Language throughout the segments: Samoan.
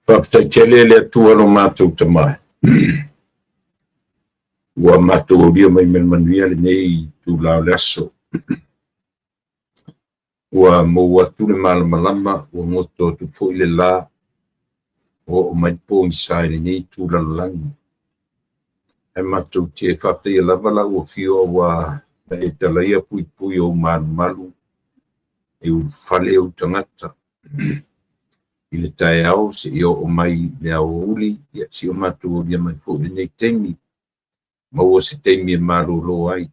Faafetai tele le Atua lo matou Tama, ua matou aulia mai ma le manuia lenei itula o le aso. Ua mou atu le malamalama, ua goto atu foi le la, ua oo mai le pogisa i lenei itu lalolagi. Ae matou te faafetaia lava lau afio ua na e talaia puipui o ou malumalu e ulufale ou tagata i le taeao seia oo mai i le aoauli, ia seia matou aulia mai foi lenei taimi, maua se taimi e malolo ai.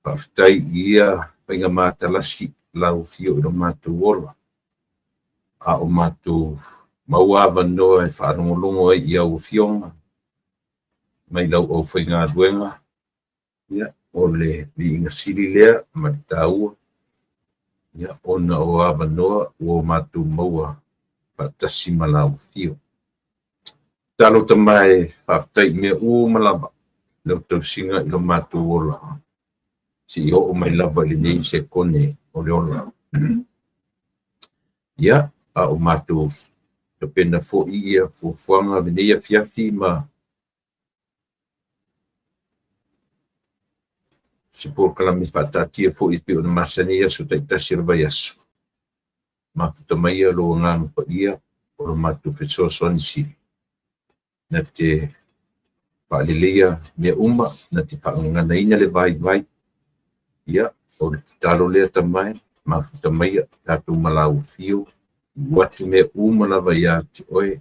Faafetai i ia faiga matalasi lau afio i lo matou ola, a o matou maua avanoa e faalogologo ai i au afioga mai lau aufaigaluega, ia, o le viiga sili lea ma le taua, ia, ona o avanoa ua matou maua faatasi ma lau afio. Tatalo Tama e faafetai i mea uma lava lau tausiga i lo matou ola, seia oo mai lava i lenei sekone o le ola. Ia, a o matou tapena foi ia fuafuaga o lenei afiafi ma se polokalame faataatia foi e pei ona masani ai aso taitasi o le vaiaso. Mafuta maia lou Agaga Paia o lo matou fesoasoani sili, na te faaleleia mea uma, na te faagaganaina le vaivai. Ia, o le tatalo lea Tama e, mafuta maia tatou ma lau afio, tuu atu mea uma lava ia te oe,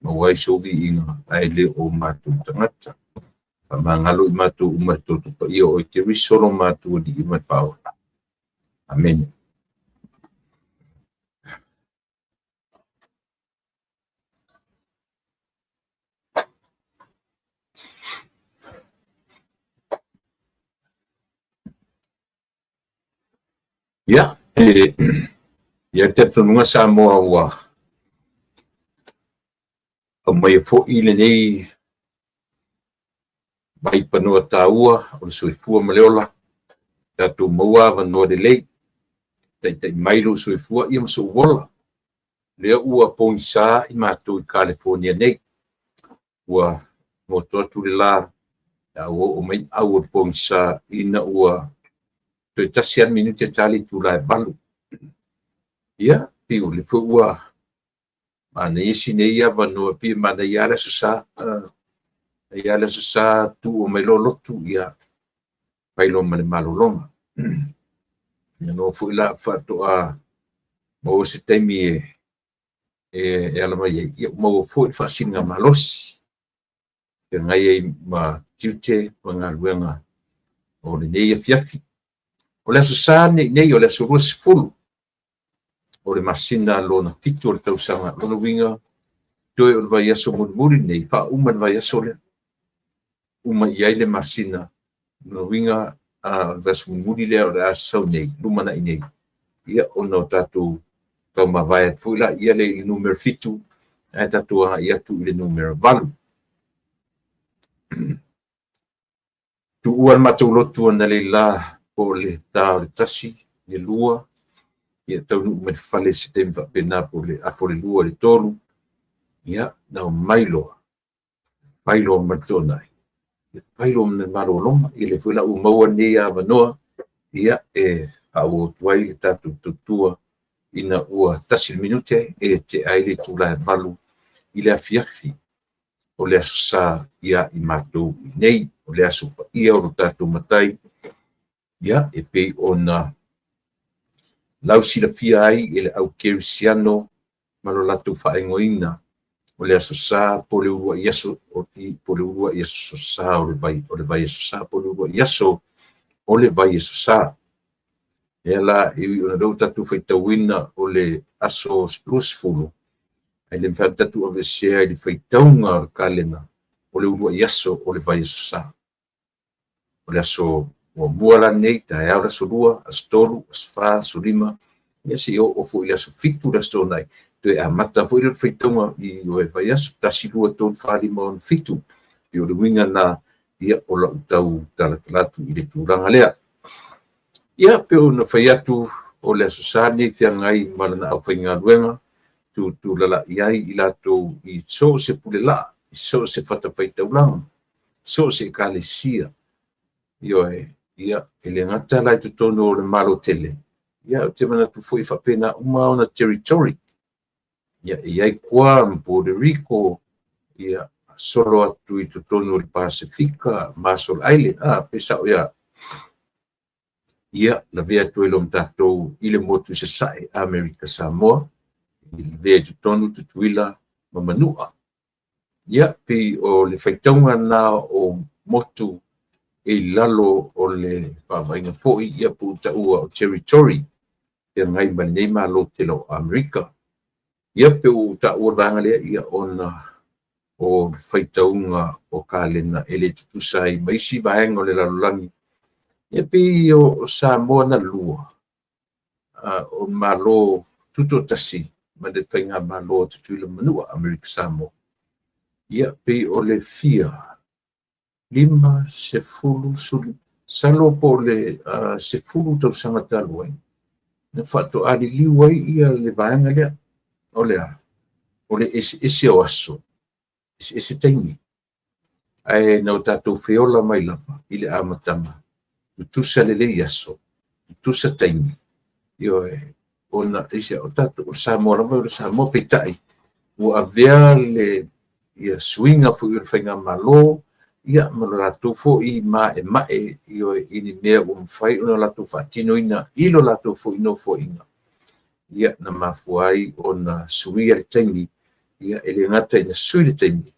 maua ai sou viiga ae le o matou tagata. Faamagalo i matou uma i le toto paia o oe Keriso lo matou Alii ma le Faaola. Amene. Ia, e i ai le talitonuga Samoa ua aumaia foi lenei vaipanoa taua o le soifua ma le ola, tatou maua avanoa lelei, taitai mai lou soifua ia ma sou ola. Lea ua pogisa i matou i California nei, ua goto atu le la, a ua oo mai au o le pogisa ina ua toe tasi lava le minute ta le itula e 8. Ia, pei o lea foi ua manaia si nei avanoa, pei e manaia lava le Aso Sa, manaia lava le Aso Sa, tuu mai loa lotu, ia, fai loa ma le malologa. Ia noa foi la faatoa maua se taimi e ala mai ai, ia maua foi le faasiligamalosi feagai ai ma tiute ma galuega o lenei afiafi. O le Aso Sa lenei nei, o le aso 20 o le masina lona 7 o le tausaga. Lona uiga, toe o le vaiaso mulimuli lenei, faauma le vaiaso lea, uma i ai le masina. Lona uiga, o le vaiaso mulimuli lea o le a sau nei, lumanai nei, ia, ona o tatou taumavae atu foi laia lea i le numera 7, ae tatou agai atu i le numera 8. Tuua le matou lotu analeila po o le ta o le 1, le 2, ia taunuu mai le fale i se taimi faapena po o le afa o le 2 i le 3, ia, na omai loa, fai loa ma le toonai, fai loa ma le malologa. Ia lea foi la ua maua lenei avanoa, ia, e faaauau atu ai le tatou tautua ina ua 1 le minute e tea ai le itula e 8 i le afiafi o le Aso Sa ia i matou i nei, o le aso paia o lo tatou Matai, ia, e pei ona lausilafia ai e le au kerisiano ma lo latou faaigoaina o le Aso Sa po o le uluai aso po o le uluai aso sa o le vai o le vaiaso sa po o le uluai aso o le vaiaso sa. Lea la e ui ona lea ua tatou faitauina o le aso 20, Ae le mafai ona tatou aveesea i le faitauga o le kalena o le uluai aso o le vaiaso Sa. O le aso muamua la lenei, taeao le aso lua, aso tolu, aso fa, aso lima, ia seia oo foi i le aso fitu le Aso Toonai, toe amata foi lea o le faitauga i le vaiaso, 1, 2, 3, 4, 5, 6, 7. E pei o le uiga lena ia o lau tau talatala atu i le tulaga lea. Ia, pei ona fai atu, o le Aso Sa lenei e feagai ma lana aufaigaluega, tutulalai ai i latou i so o se pulelaa, i so o se fatafaitaulaga, so o se ekalesia. Ioe, ia, e le gata la i totonu o le Malo tele, ia, ou te manatu foi e faapena uma ona territory. Ia, e i ai Guam, Puerto Rico, ia, solo atu i totonu o le Pasefika, Marshall Island, a, pe sao ia. Ia, lavea atu ai loa ma tatou i le motu i Sasae, Amerika Samoa, i lavea i totonu Tutuila ma Manua. Ia, pei o le faitauga lena o motu e i lalo o le vaavaaiga foi ia po ua taua o territory feagai ma lenei Malo tele o Amerika. Ia, pei ua ou taua le vaega lea, ia ona o le faitauga o kalena e le tutusa ai ma isi vaega o le lalolagi. Ia pei o Samoa na lua, o le Malo Tutoatasi ma le Faigamalo a Tutuila ma Manua, Amerika Samoa. Ia pei o le fia 50, masalo po o le 10 tausaga talu ai, na faatoa liliu ai ia le vaega lea. O le a? O le eseese o aso, eseese taimi. Ae na o tatou feola mai lava i le amataga, tutusa lelei aso, tutusa taimi. Ioe, ona aisea, o tatou o Samoa lava o le Samoa, peitai ua avea le ia suiga foi o le faigamalo ia ma lo latou foi maemae, ioe, i ni mea ua mafai ona latou faatinoina i lo latou foi nofoaiga, ia na mafua ai ona suia le taimi. Ia e le gata ina sui le taimi,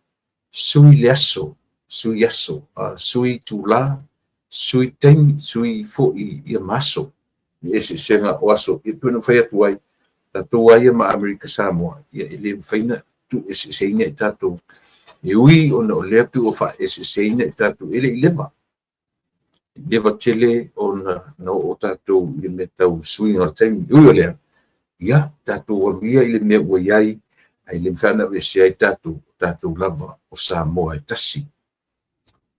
sui le aso, sui aso, sui itula, sui taimi, sui foi ia ma aso, le eseesega o aso. Ia pei ona fai atu ai, tatou lava ia ma Amerika Samoa, ia e le mafai ona tuueseeseina i tatou, e ui ona o lea pei ua faaeseeseina i tatou, e le i leva, leva tele ona na oo tatou i le mea tau suiga o le taimi. E ui o lea, ia tatou alu ia i le mea ua i ai, ae le mafai ona aveesea ai tatou, o tatou lava o Samoa e tasi.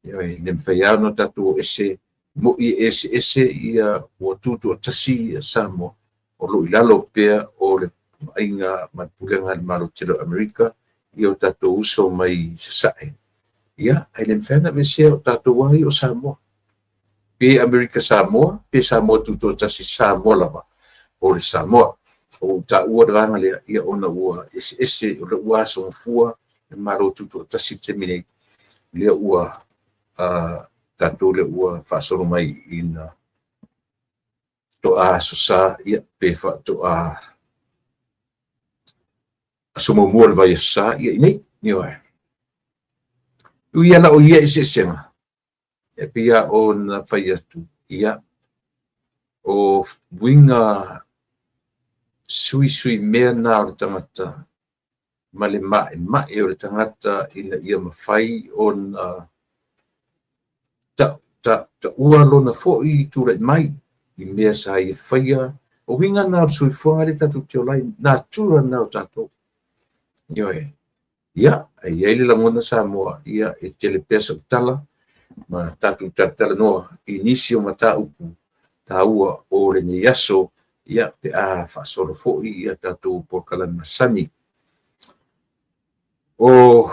Ia, e le mafai lava ona tatou o ese, mo'i e eseese ia ua tutoatasi ia Samoa, o lo o i lalo pea o le vaaiga ma le pulega a le Malo tele o Amerika i o tatou uso mai Sasae. Ia, ae le mafai ona aveesea o tatou lava ia o Samoa. Pe Amerika Samoa, pe Samoa Tutoatasi, Samoa lava o le Samoa. Ua ou taua le vaega lea, ia ona ua eseese, o lea ua asogafua le Malo Tutoatasi i le taimi nei, lea ua tatou lea ua faasolo mai ina faatoa Aso Sa, ia, pe faatoa aso muamua o le vaiaso Sa, ia i nei. Ioe. Ui ia la o ia eseesega, e pei lava ona fai atu, ia, o uiga suisui mea na o le tagata ma le maemae o le tagata ina ia mafai ona taua lona foi tulai mai i mea sa ia faia. O uiga na o le soifuaga lea tatou te ola ai, natura na o tatou. Ioe. Ia, e i ai le lagona Samoa, ia, e tele pea sau tala ma tatou talatalanoa i nisi o mataupu taua o lenei aso, ia, pe a faasolo foi ia tatou polokalame masani. O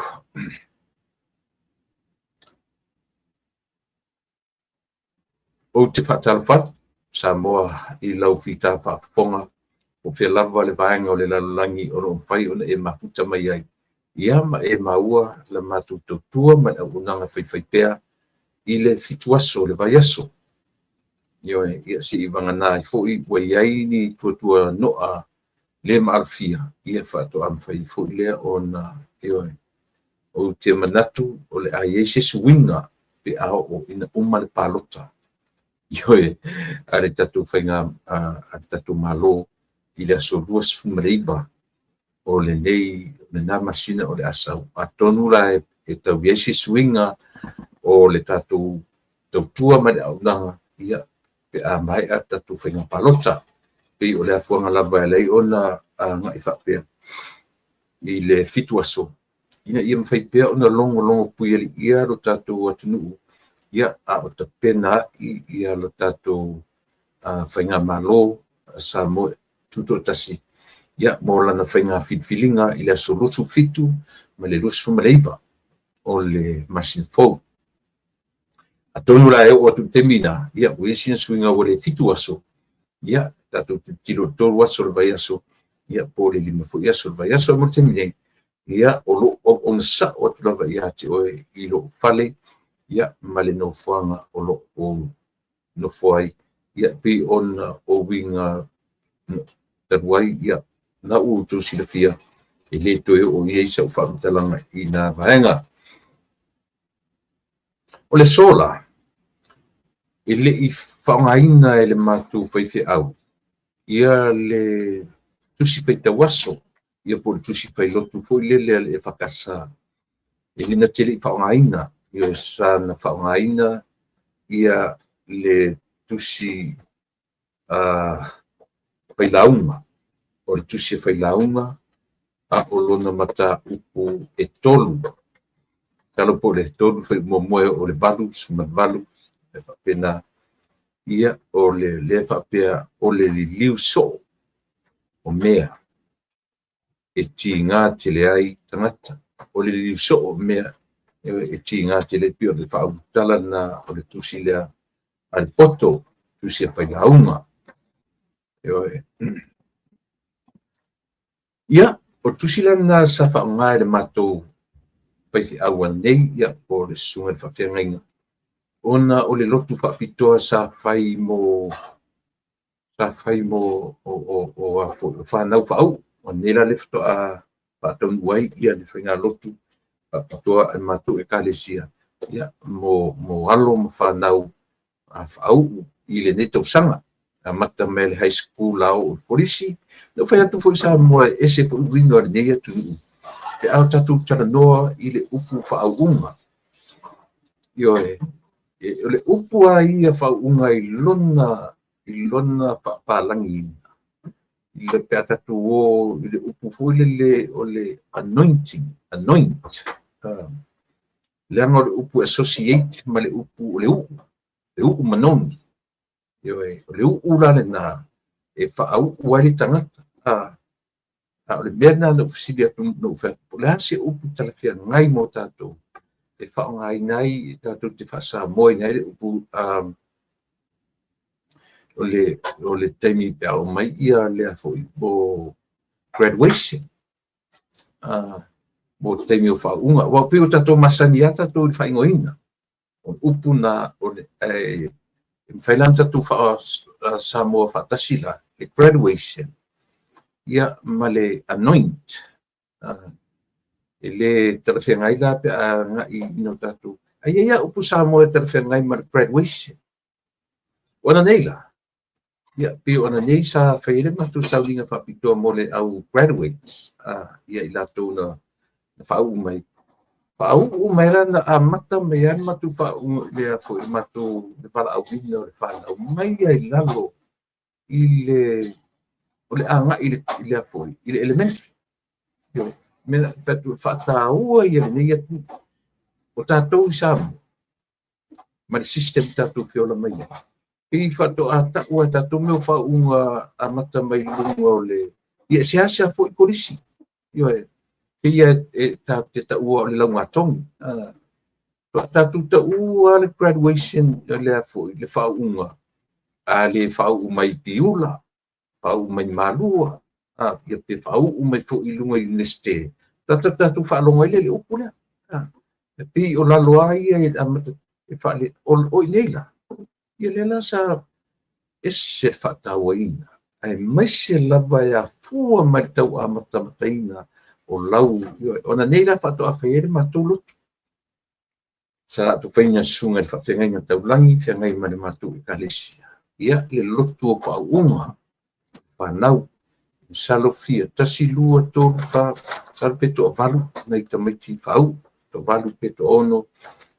Ou te faatalofa atu, Samoa, i lau fita faafofoga, po o fea lava le vaega o le lalolagi o lo o mafai ona e mafuta mai ai, ia ma e maua la matou tautua ma le auaunaga faifaipea i le 7 aso o le vaiaso. Ioe, ia se i vagana ai foi ua i ai ni tuatuanoa le maalofia, ia faatoa mafai foi lea ona, ioe, ou te manatu o le a i ai se suiga pe a oo ina uma le palota, ioe, a le tatou faiga, a le tatou Malo i le aso 29 o lenei lena masina o le a sau. Atonu la e tau i ai se suiga o le tatou tautua ma le auaunaga, ia, pe a maea le tatou faiga palota. Pei o le afuaga lava e ala ai ona agai faapea i le 7 aso, ina ia mafai pea ona logologo puialiia lo tatou atunuu, ia, a o tapena ai ia lo tatou faigamalo Samoa Tutoatasi, ia, mo lana faiga filifiliga i le aso 27 ma le 29 o le masina fou. Atonu la e oo atu i le taimi lena, ia, ua i ai sina suiga ua le 7 aso, ia, tatou tilotilo i le 3 aso o le vaiaso, ia, po o le 5 foi aso o le vaiaso. Mo le taimi nei, ia, o lo o auauna sao atu lava ia te oe i lou fale, ia, ma le nofoaga o lo o nofo ai, ia, pei ona o uiga talu ai, ia, na ua outou silafia, e le toe oo i ai sau faamatalaga i nā vaega. O le aso la, e le i faaaogaina e le matou faifeau ia le tusi faitau aso, ia po o le tusi failotu foi lele a le EFKS, e le na te le i faaaogaina, ia sa na faaaogaina ia le tusi failauga, o le tusi failauga a o lona mataupu e 3. Masalo po o le 3 fuaiupu muamua e oo i le 8, 18, e faapena. Ia, o le lea faapea o le liliu soo o mea e tiga tele ai tagata. O le liliu soo o mea e tiga tele, pei o le faaulutala lena o le tusi lea a le poto, tusi a failauga. Ia, o le tusi la lena sa faaaoga e le matou faifeau ananei, ia, po o le susuga i le faafeagaiga, ona o le lotu faapitoa sa fai mo o fanau faauu. O nei la le faatoa faataunuu ai ia le faigalotu faapitoa a le matou Ekalesia, ia, mo alo ma fanau faauu i lenei tausaga. Amata mai le high school a oo i le kolisi. Na ou fai atu foi Samoa e ese foi uiga o lenei atunuu pe a o tatou talanoa i le upu faauuga. Ioe, o le upu a ia faauuga i lona faapalagiina, i le pe a tatou o i le upu foi lele o le anointing, anoint, leaga o le upu associate ma le upu o le uu, le uu manogi. Ioe, o le uu la lena e faauu ai le tagata. A o le mea lena na ou fesili atu, na ou fai atu, po o le a se upu talafeagai mo tatou e faaaogaina ai, tatou te faa-Samoa ina ai le upu o le taimi pe a oo mai ia lea foi o graduation, mo le taimi o faauuga. Aua pei o tatou masani lava tatou i le faaigoaina o le upu na, o le, e mafai la ona tatou faa-Samoa faatasi la le graduation, ia, ma le anoint. E le talafeagai la pe a agai ina o tatou. Ai i ai upu Samoa e talafeagai ma le graduation. O ananei la, ia, pei o ananei sa fai ai le matou sauniga faapitoa mo le au graduates, ia, i latou na faauu mai. Faauu mai la na amata mai ai le matou faauuga lea foi, le matou le valaauina o le fanau mai ai lalo i le o le agai i lea foi i le elementary. Ioe, mea tatou faataua ia lenei atunuu. O tatou i Samoa ma le system tatou feola mai ai, pei faatoa tau a tatou mea o faauuga amata mai luga o le, ia, seasea foi kolisi. Ioe, pei e tatou te taua o le laugatogi. Tatou taua le graduation lea foi, le faauuga, a le faauu mai Piula, faauu mai Malua, ia, pe faauu mai foi i luga i Iunivesite, tatou faalogo ai lea i le upu lea. E pei o lalo a ia i le amata e faale o i nei la. Ia lea la sa ese le faatauaina, aemaise lava e afua mai le tau amatamataina o lau, ona nei la faatoa fai ai le matou lotu. Sa atufaina susuga i le faafeagaiga taulagi, feagai ma le matou Ekalesia, ia, le lotu o faauuga fanau. Masalo fia, 1, 2, 3, 4, masalo pe toavalu nai tamaiti faauu, toavalu pe toaono,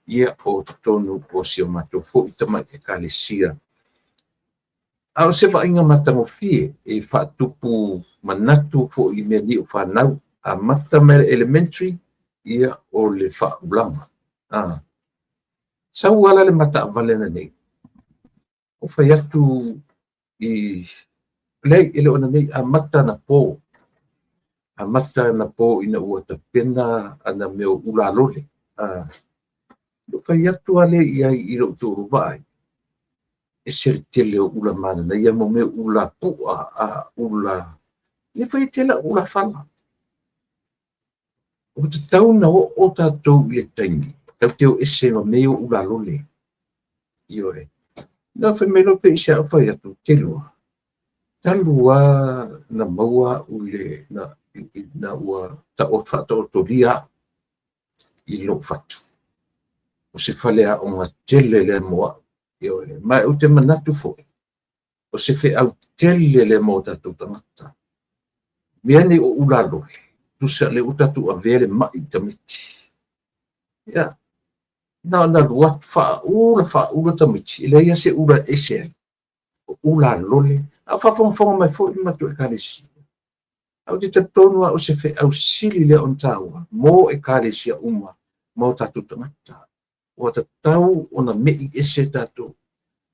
ia o totonu o si o matou foi tamai Ekalesia. A o se vaaiga matagofie e faatupu manatu foi i mea nei o fanau, amata mai le elementary, ia o le faaulaga. Sau ala le mataavale nei. O fai atu i leai e le o nei amata na po. Amata na po ina ua tapena ana mea o ula lole. O fai atu ale i ai i lou toalua vaai. E se le tele o ula mana ia mo mea ula pua a ula. Le fai tele ula fala. O te tau na o tātou i le taimi. Tau te o ese ma mea o ula lole. Ioe. Na fai mai pe i se au fai atu te lua. Talu a na maua ule na ua ta o whaataotolia i lou fatu. O se fale a o ngā tele le moa. Ioe. Mai o te manatu foi. O se wheau tele le moa tātou tangata. Mea nei o ula lole. Tusa le utatu a vele mai tamiti. Ia. Na na lua wha ula tamiti. Ele ia se ula ese ai. O ula lole. A whafongafonga mai foi ma tu ekalesia. Au te talitonu a o se feau sili lea ona taua mo ekalesia uma ma o tatou tagata. Ua tatau ona me'i ese tatou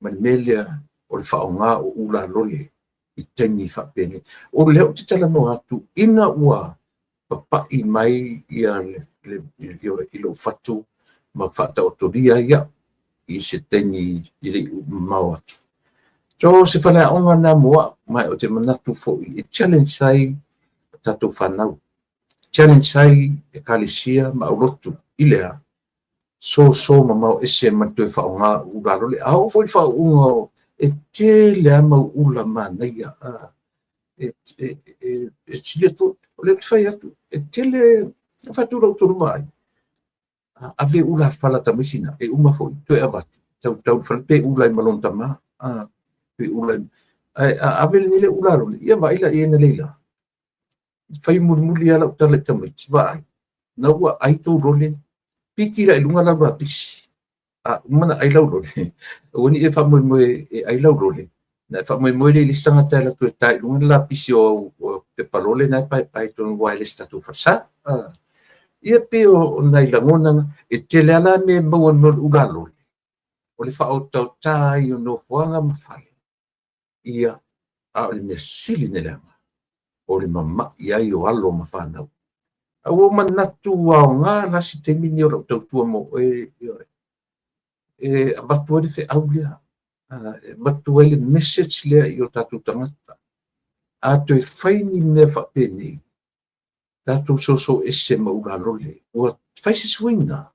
ma le mea lea o le faaaogā o ula lole i taimi faapenei. O lea ou te talanoa atu ina ua papa'i mai ia i lou fatu ma faataotolia ai a'u i se taimi i le'i mamao atu. So se faleaoga na mo a'u, ma o te manatu fo'i e challenge ai tatou fanau. Challenge ai ekalesia ma aulotu i lea so mamao ese ma toe faaaogā ula lole. A oo foi faauuga e tele a mau ula manaia. E sili atu, o lea ou te fai atu, e tele, fai atu lau toalua vaai. Ave ula fala tamaiti na, e uma foi, toe avatu, tau fale pe ula i ma lona tama. Pe ula ai, ave le le ula lole, ia vaai la ia na leila. Fai mulimuli ala o tala i tamaiti, vaai. Na ua ai tau lole, piki la i lunga lau lapisi. A uma na ai lau lole. Ua ni e faamoemoe e ai lau lole. Na e faamoemoe le i le isi tagata e alu atu e ta i luga le lapisi o pepa lole na e paepae tonu aua e le se tatou falesa. Ia pe o nai lagona e tele ala me maua no le ula lole. O le faaotaota ai o nofoaga ma fale. Ia, a o le mea sili na leaga, o le mama'i ai o alo ma fanau. A ua manatu aogā la se taimi ni o lau tautua mo oe, e avatu ai le feau lea. E avatu ai le message lea i o tatou tagata. A toe fai ni mea faapenei, tatou soso ese ma ula lole. Ua fai se suiga.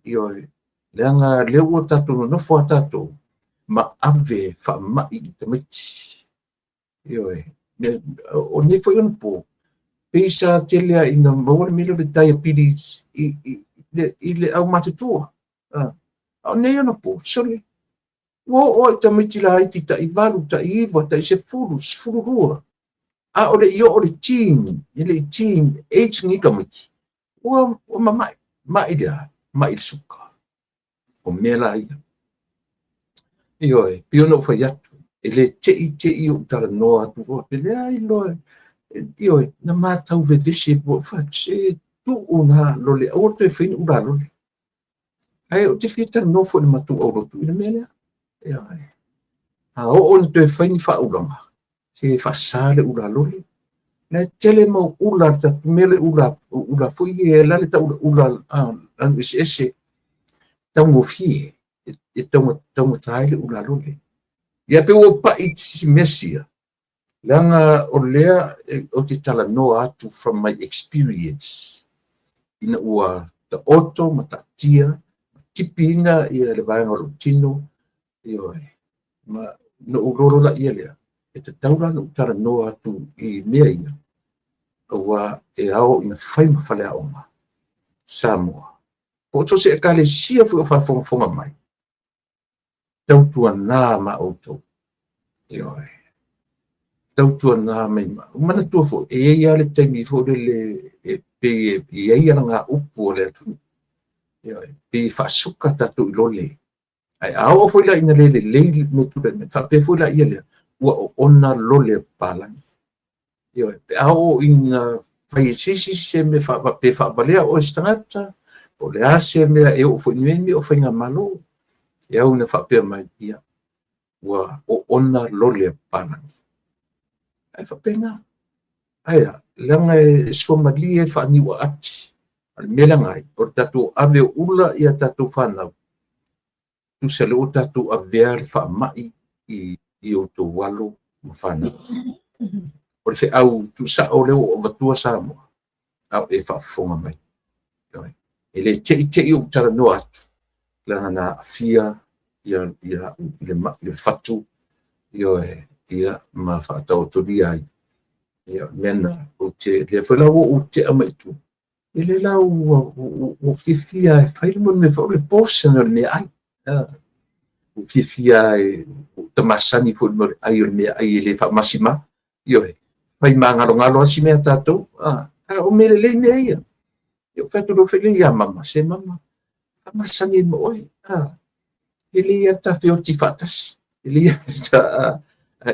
Ioe, leaga lea ua tatou nonofo a tatou ma ave faama'i i tamaiti. Ioe, o nei foi ona po, pei sa tele a ina maua le mea lea o le diabetes i le aumatutua. A o nei ona po, sole, ua oo i tamaiti laiti tai 8, tai 9, tai 10, 12. A o le i oo le teen, i le teen age ni tamaiti, ua mama'i, ma'i lea, ma'i le suka. O mea la ia. Ioe, pei ona ou fai atu, e le tei tei o talanoa atu foi, pe leai loa, ioe, na matau vevesi po fa se tuu na lole, aua toe fai ni ula lole. Ae ou te fia talanoa foi i le matou aulotu i le mea lea. Ioe. A oo na toe fai ni faaulaga, se faasa le ula lole. Na e tele mau ula, le tatou mea le ula, ula foi e la le tau ula anu eseese, taugofie, e taugata ai le ula lole. Ia pe ua pa'i si mea sia, leaga o lea ou te talanoa atu from my experience, ina ua taoto ma taatia, tipiina ia le vaega o lou tino, ioe, ma na ou lolo la ia lea, e tatau la na ou talanoa atu i mea ia, aua e ao ina fai ma faleaoga, Samoa. Po o so se ekalesia foi o faafogafoga mai, tautuanā ma outou. Ioe. Tautuana mai ma manatua foi, e i ai lava le taimi foi lele e pei e i ai alagaupu a le atunuu, e pei e faasuka tatou i lole. Ae a oo foi la ina le lelei le mea tulai mai, faapea foi laia lea, ua oona lole a papalagi. Ioe, pe a oo ina fai e se isi se mea pe faavalea oe e se tagata, po o le a se mea e oo foi i nei mea o faigamalo, e au ina faapea mai, ia, ua oona lole a papalagi. Ae faapena. Ae a? Leaga e suamalie le faaniuaati. A o le mea leaga ai, o le tatou ave o ula i a tatou fanau, tusa lea ua tatou avea le faamai i outou alo ma fanau. O le feau tuusao lea ua avatua Samoa, a o e faafofoga mai. E le te i te i ou talanoa atu, leaga na aafia ia ia i le mai o le fatu, ioe, ia ma faataotolia ai. Ia, mea na, ou te, lea foi la ua ou tea mai i tua, e le la ua ua fiafia e fai le mea foi o le portion o le meaai. Ua fiafia e ua masani foi i le ai o le meaai e le faamasima. Ioe, fai magalogalo lava si mea tatou. A o mea lelei mea ia. Ia fai atu loa foi lea ia mama, se mama, faamasani ai ma oe. Lelei lava le ta feoti faatasi. Lelei lava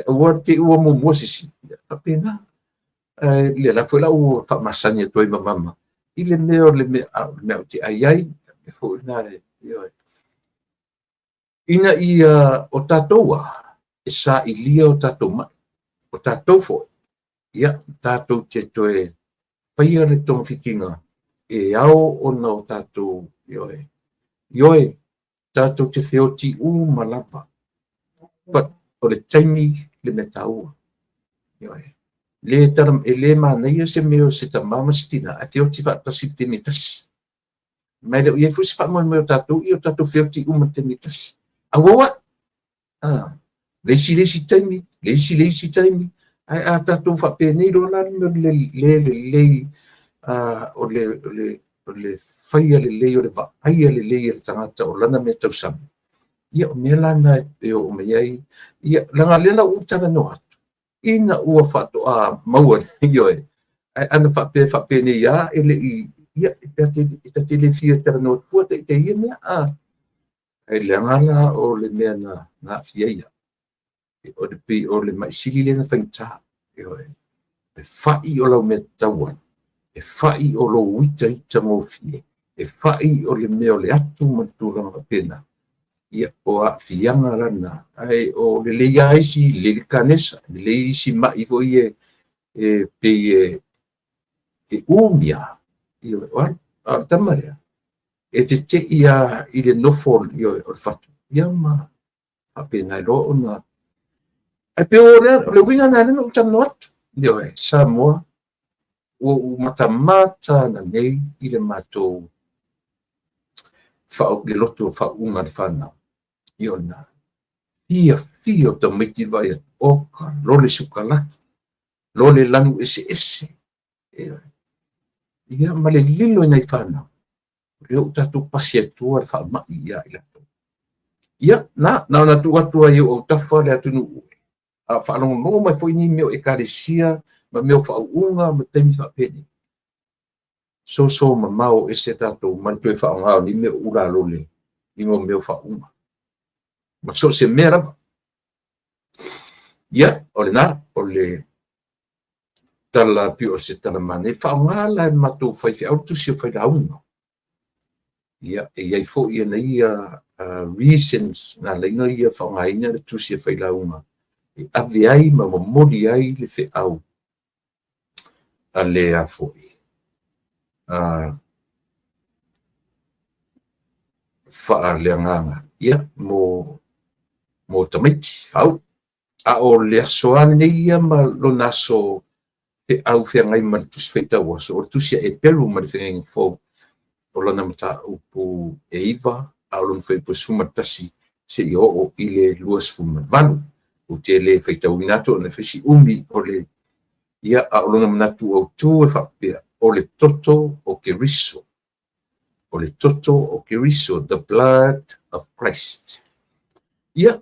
aua te i ua muamua se isi. Faapena. Ae lea la foi la ua faamasani atu ai ma mama i le mea o le mea, o le mea ou te ai ai, mea foi lena e, ina ia o tatou a e sailia o tatou mai, o tatou foi, ia, tatou te toe faia le togafitiga e ao ona o tatou, ioe, ioe, tatou te feoti uma lava, but o le taimi le mea taua. Ioe. Le tala, e le manaia se mea o se tama ma se tina, ae feoti faatasi i le taimi e tasi. Ma e le o i ai foi se faamoemoe o tatou ia o tatou feoti uma i le taimi e tasi. Auau ai! Le isi le isi taimi, le isi le isi taimi, ae a tatou faapenei loa la le mea le lelei, o le faia lelei o le vaaia lelei e le tagata o lana mea tausami, ia o mea la na e oo mai ai, ia, leaga lea la ua ou talanoa atu, ina ua faatoa maua, ioe, ae ana faapea faapenei lava e le i, ia, e ta te le fia talanoa atu fua ta ita i ia mea, ae leaga la o le mea na aafia ai au, o le pei o le mai sili lea na faigata, ioe, e fai o lau mea tatau ai, e fai o lou itaita gofie, e fai o le mea o le atu ma le tulaga faapena, ia, o aafiaga la na, ae o lelei lava isi, lelei le kanesa, lelei isi mai foi e pei e umi lava, ioe, o alu, a o le tama lea, e tetei lava i le nofo, ioe, o le fatu, ia ma faapena ai loa ona, ae pei o le uiga lena lea na ou talanoa atu, ioe, Samoa, ua ou matamata ananei i le matou le loto faauuga a le fanau, ia o lena, fiafia o tamaiti i le vaai atu, oka, lole sukalaki, lole lanu eseese, ia ma le lilo i nai fanau, lea ua tatou pasi atua le faamai ia i latou. Ia, na ona tuu atu ai i ou autafa le atunuu, a faalogologo mai foi ni mea o ekalesia ma mea o faauuga ma taimi faapenei, soso mamao ese tatou ma le toe faaaoga o ni mea o ulalole i mea o faauuga ma so o se mea lava. Ia, o lena, o le tala pei o se tala manaia. Faaaoga la e matou faifeau le tusi o failauga. Ia, e i ai foi ana ia reasons na ala ai ona ia faaaogaina le tusi a failauga e ave ai ma momoli ai le feau a le a foi faaleagaga, ia, mo tamaiti faauu. A o le aso lava lenei ia ma lona aso feau feagai ma le tusi faitau aso, o le tusi a Eperu ma le Feagaiga Fou, o lana mataupu e 9, a o lona fuaiupu e 11 seia oo i le 28. Ou te le faitauina atu ona e fai si umi o le, ia, a o lona manatu autu e faapea, o le toto o Keriso. O le toto o Keriso, the blood of Christ. Ia,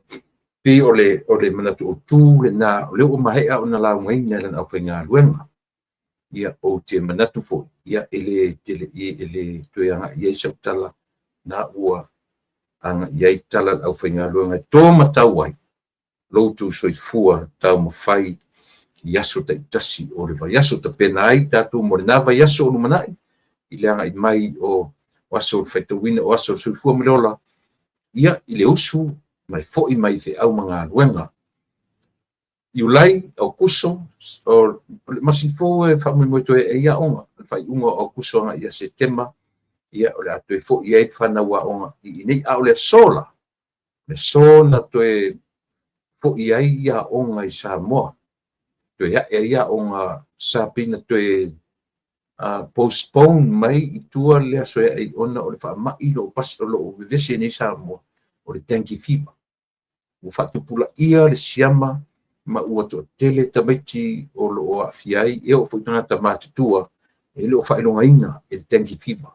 Pei o le manatu autu lena, o lea ua maea ona laugaina e lana aufaigaluega. Ia, ou te manatu foi, ia, e le tele, e le toe agai i ai sau tala, na ua agai i ai tala a le aufaigaluega e to matau ai lo outou soifua taumafai i aso taitasi o le vaiaso. Tapena ai tatou mo lena vaiaso o lumanai i le agai mai o aso o le faitauina o aso o le soifua ma le ola, ia, i le usu ma le foi mai feau ma galuega. Iulai, Aokuso, o le masina fou e faamoemoe toe ai aoga, le faaiuga o Aokuso agai ia Setema, ia, o le a toe foi ai fanau aoga i inei. A o le aso la, le aso na toe foi ai aoga i Samoa, toe ae ai aoga sa pei na toe postpone mai i tua le aso e ae ona o le faamai o lo o vevesi nei Samoa, o le dengue fever. Ua faatupulaia le siama ma ua toatele tamaiti o lo o aafia ai, e oo foi tagata matutua e le o faailogaina e le dengue fever.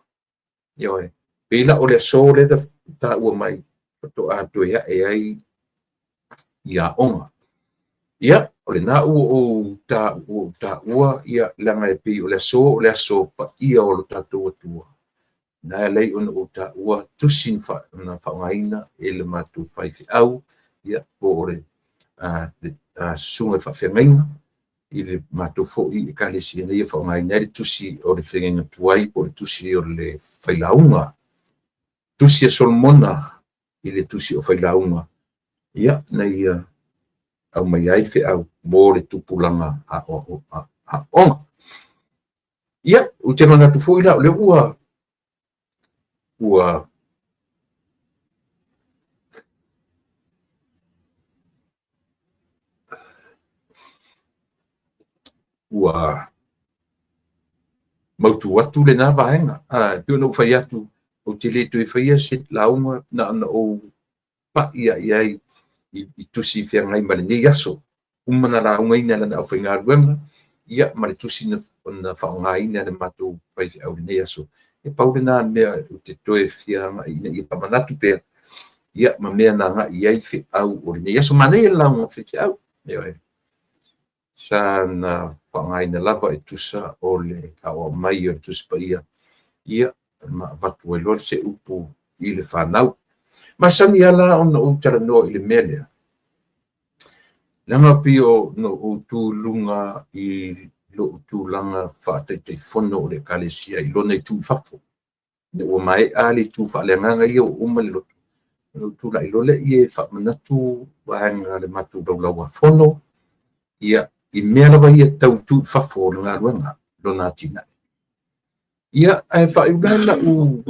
Ioe, pei la o le aso lea na taua mai faatoa toe ae ai i aoga. Ia, o lena ua ou taua, ia, leaga e pei o le aso paia o lo tatou Atua, na e alai ona ou taua tusi na faaaogaina e le matou faifeau, ia, po o le susuga i le faafeagaiga i le matou foi ekalesia nei e faaaogaina ai le tusi o le feagaiga tuai po o le tusi o le failauga. Tusi a Solomona i le tusi o failauga, ia, na ia aumai ai feau mo le tupulaga aoaoga. Ia, ou te manatu foi la o lea ua ua mautu atu lena vaega. E pei ona ou fai atu, ou te le toe faia se lauga na ona ou pai i ai i tusi feagai ma lenei aso. Uma na laugaina e lana aufaigaluega, ia, ma le tusi na faaaogaina e le matou faifeau i lenei aso. E pau lena mea ou te toe fia agai ina ia faamanatu pea, ia, ma mea na agai i ai feau o lenei aso. Manaia le lauga faifeau, ioe, sa na faaaogaina lava e tusa o le aoao mai o le Tusi Paia, ia, ma avatu ai loa se upu i le fanau. Masani lava ona ou talanoa i le mea lea, leaga pei o na ou tu i luga i lou tulaga faataitaifono o le ekalesia i lona itu i fafo. Ina ua maea le itu faaleagaga ia ua uma le lotu, ona ou tulai loa lea e faamanatu vaega le matou laulauafono, ia, i mea lava ia tau itu i fafo o le galuega, lona atinae. Ia, ae faaiu la lau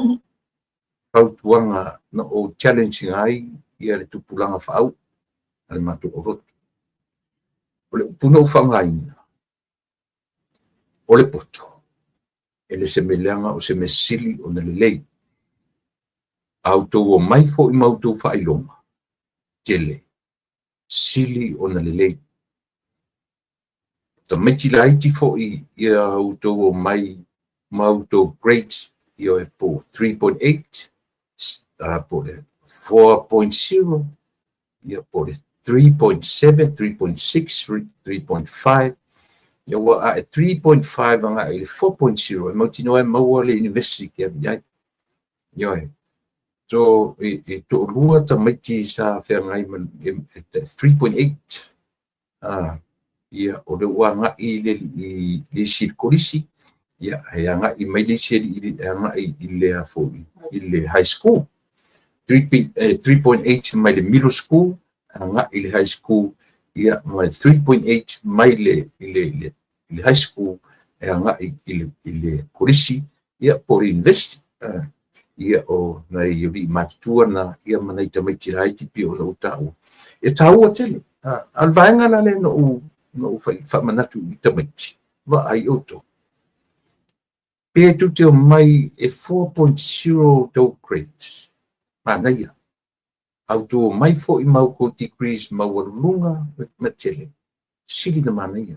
fautuaga na ou challenge ina ai ia le tupulaga faauu a le matou aulotu. O le upu na ou faaaogaina, o le poto, e le se mea leaga o se mea sili ona lelei. A outou omai foi ma outou faailoga, tele, sili ona lelei. Tamaiti laiti foi ia outou omai ma outou grades, ia po 3.8, po le 4.0, ia po le 3.7, 3.6, 3.5, ia ua ae 3.5 agai i le 4.0, e mautinoa e maua le university ke alu i ai. Ioe. So, e toalua tamaiti sa feagai ma 3.8, ia, o le ua agai i le isi i le kolisi, ia, e agai mai le isi e agai i le foi i le high school. 3.8 mai le middle school, agai i le high school, ia, ma 3.8 mai le high school, e agai i le kolisi, ia, po o le university. Ia, o nai alii matutua na, ia, ma nai tamaiti laiti pei ona ou taua. E taua tele. A o le vaega la lea na ou faamanatu i tamaiti, vaai outou. Pe tou te omai e 4.0 tou grades, manaia. A outou omai foi ma outou degrees maualuluga ma tele, sili na manaia.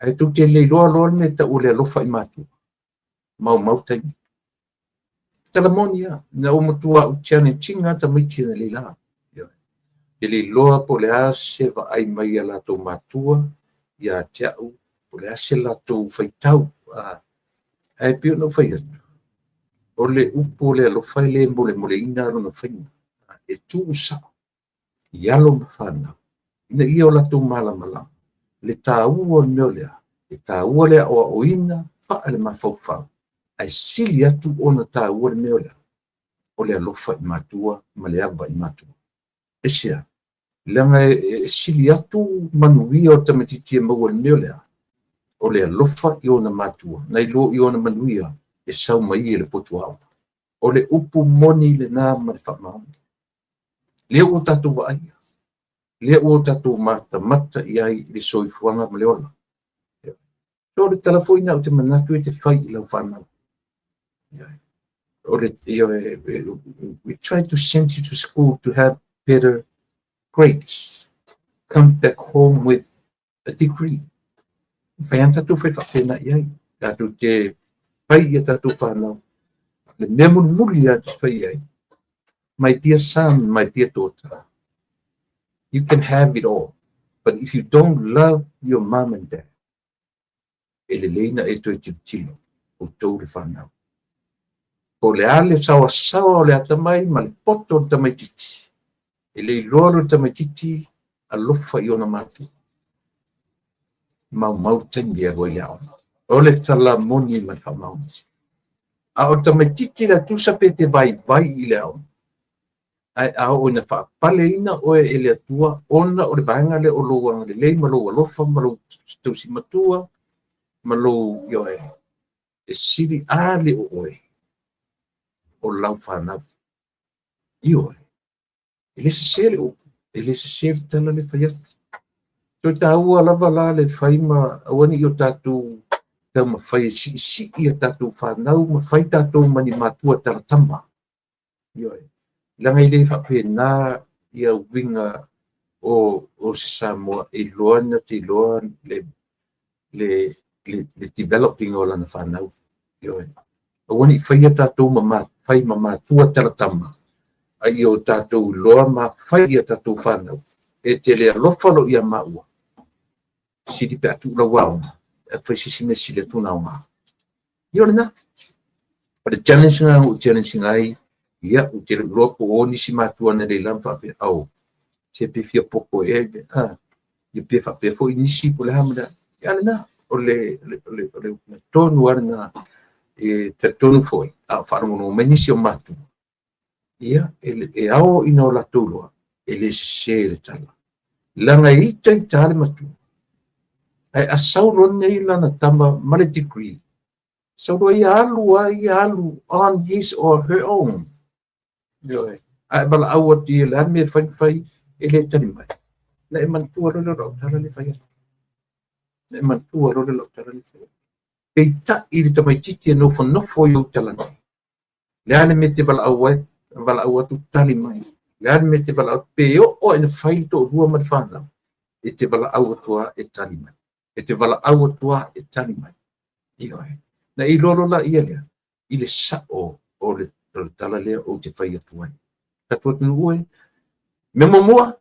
Ae tou te le iloa loa le mea e tau o le alofa i matua, maumau taimi. Tala moni lava, ina ua matua ou challenge ina tamaiti analeila. E le iloa po o le a se vaai mai a latou matua ia te au, po o le a se latou faitau. Ae pei ona ou fai atu, o le upu o le alofa e le molemoleina lona faiga, e tuusao i alo ma fanau, ina ia o latou malamalama le taua o le mea lea, e taua le aoaoina faale-mafaufau, ae sili atu ona taua le mea lea, o le alofa i matua ma le ava i matua. Aisea? Leaga e sili atu manuia o le tamaitiiti e maua i le mea lea, o le alofa i ona matua, nai lo i ona manuia e sau mai ia i le potu aoga. O le upu moni lena ma le faamaoni. Lea ua tatou vaaia, lea ua tatou matamata i ai i le soifuaga ma le ola. O le tala foi lena ou te manatu e te fai i lau fanau. O le, we try to send you to school to have better grades. Come back home with a degree. Fai lava tatou fai faapena i ai. Tatou te fai i a tatou fanau. Le mea mulimuli lava te fai ai. My dear son, my dear daughter, you can have it all. But if you don't love your mom and dad, e lelei na e toe tilotilo outou le fanau. Po o le a le saoasaoa o le atamai ma le poto o le tamaitiiti, e le iloa loa le tamaitiiti alofa i ona matua. Maumau taimi e alu ai le aoga. O le tala moni ma le faamaoni. A o le tamaitiiti le tusa pe te vaivai i le aoga, ae a oo ina faapaleina oe e le Atua ona o le vaega lea o lou agalelei ma lou alofa ma lou tausi matua ma lou ioe, e sili a le o oe o lau fanau. Ioe, e le sese le upu, e le sese le tala le fai atu. Toe taua lava la le fai ma aua ne i o tatou taumafai e siisii a tatou fanau ma fai tatou ma ni matua talatama. Ioe, leaga e le faapena ia uiga o se Samoa e iloa na te iloa le developing o lana fanau. Ioe, aua ne i faia tatou ma fai ma matua talatama, a ia o tatou iloa ma fai ia tatou fanau. E te le alofa lo ia maua, sili pe a tuu lau aoga, e fai se isi mea sili atu ona aoga. Ia o lena. O le challenge na ou challenge ai, ia, ou te le iloa po o nisi matua na le lava faapea, au, se pe fia poto e, ia pe faapea foi nisi po le a ma le a. Ia lena, o le tonu lava lena, e talitonu foi, a o faalogologo mai nisi o matua, ia, e ao ina o latou loa, e le sese le tala. Leaga e ita ita le matua, ae a sau loa nei lana tama ma le degree, sau loa ia alu a ia alu on his or her own. Ioe, ae valaau atu ia le a le mea fai fai e le tali mai. Na e manatua loa le lau tala le fai atu. Na e manatua loa le lau tala le fai atu. Peitai le tamaitiiti e nofonofo i ou tala nei. Le a le mea te valaau ai, valaau atu tali mai. Le a le mea te valaau atu, pe oo ina fai le toalua ma le fanau, e te valaau atu a e tali mai. E te valaau atu a e tali mai. Ioe. Na e iloa loa la ia lea, i le sao o le tala lea ou te fai atu ai. Tatou atunuu e, mea muamua,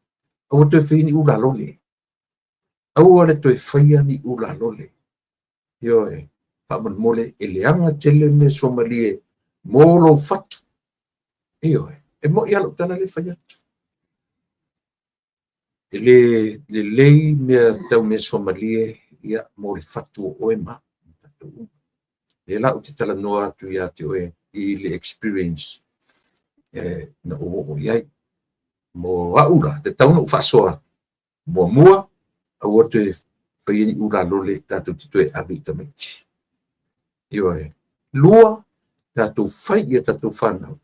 aua toe faia ni ulalole. Aua le toe faia ni ulalole. Ioe, faamolemole e leaga tele mea suamalie mo lou fatu. Ioe, e moi lava lau tala le fai atu. E le lelei mea tau mea suamalie ia mo le fatu o oe ma tatou uma. Lea la ou te talanoa atu ia te oe i le experience e na ou oo i ai. Mo au la, te tau na ou faasoa atu. Muamua, aua toe faia ni ulalole tatou te toe ave i tamaiti. Ioe. Lua, tatou fai ia tatou fanau.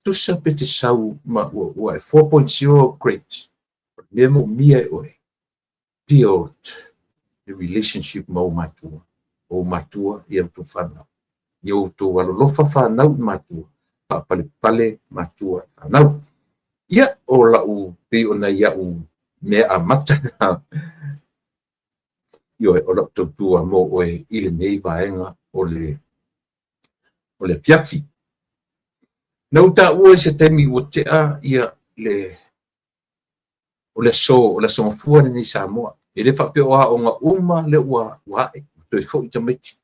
Tusa pe te sau ma ua e 4.0 grade. O le mea moomia e oe, build the relationship ma ou matua. O matua ia outou fanau. Ia outou alolofa fanau i matua, faapalepale matua i fanau. Ia, o lau pei ona iau mea amata na. Ioe, o lau tautua mo oe i lenei vaega o le afiafi. Na ou taua i se taimi ua tea ia le O le aso, o le aso gafua lenei Samoa. E le faapea o aoga uma lea ua ae, ua toe foi tamaiti.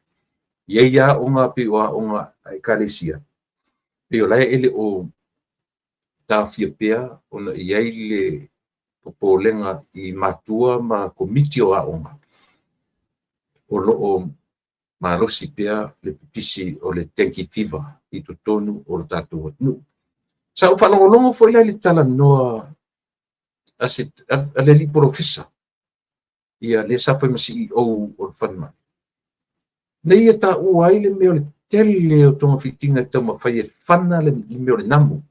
E i ai aoga pei o aoga a Ekalesia, pei o la e le o taofia pea ona e i ai le popolega i matua ma komiti o aoga, o lo o malosi pea le pipisi o le dengue fever i totonu o le tatou atunuu. Sa ou faalogologo foi la i le talanoa a le alii polofesa, ia lea sa fai ma CEO o le falemai, na ia taua ai le mea o le tele o togafitiga e taumafai e fana le mea o le namu.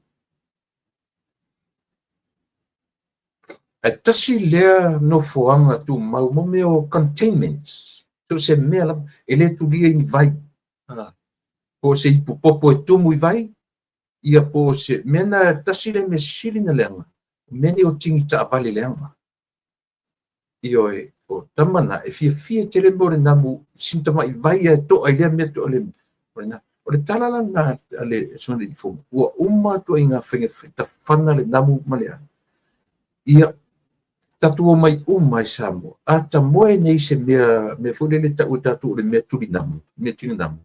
Ae tasi lea nofoaga tumau mo mea o containments, so o se mea lava, e le tulia i ni vai, po o se ipupopo e tumu i vai, ia po o se mea na tasi lea mea sili na leaga, o mea nei o tini taavale leaga. Ioe, o tama na e fiafia tele mo le namu sina tamai vai e to'a i lea mea to'a le o lena. O le tala la lena a le Susuga i le Fomai, ua uma ituaiga faiga tafana le namu ma le a. Ia, tatou omai uma i Samoa, a tamoe nei se mea, mea foi lele tau e tatou o le mea tuli namu, mea tini namu,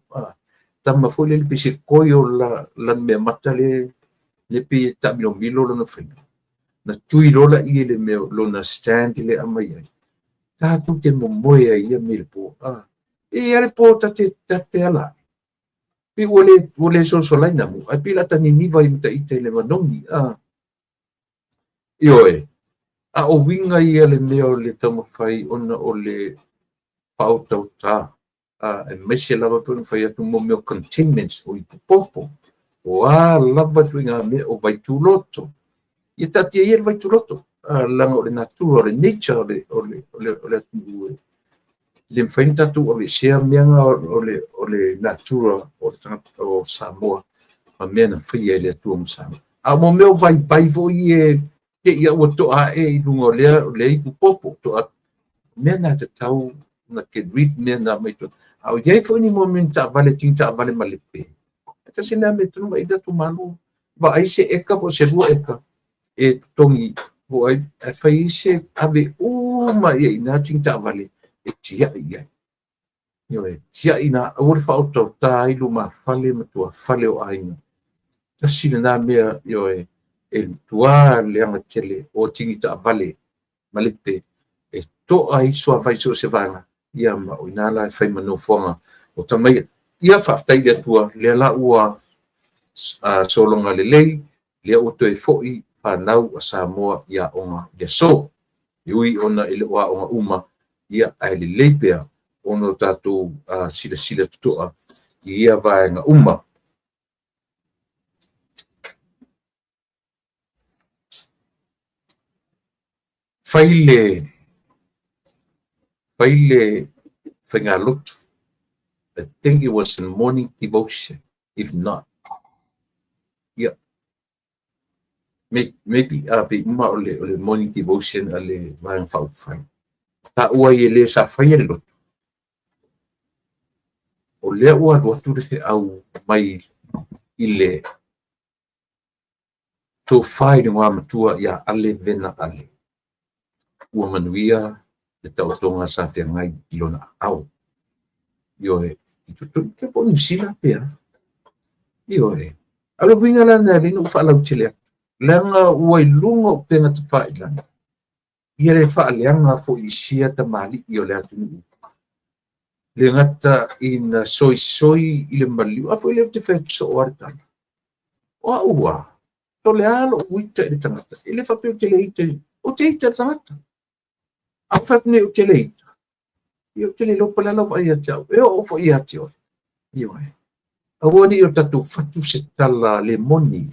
tama foi lele pei se koi o lana mea mata le pei e taamilomilo lona faiga. Na tui loa laia i le mea lona stand le aumai ai. Tatou te momoe ai ia mea i le po. E i ai le po ta te ala ai. Pei ua le solasolai namu, ae pei la ta niniva i mataita i le manogi. Ioe, a o uiga ia le mea o le taumafai ona o le faautautā, aemaise lava pei ona fai atu mo mea o containments, o ipupopo, o a lava ituaiga mea, o vaituloto. Ia taatia ia le vaituloto, leaga o le natura, o le nature o le atunuu e le mafai ona tatou aveesea mea na o le natura o le tagata o Samoa ma mea na faia e le Atua ma Samoa. A o mea o vaivai foi e te i ua to'a ae i luga o lea ipupopo, to'a mea na tatau na get rid mea na mai totonu. A o i ai foi ni mo mea ni taavale, tini taavale ma lepe. E tasi lea mea tonu mai tatou Malo. Vaai se eka po o se 2 eka e totogi po ai e fai se ave uma ia i nā tini taavale e tiai i ai. Ioe, tiai nā aua le faautautā ai lumafale ma tuafale o aiga. Tasi lena mea, ioe, e matua leaga tele o tini taavale ma lepe e to'a ai suavai so o se vaega, ia ma o ina la e fai ma nofoaga o tamaia. Ia faafetai i le Atua, lea la ua sologa lelei, lea ua toe foi whanau a Samoa i aoga i le aso. E ui ona e le o aoga uma, ia ae lelei pea ona o tatou silasila totoa i ia vaega uma. Fai le faigalotu. I think it was a morning devotion, if not. Yeah. Maybe pe uma o le morning devotion a le vaega faaupufai. Taua ai e le sa faia le lotu. O lea ua alu atu le feau mai i le tofa i le igoamatua ia Ale Vena Ale. Ua manuia le taotoga sa feagai i lona aao. Ioe, i totonu te po o Niu Sila pea. Ioe, a o le uiga la lena e le na ou faalautele atu. Leaga ua i luga o upega tafailagi, ia le faaleaga foi i sia tamalii o le atunuu. Le gata ina soisoi i le maliu, a foi lea ou te fai atu soo a le tala. O au a, o le a lou ita i le tagata, e le faapea ou te le ita, ou te ita i le tagata. A ou fai atu nei ou te le ita, ia ou te le iloa po o le a lau vaai ia te au, e oo foi ia te oe. Ioe. Aua ne i o tatou fatu se tala le moni,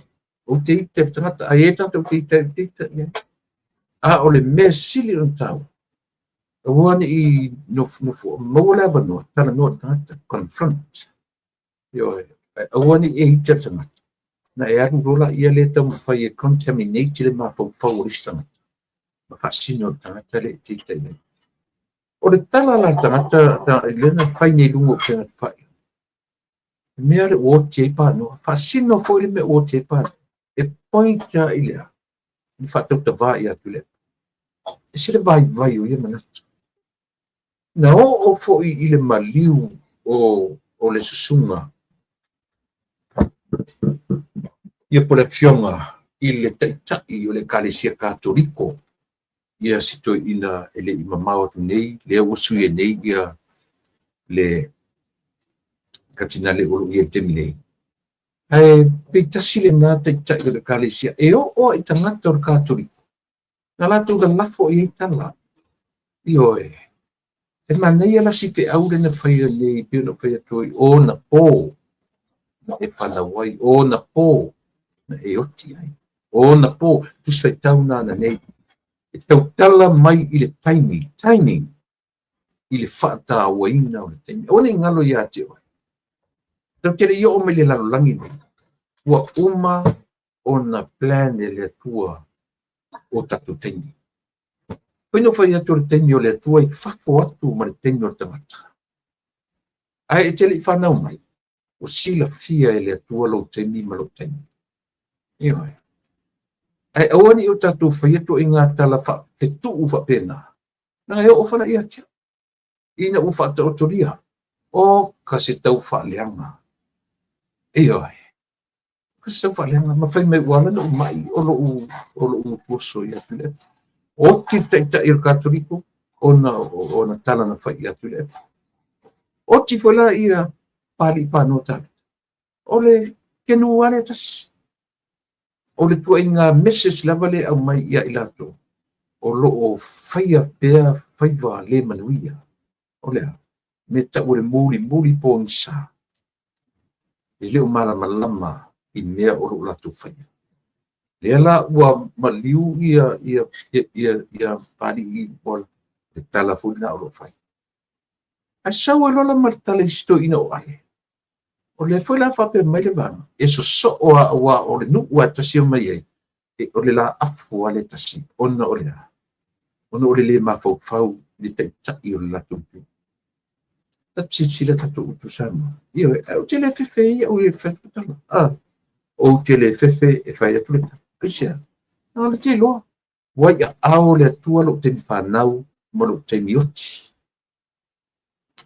ou te ita i le tagata, a i ai le tagata ou te ita, ou te ita i ai. A o le mea sili ona taua, aua ne i nofo maua le avanoa, talanoa i le tagata, confront. Ioe, aua ne i e ita i le tagata. Na e alu loa laia lea taumafai e contaminate le mafaufau o le isi tagata, ma faasino le tagata le e te ita i ai. O le tala la le tagata lea na fai nei i luga o upega tafailagi, le mea le ua oti ai panoa, faasino foi le mea ua oti ai panoa, e point lava i le a, i le faatautavā ia Tuilaepa. Ese le vaivai o ia manatu. Na oo foi i le maliu o le susuga ia po o le afioga i le taitai o le Ekalesia Katoliko, ia si toeaina e le i mamao atu nei, lea ua suia nei ia le Katinale o lo o i ai i le taimi nei. Ae pei tasi lena taitai o le Ekalesia e oo lava i tagata o le Katoliko, na latou lalafo i ai tala. Ioe. E manaia la si feau lea na faia nei pei ona ou fai atu ai, o ona po na e fanau ai, o ona po na e oti ai, o ona po, Tusi Faitau na ananei, e tautala mai i le taimi, timing, i le faatauaina o le taimi. Aua ne i galo ia te oe, tatou te le i oo mai i le lalolagi lenei, ua uma ona plan e le Atua o tatou taimi. Pei ona ou fai atu o le taimi o le Atua i fafo atu ma le taimi o le tagata. Ae e te le i fanau mai, ua silafia e le Atua lou taimi ma lou taimi. Ioe. Ae aua ne i o tatou faia ituaiga tala faafetuu faapena, leaga e oo fana ia te au. Ina ua faataotolia, o ka se tau faaleaga. Ioe. Ka se tau faaleaga, ma fai mai ua ala ona ou mai o lou gutu oso ia Tuilaepa. Oti le taitai o le Katoliko ona o ana tala na fai ia Tuilaepa. Oti foi la ia Papalii Panoa Tavita. O le kenu lava lea e tasi. O le ituaiga message lava lea e aumai ia i latou o lo o faia pea faiva le manuia. O le a? Mea tau o le mulimuli pogisa. E le o malamalama i mea o lo o latou faia. Lea la ua maliu ia Papalii ua le tala foi lena o lo o fai. Ae sau ai loa la ma le tala i si toeaina o Ale. O lea foi la faapea mai le vaega, e sosoo lava aua o le nuu lava e tasi e omai ai, o le laafu lava lea e tasi, ona o le a? Ona o le le mafaufau i le taitai o le latou itu. Tatou silasila tatou upu Samoa. Ioe, ae ou te le fefe ai au e fai atu le tala. Ah, ou te le fefe e fai atu le tala. Aisea? Na o le te iloa. Ua i aao o le Atua lou taimi fanau ma lou taimi oti.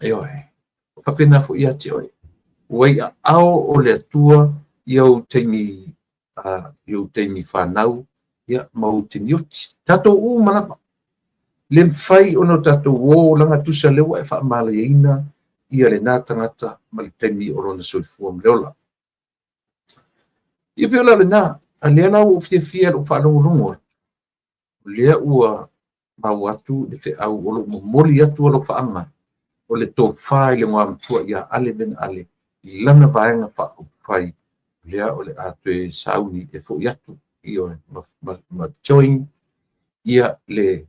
Ioe. O faapena foi ia te oe. Ua i aao o le Atua i ou taimi, i ou taimi fanau, ia, ma ou taimi oti. Tatou uma lava. Le mafai ona o tatou o laga tusa lea ua e faamalaieina ia lena tagata ma le taimi o lona soifua ma le ola. Ia pei o la lena, a lea la ua ou fiafia i lou faalogologo atu, o lea ua maua atu le feau o lo o momoli atu alofaaga o le tofa i le Igoamatua ia Ale Mena Ale i lana Vaega Faaupufai, lea o le a toe sauni e foi atu, ioe, ma join ia le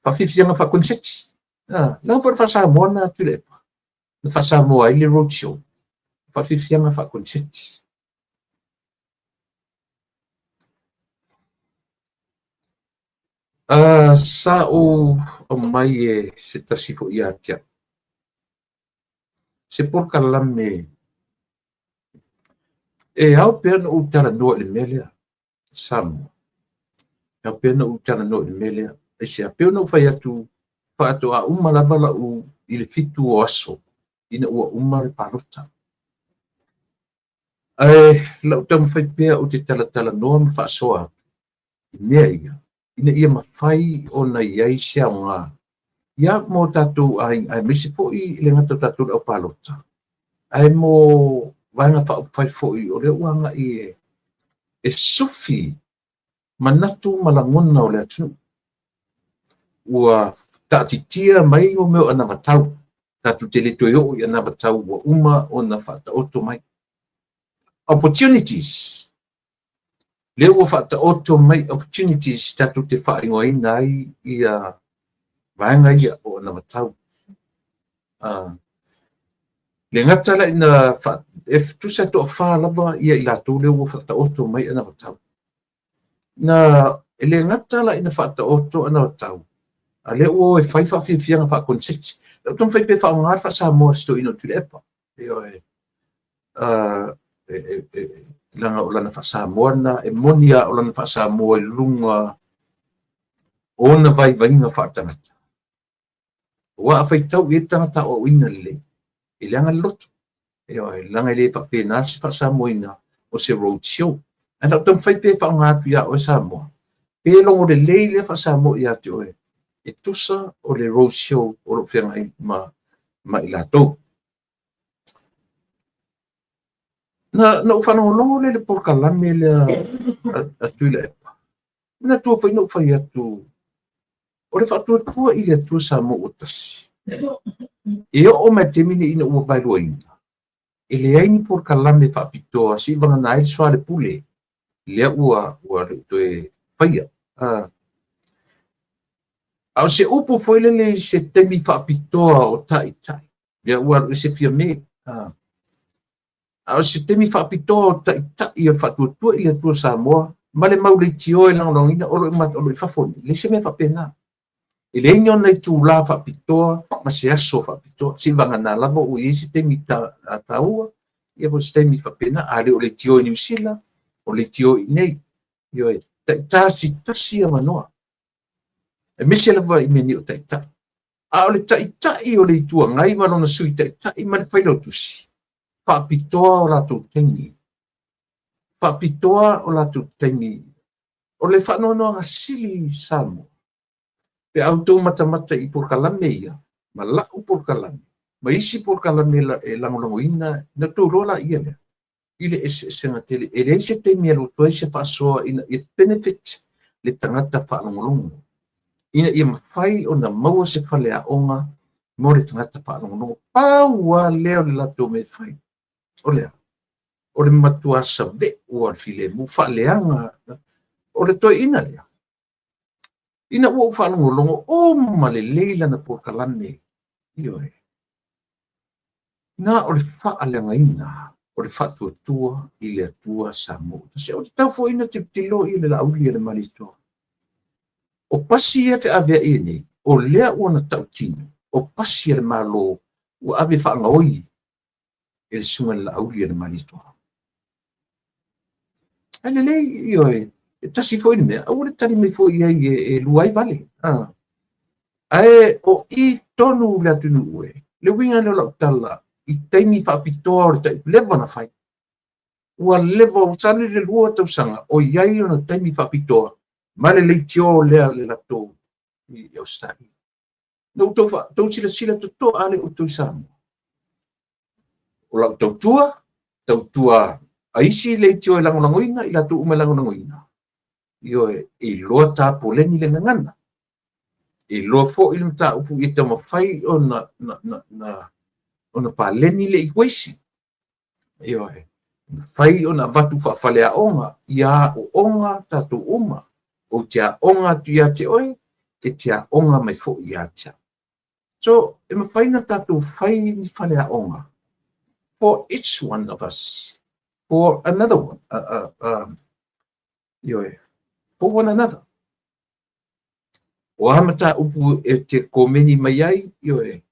faafiafiaga faakoneseti. Leaga foi le faa-Samoa na Tuilaepa, na faa-Samoa ai le road show, faafiafiaga faakoneseti. Sa ou aumai e se tasi foi ia te au, se polokalame e ao pea ona ou talanoa i le mea lea, Samoa. E ao pea ona ou talanoa i le mea lea. Aisea? Pei ona ou fai atu, faatoa uma lava lau i le 7 o aso ina ua uma le palota. Ae lau taumafai pea ou te talatalanoa ma faasoa atu i mea ia, ina ia mafai ona i ai se aoga ia mo tatou aiga, aemaise foi e le gata o tatou le aupalota, ae mo Vaega Faaupufai foi o lea ua agai e sufi manatu ma lagona o le atunuu. Ua taatitia mai mo mea o anavatau, tatou te le toe oo i anavatau ua uma ona faataoto mai. Opportunities, lea ua faataoto mai opportunities tatou te faaigoaina ai ia vaega ia o anavatau. Le gata la ina e tusa e toafa lava ia i latou lea ua faataoto mai anavatau. Na e le gata la ina faataoto anavatau, a lea ua o e fai faafiafiaga faakoneseti. Lau taumafai pe faaaoga le faa-Samoa a si toeaina o Tuilaepa. Ioe. Leaga o lana faa-Samoa lena, e moni lava o lana faa-Samoa i luga O ona vaivaiga faaletagata. Aua a faitau i ai le tagata aoaoina lelei, e leaga le loto. Ioe, leaga e le faapena se faasamoaina o se road show. Ae na ou taumafai pea e faaaoga atu ia oe Samoa, pe logo lelei lea faasamoa ia te oe, e tusa o le road show o lo o feagai ma i latou. Na ou faalogologo lea i le polokalame lea a Tuilaepa, manatua foi na ou fai atu, o le faatuatua i le Atua Samoa ua tasi. E oo mai le taimi lenei ina ua vaeluaina, e leai ni polokalame faapitoa se i vagana ai le soalepule lea ua le toe faia. A o se upu foi lele i se taimi faapitoa o taitai, lea ua alu ese Fiame. A o se taimi faapitoa o taitai o le faatuatua i le Atua Samoa ma le mau leitio e lagolagoina o lo o i fafo nei, leai se mea faapena. E leai ni ona itula faapitoa ma se aso faapitoa, se i vagana lava ua i ai se taimi taua, ia po o se taimi faapena. A le o leitio i Niu Sila, o leitio i inei. Ioe, taitasi tasi avanoa. Aemaise lava i mea nei o taitai. A o le taitai o le Itu Agai ma lona sui taitai ma le failautusi, faapitoa o latou taimi. Faapitoa o latou taimi. O le faanoanoaga sili i Samoa, pe a outou matamata i polokalame ia, ma lau polokalame, ma isi polokalame e lagolagoina, na outou iloa laia lea, i le eseesega tele. E leai se taimi e alu atu ai se faasoa ina ia benefit le tagata faalogologo, ina ia mafai ona maua se faleaoga mo le tagata faalogologo. Pau lava lea o le latou mea e fai, o le a? O le matua save'u o le filemu, faaleaga. O le toeaina lea, ina ua ou faalogologo, uma lelei lana polokalame, ioe, na o le faaleagaina o le faatuatua i le Atua Samoa. O te tau foi ina tilotilo i le Laauli a le Malietoa. O pasi ia feaveai e nei, o lea ua na tautino, o pasi a le Malo ua ave faagaoi e le susuga i le Laauli a le Malietoa. Ae lelei, ioe, e tasi foi le mea, aua le tali mai foi i ai e lua ai vale. Ae o i tonu le atunuu e, le uiga lea o lau tala, i taimi faapitoa o le tai, leva na fai. Ua leva, ua sali le 2 tausaga, o i ai ona taimi faapitoa, ma le leitio lea le latou i Australia. Na outou tou silasila totoa a le outou i Samoa. O lau tautua, tautua a isi leitio e lagolagoina, i latou uma e lagolagoina. Ioe, e iloa tapoleni le gagana. E iloa foi le mataupu ia taumafai ona ona paleni le equation. Ioe, mafai ona avatu faafaleaoga ia aooga tatou uma. Ou te aoga atu ia te oe, e te aoga mai foi ia te au. So, e mafai na tatou fai ni faleaoga for each one of us, for another one, ioe, for one another. O a mataupu e te komeni mai ai, ioe,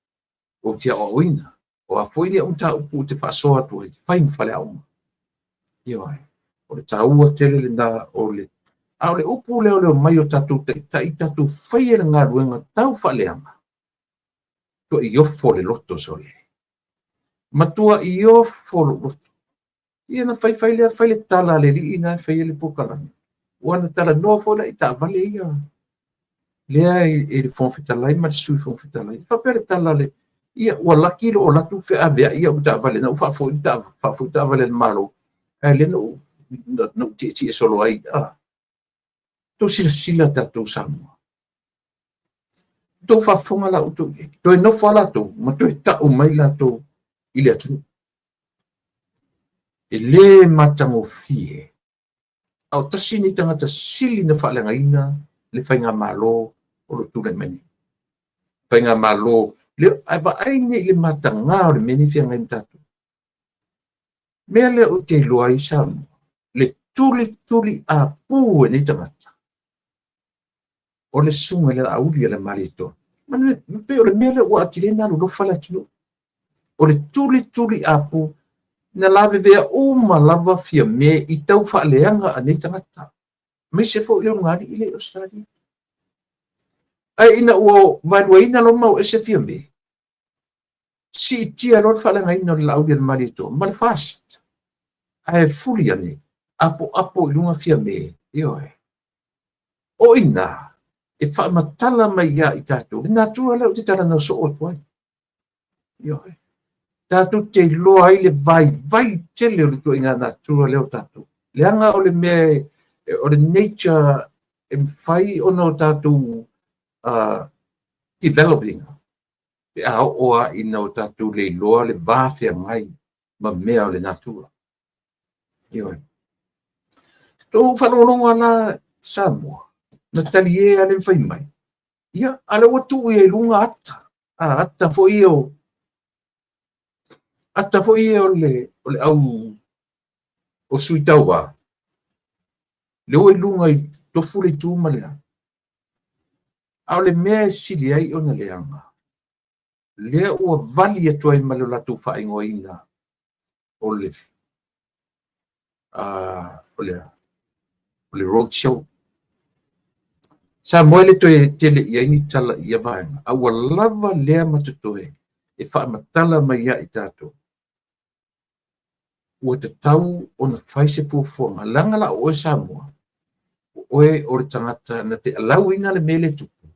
ou te aoaoina. O a foi ni au mataupu ou te faasoa atu ai, fai ma faleaoga. Ioe, o le taua tele lena o le a o le upu lea o le omai o tatou taitai, tatou faia le galuega tau faaleaga, tua i ofo le loto sole. Matua i ofo lou loto. Ia na fai fai lea, fai le tala a le alii na e fai ai le polokalame. Ua na talanoa foi la i taavale ia lea i le Fofoga Fetalai ma le Sui Fofoga Fetalai. Faapea le tala a le, ia ua laki lou alu atu feaveai au taavale, na ou faafoi taavale a le Malo, ae lea na ou tietie solo ai. Tou silasila tatou Samoa. Tou faafofoga la outou i ai. Toe nofo lava latou ma toe tau mai latou i le atunuu. E le matagofie. A o tasi nei tagata sili na faaleagaina le faigamalo o lo o tulai mai nei. Faigamalo, le, ae vaai nei i le mataga o le mea nei feagai ma tatou. Mea lea ou te iloa ai Samoa, le tulituli apu e nei tagata, o le susuga i le Laauli a le Malietoa. Ma pei o le mea lea ua atili ai ona alolofa le atunuu. O le tulituli apu na lavevea uma lava Fiame i tau faaleaga a nei tagata. Aemaise foi le ulugalii lea i Ausetalia. Ae ina ua vaeluaina loa ma o ese Fiame, siitia loa le faaleagaina o le Laauli a le Malietoa ma le FAST. Ae fuli ane, apoapo i luga Fiame, ioe. O i ina e faamatala mai ia i tatou le natura lea ou te talanoa soo atu ai. Ioe. Tatou te iloa ai le vaivai tele o le ituaiga natura lea o tatou. Leaga o le mea, o le nature e mafai ona o tatou developing pe a oo lava ina o tatou le iloa le va feagai ma mea o le natura. Ioe. Tou faalogologo lava la Samoa, na talie lava le fai mai. Ia, a lea ua tuu ia i luga ata, a ata foi ia o ata foi ia o le au o sui tauva, lea ua i luga i tofu le itu ma le a. A o le mea e sili ai ona leaga, lea ua vali atu ai ma le latou faaigoaina o le o le o le road show. Samoa e le toe tele i ai ni tala i ia vaega, a ua lava lea ma totoe e faamatala mai ia i tatou. Ua tatau ona fai se fuafuaga, leaga la o oe Samoa, o oe o le tagata na te alauina le mea lea e tupu,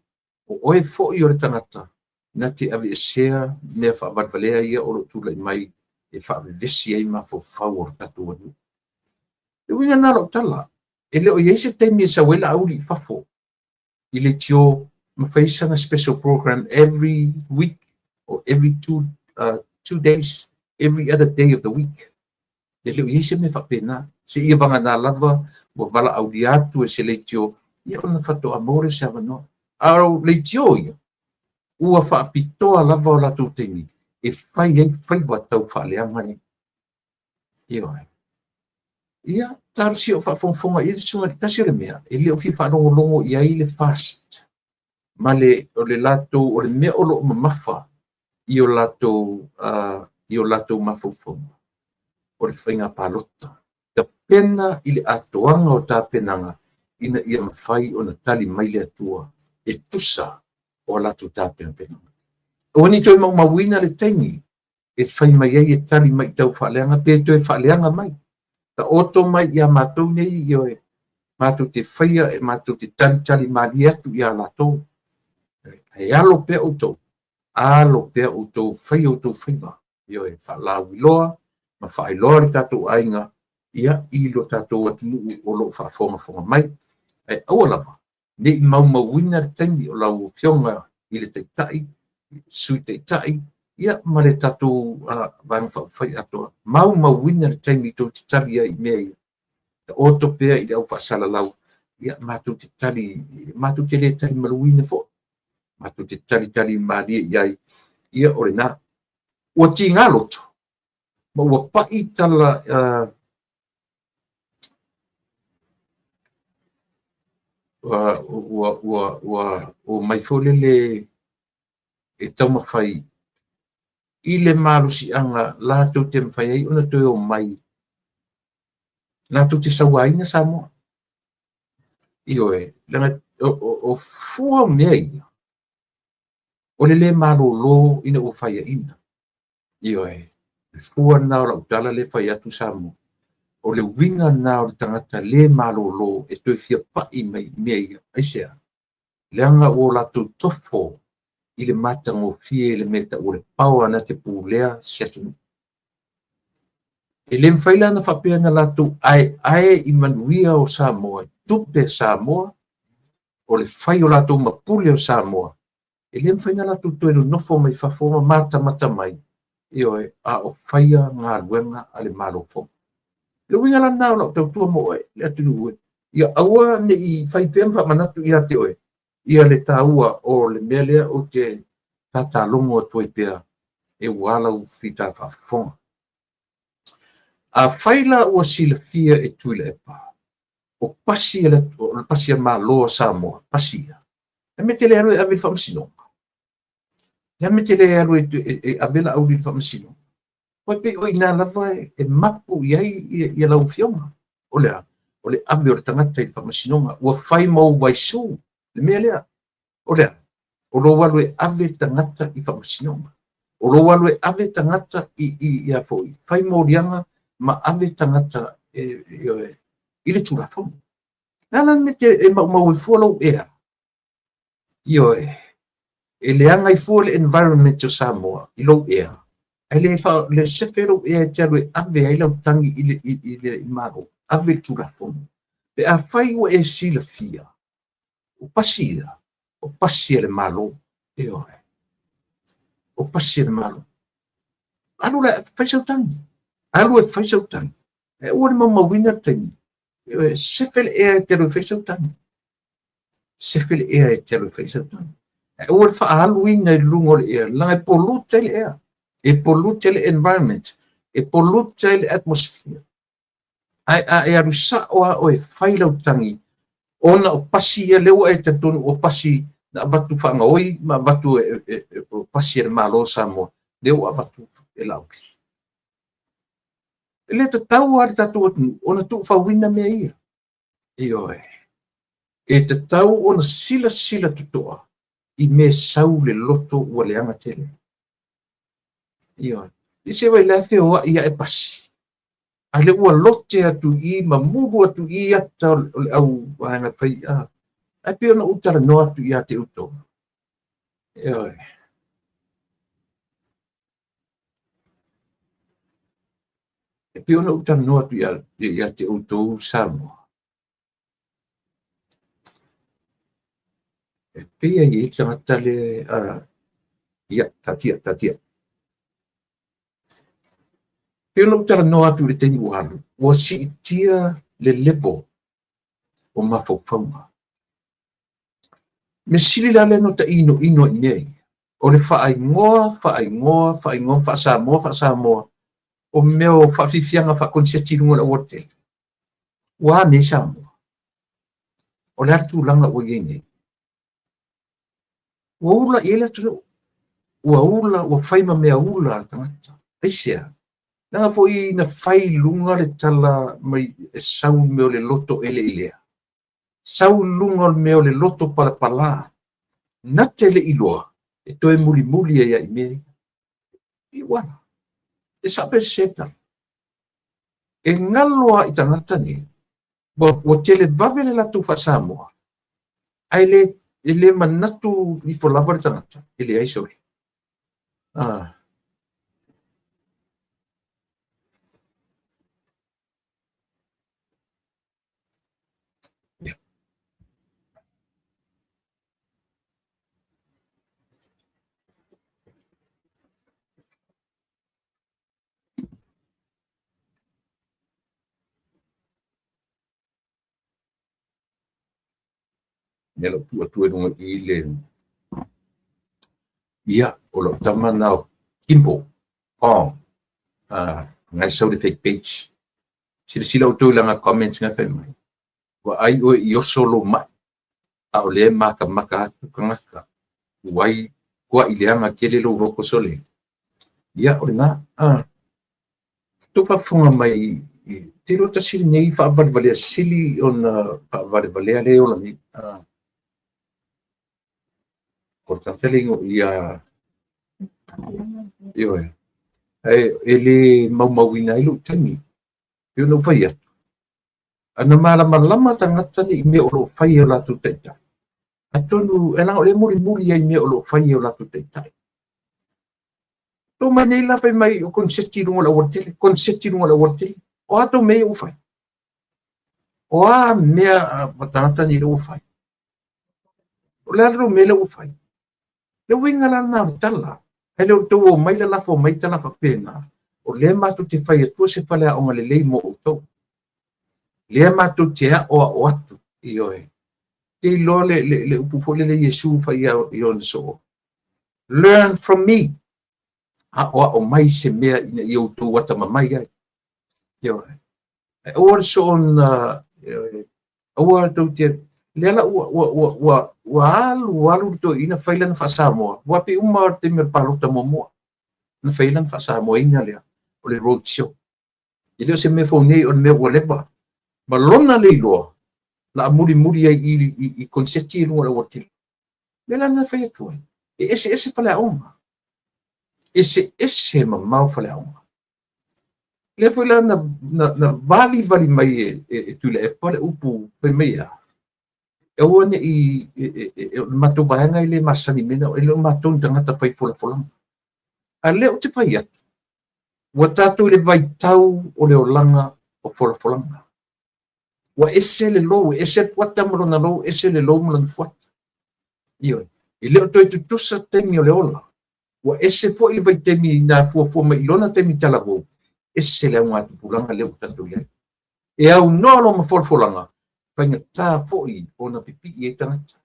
o oe foi o le tagata na te aveesea mea faavalevalea ia o lo o tulai mai e faavevesi ai mafaufau o le tatou atunuu. Le uiga lena o lau tala, e le o i ai se taimi e sau ai Laauli i fafo i leitio ma fai sana special program every week or every 2 days, every other day of the week. E le o i ai se mea faapena. Seia vagana lava ua valaaulia atu e se leitio, ia ona faatoa maua lea o se avanoa. A o leitio ia, ua faapitoa lava o latou taimi e fai ai faiva tau faaleaga nei. Ioe. Ia, talosia o faafogafoga i le susuga i le tasi o le mea, e le o fia faalogologo i ai le FAST ma le o le latou o le mea o lo o mamafa i o latou i o latou mafaufauga o le faiga palota. Tapena i le atoaga o tapenaga ina ia mafai ona tali mai le Atua e tusa o a latou tapenapenaga. Aua ne i toe maumauina le taimi e fai mai ai e tali mai i tau faaleaga pe toe faaleaga mai. Taoto mai ia matou nei, ioe, matou te faia e matou te talitali malie atu ia latou. Ae alo pea outou, alo pea outou, faia outou faiva, ioe, faalauiloa ma faailoa le tatou aiga, ia, i lo tatou atunuu o lo o faafogafoga mai. Ae aua lava ne i maumauina le taimi o lau Afioga i le Taitai, Sui Taitai, ia ma le tatou Vaega Faaupufai atoa. Maumauina le taimi tou te tali ai i mea ia. Taoto pea i le au faasalalau, ia matou te tali, matou te le tali maluina foi. Matou te talitali malie i ai, ia o lena. Ua tiga loto, ma ua pai tala ua omai foi lele e taumafai i le malosiaga latou te mafai ai ona toe omai latou te sauaina Samoa. Ioe, leaga o fua mea ia, o le le malolo ina ua faiaina. Ioe, le fua lena o lau tala lea e fai atu Samoa. O le uiga lena o le tagata le malolo e toe fia pai mai i mea ia. Aisea? Leaga ua latou tofo i le matagofie i le mea tau o le power na te pulea se atunuu. E le mafai la ona faapea na latou aeae i manuia o Samoa, i tupe a Samoa, o le fai o latou ma pule o Samoa, e le mafai ona latou toe nonofo mai fafo ma matamata mai, ioe, a o faia galuega a le Malo fou. Le uiga la lena o lau tautua mo oe, le atunuu e, ia aua ne i fai pea ma faamanatu ia te oe, ia le taua o le mea lea ou te tatalogo atu ai pea e ua lau fita faafofoga. Afai la ua silafia e Tuilaepa, o pasi a le, o le pasi a Malo a Samoa, pasi ia, le mea te le alu e ave i le faamasinoga. Le mea te le alu e ave Laauli i le faamasinoga. Ua pei o i ina lava e mapu i ai ia lau afioga. O le a? O le ave o le tagata i le faamasinoga. Ua fai ma ou vaisu le mea lea. O le a? O lou alu e ave tagata i faamasinoga. O lou alu e ave tagata i a foi, fai moliaga ma ave tagata i le Tulafono. O le a la le mea e maumau ai fua lou ea? Ioe, e leaga ai fua le environment o Samoa i lou ea, ae le, le sefe lou ea e te alu e ave ai lau tagi i le Malo, ave i le Tulafono. Pe afai ua e silafia, o pasi ia, o pasi a le Malo. Ioe. O pasi a le Malo. Alu la, fai sau tagi. Alu e fai sau tagi. E aua le maumauina le taimi. Ioe, sefe le ea e te alu e fai sau tagi. Sefe le ea e te alu e fai sau tagi. E aua le faaaluina i luga o le ea, leaga e pollute ai le ea. E pollute ai le environment. E pollute ai le atmosphere. Ae a e alu sao lava oe e fai lau tagi, ona o pasi ia, lea ua e talitonu o pasi na avatu faagaoi ma avatu o pasi a le Malo o Samoa, lea ua avatu e Laauli. E le tatau lava i le tatou atunuu ona tuufauina mea ia. Ioe. E tatau ona silasila totoa i mea sau le loto ua leaga tele. Ioe. I se vai la feoai ae pasi. A lea ua lote atu i ma mulu atu i ata o le au vaega fai a. Ae pei ona ou talanoa atu ia te outou. Ioe. E pei ona ou talanoa atu ia te outou Samoa. E pei e i ai tagata le ia, taatia, taatia. Pei ona ou talanoa atu i le taimi ua alu, ua siitia le level o mafaufauga. Mea sili la lea no ta inoino i mea ia, o le faaigoa, faaigoa, faaigoa, faa-Samoa, faa-Samoa, o mea o faafiafiaga faakoniseti i luga o le aualatele. Ua a nei Samoa? O le a le tulaga ua i ai nei? Ua ula i ai le atunuu. Ua ula, ua fai ma mea ula a le tagata. Aisea? Leaga foi na fai i luga le tala mai e sau i mea o le loto eleelea. Sau i luga o le mea o le loto palapala. Na te le iloa e toe mulimuli ai i mea ia. I ua ala. E sao pe sese le tala? E galo lava i tagata nei, ua tele vave le latou faa-Samoa, ae le, e le manatu ifo lava le tagata, e leai sole. Ah. Yeah. Ia lou tuu atu ai luga i le ia o lau tama na o Kimbo Kong ngai sau le fake page. Silasila outou i lana comments ngai fai mai. Vaai oe i oso lou mai a o lea e makamaka atu tagata uai kuaʻi leaga tele lou loto sole. Ia o lena tou faafofoga mai te iloa tasi lenei faavalevalea sili ona faavalevalea lea e ola nei. O le tagata le igoa ia ioe. Ae e le maumauina ai lou taimi. Pei ona ou fai atu, ana malamalama tagata nei i mea o lo o fai e o latou taitai. Atonu, e leaga o lea e mulimuli ai i mea o lo o fai e o latou taitai. Tou mai nei la fai mai o koniseti i luga o le aualatele, koniseti i luga o le aualatele. O a tou mea ia ua fai? O a mea a tagata nei lea ua fai? O le a le mea lea ua fai? Le uiga la lena o le tala. Ae le o le tou omai lalafo mai tala faapena, o lea matou te fai atua se faleaoga lelei mo outou. Lea matou te aoao atu, ioe. Te iloa le upu foi lele Iesu fai i ona soo. Learn from me. Aoao mai se mea ina ia outou atamamai ai. Ioe. Ae aua le soona, aua tou te, lea la ua alu alu le toeaina fai lana faa-Samoa, aua pei uma lava o le taimi o le palota muamua, na fai ai lana faa-Samoaina lea, o le road show. E le o se mea fou nei, o le mea ua leva. Ma lona le iloa, la a mulimuli ai i koniseti i luga o le aualatele. Lea la na fai atu ai, e eseese faleaoga, eseese mamao faleaoga. Lea foi la na valivali mai e Tuilaepa le upu fai mai e a, e aua ne i o le matou vaega e le masani mea na, e le o matou ni tagata fai folafolaga. A lea ou te fai atu, ua tatou i le vaitau o le olaga o folafolaga. Ua ese le lou, e ese le fuata ma lona lou, ese le lou ma lona fuata. Ioe. E le o toe tutusa taimi o le ola. Ua ese foi le vaitaimi na fuafua mai i lona taimi talavou, ese le augatupulaga lea ua tatou i ai. E aunoa loa ma folafolaga, faigata foi ona pipii ai tagata.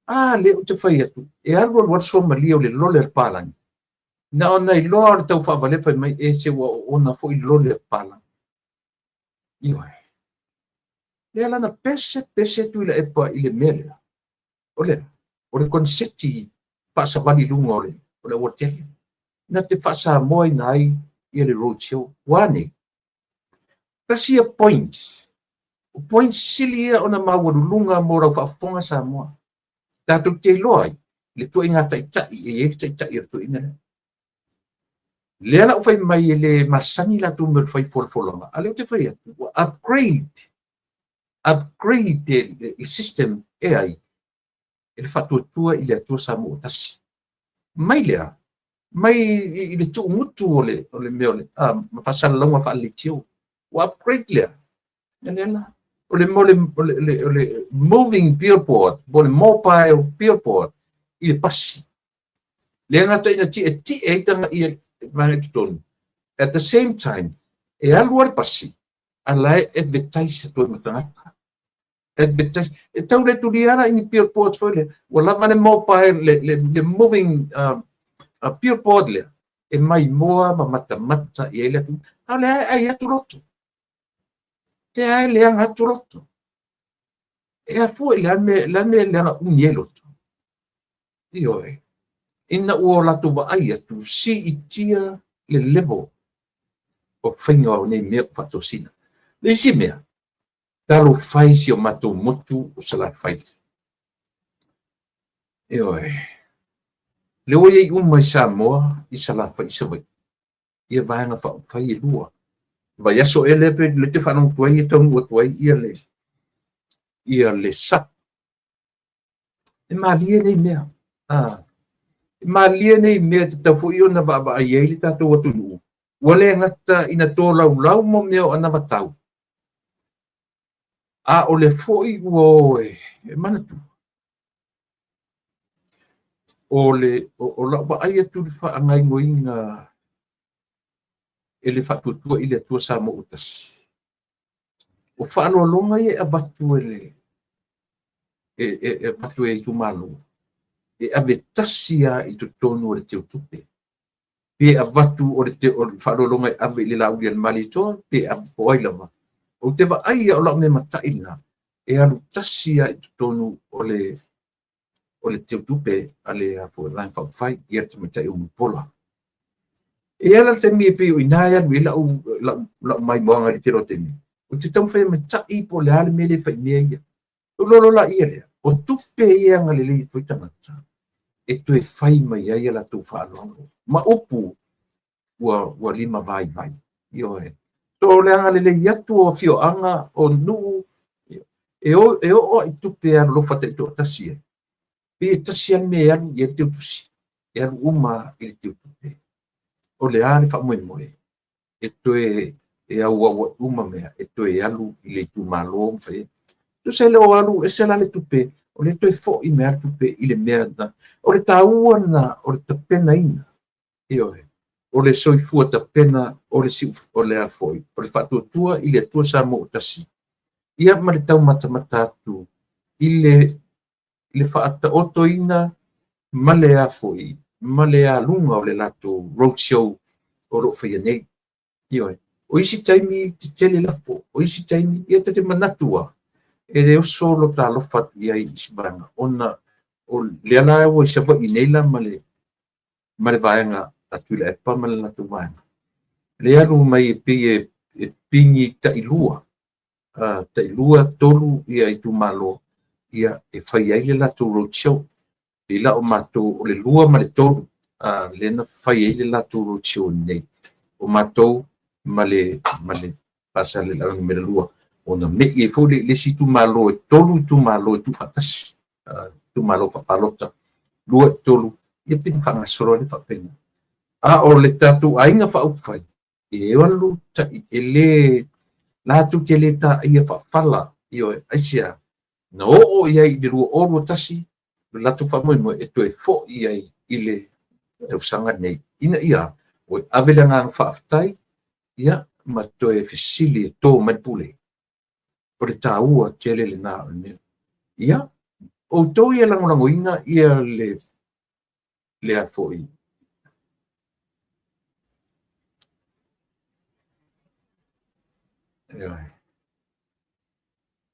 A lea ou te fai atu, e alu alu alu suamalie o le lole a le palagi. Na ona iloa o le tau faavalea fai mai, e se ua oona foi le lole a le palagi. Ioe. Lea la na pese pese Tuilaepa i le mea lea. O le, o le koneseti faasavali i luga o le, o le aualatele. Na te faasamoaina ai ia le road show. Ua a nei? Tasi ia point. O point sili ia ona maualuluga mo lau faafofoga Samoa. Tatou te iloa ai le tuaiga taitai e i ai le taitai o le toeaina lea. Lea la ua fai mai e le masani latou mea o le fai folafolaga, a lea ou te fai atu, ua upgrade, upgrade le system e ai, e le Faatuatua i le Atua Samoa ua Tasi. Mai lea, mai i le tuumutu o le, o le mea o le ma faasalalauga faale-leitio. Ua upgrade lea. Ia lea la. O le, o le, o le, o le moving billboard, po o le mobile billboard i le pasi. Le gata ina tietie ai tanga ia vaega i totonu. At the same time, e alu a le pasi, a la e advertise atu ai ma tagata. Advertise. E tau le tulia la i ni billboards foi lea. Ua lava le mobile, le moving billboard lea, e maimoa ma matamata i ai le atunuu. A o lea e ai atu loto. Lea e leaga atu loto. E afua i le a le mea e leaga umi ai loto? Ioe. Ina ua o latou vaai atu, siitia le level o faiga o nei mea o faatosina. Le isi mea, talofa e i si o matou motu o Salafai. Ioe. Lea ua i ai uma i Samoa, i Salafai, i Savaii, ia vaega faaupufai e lua. Vaiaso ea lea pe le te faalogo atu ai e taunuu atu ai ia le ia le SUPP. E malie nei mea. E malie nei mea e tatau foi ona vaavaai ai le tatou atunuu. Ua le gata ina tolaulau mo mea o anavatau, a o le foi ua o e manatua. O le o lau vaai atu i le faagaoioiga e le Faatuatua i le Atua Samoa ua Tasi. O faaaloaloga ia e avatu e le e avatu e itumalo, e ave tasi lava i totonu o le teutupe. Pe avatu o le faaaloaloga e ave i le Lauli a le Malietoa, pe ave po o ai lava. Ou te vaai ia o lau mea matai lena, e alu tasi lava i totonu o le teutupe a le Vaega Faaupufai, ia le tamaitai o Mulipola. E i ai la le taimi e pei o i ina e alu i ai lau maimoaga i le tele o taimi, ou te taumafai e matai po o le a le mea lea e fai i mea ia. Ou iloa loa laia lea, o tupe ia e agalelei atu ai tagata e toe fai mai ai a latou faaaloalo ma upu ua lima vaivai. Ioe. So o le agalelei atu o afioaga, o nuu, e oo lava i tupe e alolofa taitoatasi ai, pei e tasi lava le mea e alu i ai le teutusi, e alu uma i le teutupe. O le a le faamoemoe e toe e auauai uma mea e toe alu i le itumalo ma fai ai. Tusa e le o alu ese la le tupe, o lea toe foi mai lava le tupe i le mea na. O le taua lena o le tapenaina, ioe, o le soifua tapena o le siu, o le a foi, o le faatuatua i le Atua Samoa ua Tasi, ia ma le taumatamata atu i le faataotoina ma le a foi, ma le aluga o le latou road show o lo o faia nei. Ioe. O isi taimi tetele lafo, o isi taimi, ia ta te manatu lava, e le oso lo ta alofa atu i ai i isi vaega, ona o lea la ua i Savaii nei la ma le vaega a Tuilaepa ma le latou vaega. Le alu mai e pei e pigi tailua, tailua, tolu ia itumalo. ia, e fai ai le latou road show. Pei la o matou o le 2 ma le 3 lea na fai ai le latou road show nei. O matou ma le Faasaleleaga numera 2, ona mei ai foi le isi itumalo, e 3 itumalo e tuufaatasi, itumalo faapalota, 2, 3, ia pei na faagasolo ai le faapena. A o le tatou aiga faaupufai, e alu e le latou te le taia faafala, ioe, aisea? Na oo i ai i le 2021 le latou faamoemoe e toe foi i ai i le tausaga nei, ina ia ua ave le agaga faafetai, ia, ma toe fesili e to mai le pule. O le taua tele lena o le mea. Ia, outou ia lagolagoina ia le a foi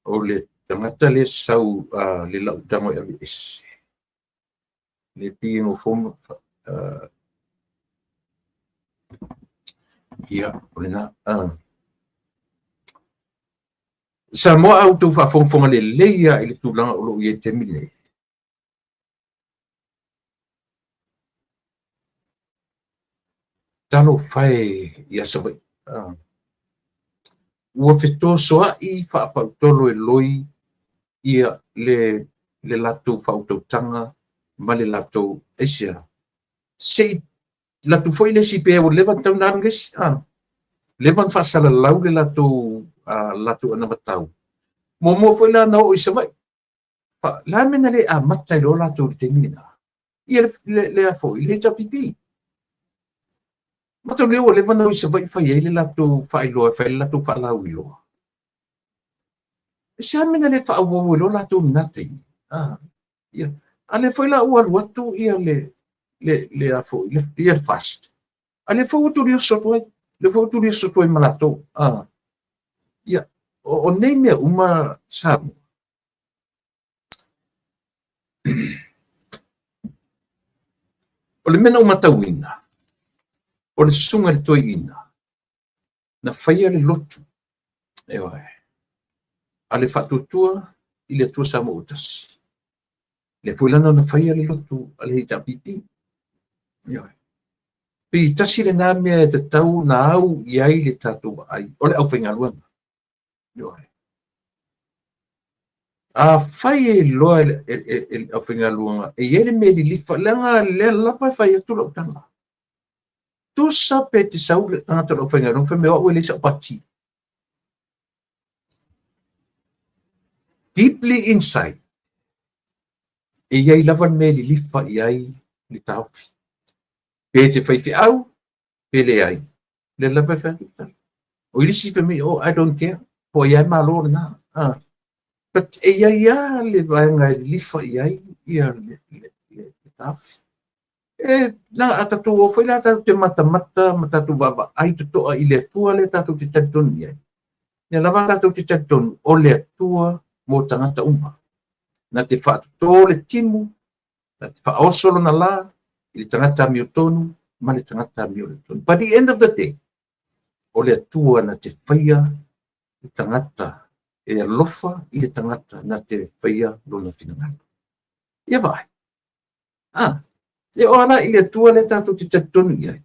o le tagata lea sau le lau tago e aveese le pei e nofo ia o lena Samoa a outou faafogafoga lelei lava i le tulaga o lo o i ai i le taimi lenei. Talofa e ia Savaii. Ua fetosoai faapautolo e loi ia le latou faautautaga ma le latou aisea. Se i latu foi le isi pe ua leva ona tatau ona alu le isi. Leva ona faasalalau le latou anavatau. Muamua foi la ona oo i Savaii. Le a le mea na le amata ai loa latou i le taimi lena? Ia le a foi, le HRPP. Mataulia ua leva ona o i Savaii fai ai le latou faailoa, fai ai le latou faalauiloa. E se a mea na le faaauau ai loa latou i lena taimi? Ia. A lea foi la ua alu atu ia le a foi, ia le FAST. A lea foi ua tulioso atu ai, lea foi ua tulioso atu ai ma latou. Ia, o nei mea uma Samoa, o le mea na ou matauina, o le susuga i le toeaina, na faia le lotu, ioe, a le Faatuatua i le Atua Samoa ua Tasi. Lea foi la na faia le lotu a le HRPP. Ioe. Pei tasi lena mea e tatau na au i ai le tatou vaai, o le aufaigaluega. Ioe. Afai e iloa e le aufaigaluega e i ai le mea e lilifa, leaga lea lava e fai atu lau tala. Tusa pe te sau le tagata o le aufaigaluega, fai mai o au e leai sau pati. Deeply inside, e i ai lava le mea e lilifa i ai le taofi. Pe te faifeau, pe leai. Lea lava e fai atu tala. O isi fai mai, oh, I don't care. Po ai e malo lena. But e i ai lava le vaega e lilifa i ai ia le taofi. E, na, a tatou o foi la tatou te matamata ma tatou vaavaai totoa i le Atua lea tatou te talitonu i ai. Ia lava tatou te talitonu o le Atua mo tagata uma. Na te faatotō le timu, na te faaoso lona lā i le tagata amiotonu ma le tagata amioletonu. By the end of the day, o le Atua na te faia le tagata e alofa i le tagata na te faia lona finagalo. Ia vaai. E o ala i le Atua lea tatou te talitonu i ai,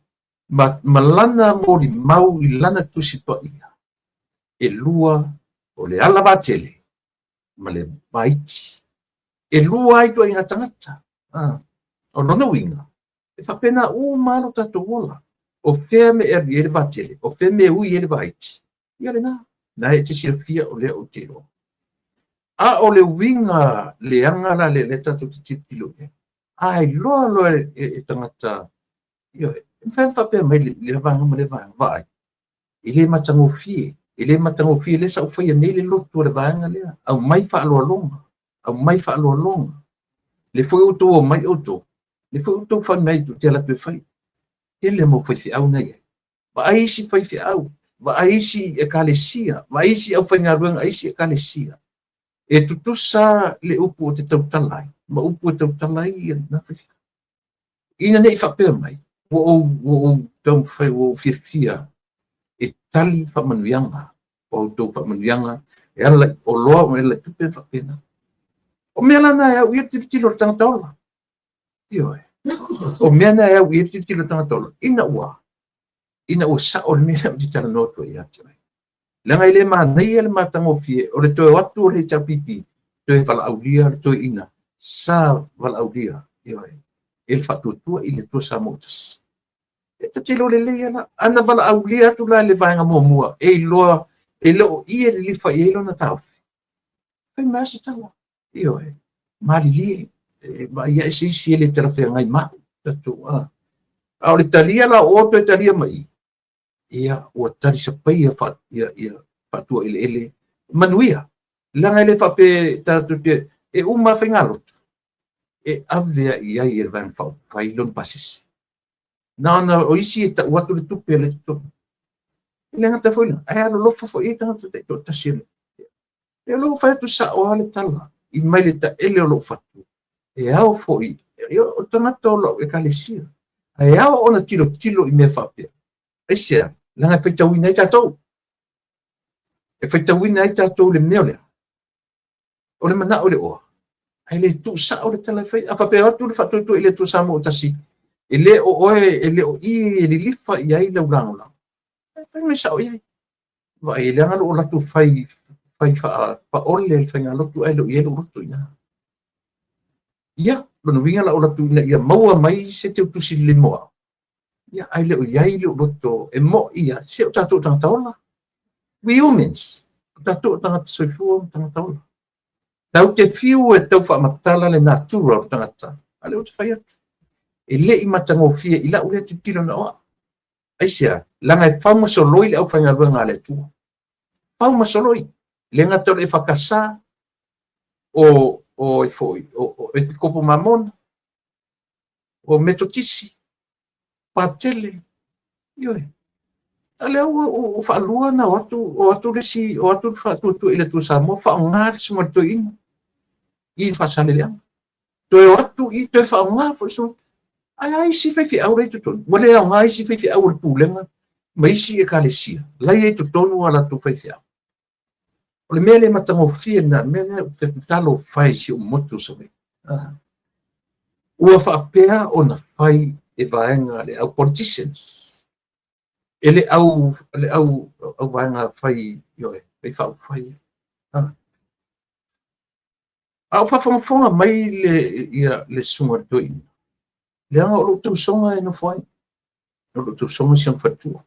ma lana molimau i lana Tusi Paia, e lua o le ala vatele ma le vaiti. E lua ai ituaiga tagata. O lona uiga, e faapena uma lava lo tatou ola. O fea me e alu i ai le vatele, o fea me e ui ai le vaiti. Ia lena, na e te silafia o lea ou te iloa. A o le uiga leaga la lea tatou te tilotilo i ai, a iloa loa e tagata, ioe, e mafai ona faapea mai lea vaega ma lea vaega, vaai, e le matagofie, e le matagofie lea sa ou faia nei le lotu o le vaega lea, aumai faaaloaloga, aumai faaaloaloga. Le foi outou omai outou, le foi outou fai mai te alu atu e fai. Tele mau faifeau na i ai. Vaai isi faifeau, vaai isi ekalesia, vaai isi aufaigaluega a isi ekalesia. E tutusa le upu o te tautala ai, ma upu e tautala ai ia lena faifeau. Ina ne i faapea mai, ua ou taumafai, ua ou fiafia e tali faamanuiaga, o outou faamanuiaga e ala i oloa ma e ala i tupe faapena. O mea la na e au i ai le tilotilo a le tagata ola. Ioe. O mea na e au i ai le tilotilo a le tagata ola, ina ua, ina ua sao le mea lea ou te talanoa atu ai ia te oe. Leaga e le manaia le matagofie o le toe o atu o le HRPP, toe valaaulia le toeaina sa valaaulia, ioe, e le Faatuatua i le Atua Samoa ua Tasi. E ta te iloa lelei lava la, ana valaaulia atu la i le vaega muamua, e iloa e le o i e lilifa i ai lona taofi. Fai mai lava se tala, ioe, malilie, e vaai ae se isi e le talafeagai ma au, tatou, a. A o le talia la o o toe talia mai i, ia, ua talisapaia fa, ia, ia, faatuaeleele, manuia. Leaga e le faapea tatou te, e uma faigalotu, e ave ai i ai e le Vaega Faaupufai lona pasese. Na ona o isi e tau atu le tupe a le totogi. E le gata foi la, ae alolofa foi i ai tagata taitoatasi a le. E o lea ua fai atu sao lava le tala i mai le taele o lou fatu. E ao foi, o tagata o lau ekalesia, ae ao ona tilotilo i mea faapea. Aisea? Leaga e faitauina ai tatou. E faitauina ai tatou le mea lea. O le manao i le oa, ae le tuu sao le tala e fai. A faapea atu le Faatuatua i le Atua Samoa ua Tasi, e le o oe, e le o i e lilifa i ai lau lagolago, e fai mai sao i ai. Vaai, e leaga lou latou fai, fai faapaole le faigalotu ae le o i ai lou loto i ina. Ia, lona uiga la o latou ina ia maua mai se teutusi lelei mo au. Ia, ae le o i ai lou loto e mo'i ia, se o tatou tagata ola. We humans, o tatou tagata soifua ma tagata ola. Tau te fiu e tau faamatala le natura o le tagata, a lea ou te fai atu. E le i matagofie i lau lea tilotilo na o au. Aisea? Leaga e fau ma soloi le aufaigaluega a le Atua. Fau ma soloi. Le gata o le EFKS, o, o, foi, o, o Epikopo Mamona, o Metotisi, Patele, ioe. A lea ua, ua faalua na o atu, o atu le isi, o atu le Faatuatua i le Atua Samoa, faaaoga le susuga i le toeaina i le Faasaleleaga. Toe o atu i, toe faaaoga foi le susuga. Ae a isi faifeau la i totonu? Ua le aoga isi faifeau o le pulega ma isi ekalesia la i ai totonu a latou faifeau. O le mea le matagofie lena, le mea lea ou te tatalo fai i si ou motu o Savaii. Ua faapea ona fai e vaega le au politicians, e le au, le au, au vaega fai, ioe, fai faaupufai. A o faafogafoga mai le, ia, le susuga i le toeaina, leaga o lou tausoga e nofo ai. O lou tausoga si ona faletua.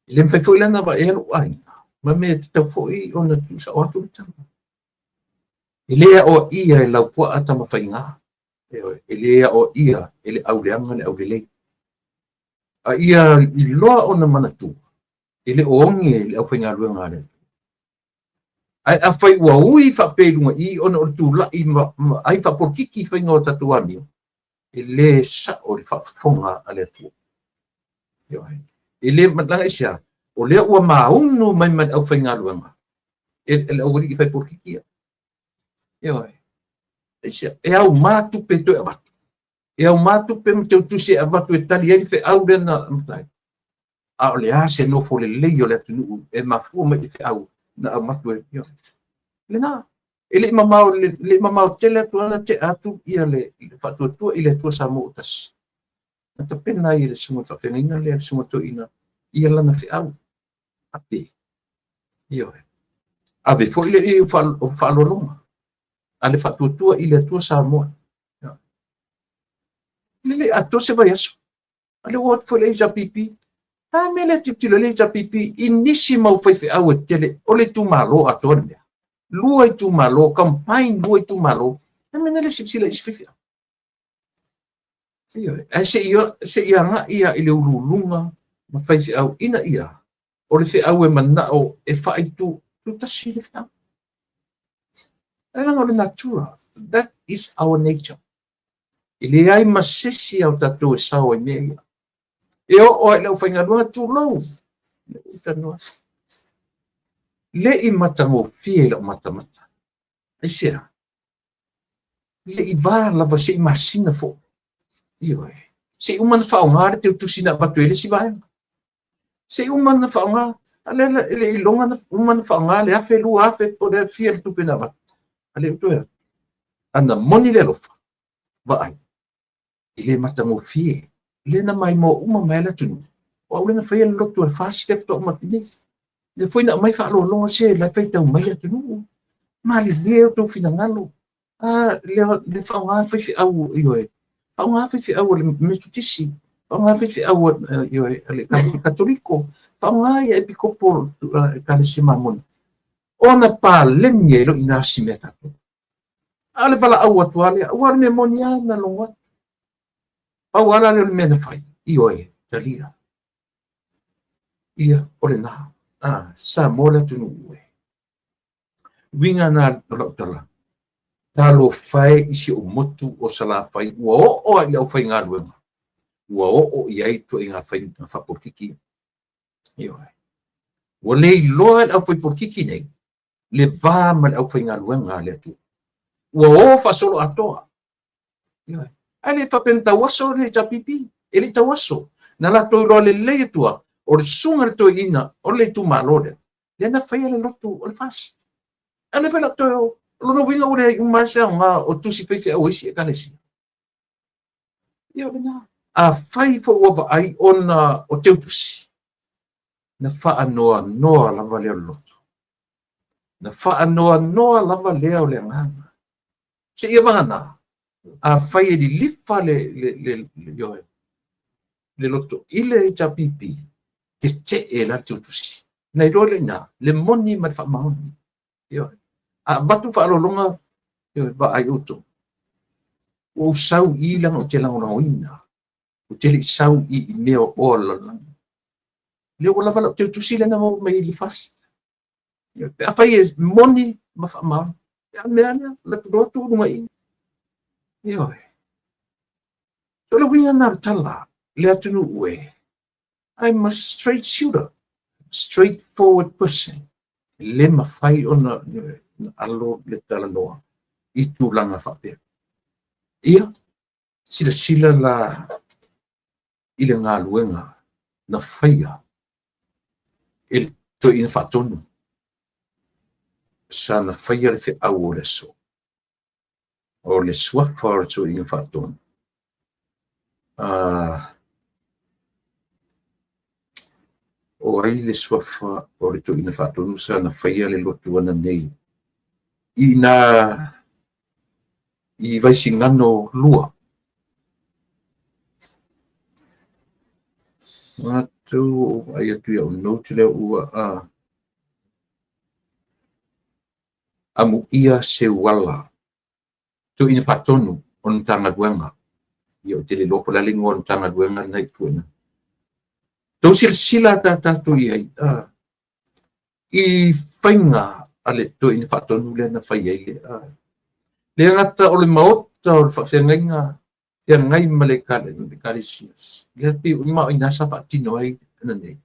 E le mafai foi la ona vaea lou aiga, ma mea e tatau foi ona tuusao atu le tala. E le aoaia e Laupua Tamafaiga, e le aoaia e le auleaga le aulelei. A ia iloa ona manatua, e le o oge le aufaigaluega a le Atua. Ae afai ua ui faapea i luga i ona o le tulai ma, ma ai faapolokiki i faiga o tatou amio, e le sao le faafofoga a le Atua. E le leaga aisea, o lea ua maunu mai ma le aufaigaluega e le aualii fai polokiki ia. Ioe. Aisea, e aumā tupe e toe avatu. E aumā tupe ma teutusi e avatu e tali ai le feau lea na matai. A o le a se nofo lelei o le atunuu e mafua mai i le feau na aumatu e. Ioe. Lena. E le i mamao, le i mamao tele atu ana tea atu ia le, le Faatuatua i le Atua Samoa ua Tasi. Na tapena ai e le susuga faafeagaiga lea, le susuga toeaina, ia lana feau. Ave. Ioe. Ave foi le i o faaaloaloga a le Faatuatua i le Atua Samoa. E le atoa se vaiaso. A lea ua o atu foi le HRPP. A mea lea tilotilo le HRPP i nisi mau faifeau e tele o le itumalo atoa le mea. Lua itumalo, combine lua itumalo. A mea le silasila i isi faifeau. Ioe. Ae se i agai ia i le uluuluga ma faifeau ina ia o le feau e manao e faaitu tutasi le feau. Ae leaga o le natura. That is our nature. E leai ma se isi o tatou e sao ai mea ia. E oo lava i le aufaigaluega, tulou, le i matagofie i lau matamata. Aisea? Le i va lava se i masina foi. Ioe. Se i uma ona faaaoga le teutusi na avatu e le isi vaega. Se i uma ona faaaoga, a lea e le i iloga ona uma ona faaaoga le 1000, 2000, po o le fia le tupe na avatu. A le toe atu. Ana moni le alofa, vaai, e le matagofie, lea na maimoa uma mai ai le atunuu, o au lea na faia le lotu a le FAST lea faatoa uma atu nei. Lea foi na aumai faaaloaloga se la e faitau mai le atunuu. Malilie outou finagalo. A, lea, le faaaoga faifeau, ioe, faaaoga faifeau a le Metotisi, faaaoga faifeau ioe, a le Katoliko, faaaoga ia Epikopo Ekalesia Mamona. Ona paleni ai loa i ina si mea tatou. A o le valaau atu lava lea, aua o le mea moni lava na logo atu. Pau lava la lea o le mea na fai, ioe, talia. Ia, o lena. A, Samoa le atunuu e. Uiga na o lau tala, talofa e i si ou motu o Salafai ua oo lava i le aufaigaluega, ua oo i ai ituaiga faiga faapolokiki. Ioe. Ua le iloa e le aufaipolokiki nei le va ma le aufaigaluega a le Atua. Ua o faasoloatoa. Ioe. Ae le faapea na tauaso le HRPP, e le i tauaso. Na latou iloa lelei atu lava, o le susuga i le toeaina o le itumalo lea, lea na faia le lotu o le FAST. Ae o lea foi o le a toe o. O lona uiga ua leai uma lava se aoga o tusi faifeau a isi ekalesia. Ia o lena. Afai foi ua vaai ona o teutusi, na faanoanoa lava lea o le loto. Na faanoanoa lava lea o le agaga. Seia vagana, afai e lilifa le, le, le, le, ioe, le loto i le HRPP, tetee la le teutusi. Na iloa lea i ina, le moni ma le faamaoni. Ioe. A avatu faaaloaloga, ioe, vaai outou. Ua ou sau i i leaga ou te lagolagoina. Ou te le i sau i i mea o oa o le lalolagi. Lea ua lava lau teutusi lea na maua mai i le FAST. Ioe. Pe afai e moni ma faamaoni, a mea lea, alu atu loa tuu i luga i i. Ioe. So o le uiga lena o le tala, le atunuu e, I'm a straight shooter, straight forward person. E le mafai ona alo le talanoa i tulaga faapea. Ia, silasila la i le galuega na faia e le toeaina faatonu sa na faia le feau o le aso. O le suafa o le toeaina faatonu. O ai le suafa o le toeaina faatonu sa na faia le lotu ananei i nā i Vaisigano 2. Matou ua ou vaai atu i au note lea ua amuia Seuala, toeaina faatonu o le Matagaluega. Ia ou te le iloa po o le a le igoa o le Matagaluega lena i tua i ina. Tou silasila ta tatou i ai i faiga a le toeaina faatonu lea na fai ai le le gata o le maota o le faafeagaiga feagai ma le ekalesia lea pei ma o i ina sa faatino ai ananei.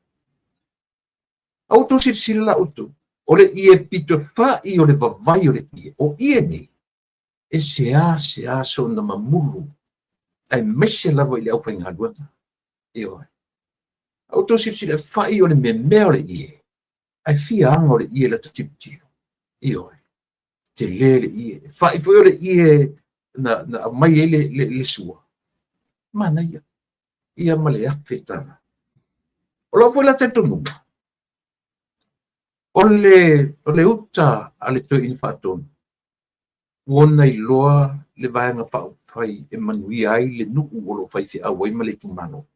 A ua outou silasila la outou, o le ie pito fa'i o le vavai o le ie, o ie nei, e seasea sona mamulu, aemaise lava i le aufaigaluega. Ioe. A ua outou silasila, e fa'i o le memea o le ie, ae fia aga o le ie lata tilotilo. Ioe. Tele le ie. E fa'i foi o le ie na aumai ai le sua. Manaia. Ia ma le $1,000. O lau foi la talitonuga, o le uta a le toeaina faatonu, ua ona iloa le vaega faaupufai e manuia ai le nuu o lo o faifeau ai ma le itumalo.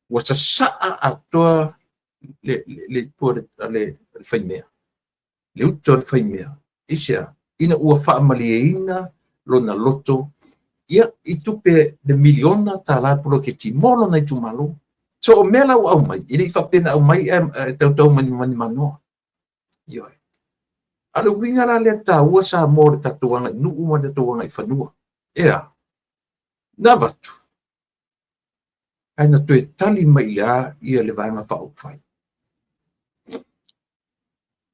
Ua sasaa atoa le itu a le faimea, le uta o le faimea, aisea? Ina ua faamalieina lona loto ia i tupe le $1 miliona poloketi mo lona itumalo. So o mea la ua aumai, e le i faapea na aumai ae tautau manumanu. Ioe. A o le uiga la lea taua Samoa o le tatou agai nuu ma le tatou agai fanua. Ea, na avatu, ae na toe tali mai i le a ia le vaega faaupufai.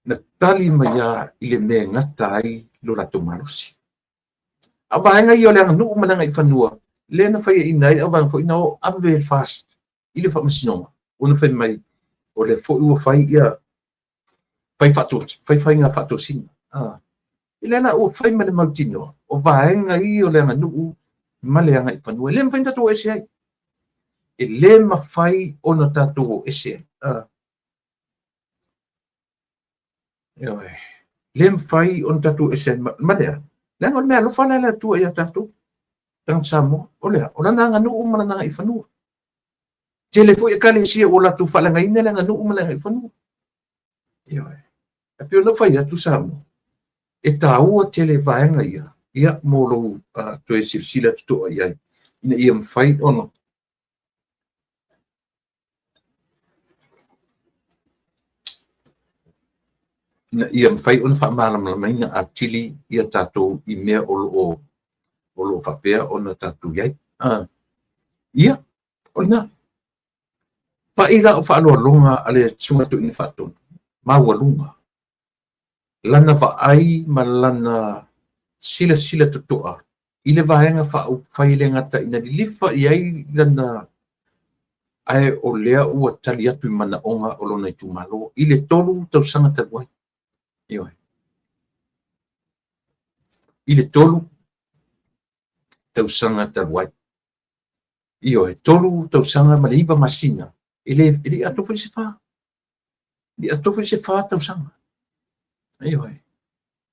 Na tali mai lava i le mea e gata ai lo latou malosi. A o vaega ia o le aganuu ma le agaifanua, lea na faiaina ai au vaega foi na o ave le FAST i le faamasinoga, ona fai mai, o lea foi ua fai ia fai faiga faatosina. I lea la ua fai ma le mautinoa. O vaega ia o le aganuu ma le agaifanua. E le mafai ona tatou o ese ai. E le mafai ona tatou o ese ai. Ioe. Le mafai ona tatou ese ai ma lea. Leaga o le meaalofa lea a le Atua ia tatou, tagata Samoa. O lea, o lana aganuu ma lana agaifanua. Tele foi ekalesia ua latou faaleagaina le aganuu ma le agaifanua. Ioe. E pei ona ou fai atu Samoa, e taua tele vaega ia, ia mo lou toe silasila totoa i ai, ina ia mafai ona faamalamalamaina atili ia tatou i mea o lo o faapea ona tatou i ai. Ia, o lena. Pai la o faaaloaloga a le Susuga Toeaina Faatonu, maualuga, lana vaai ma lana silasila totoa i le Vaega Faaupufai e le gata ina lilifa i ai lana, ae o lea ua tali atu i manaoga o lona itumalo i le 3 tausaga talu ai. Ioe. I le 3 tausaga talu ai. Ioe, 3 tausaga ma le 9 masina, e le i atoa foi se 4. E le i atoa foi se 4 tausaga. Ioe.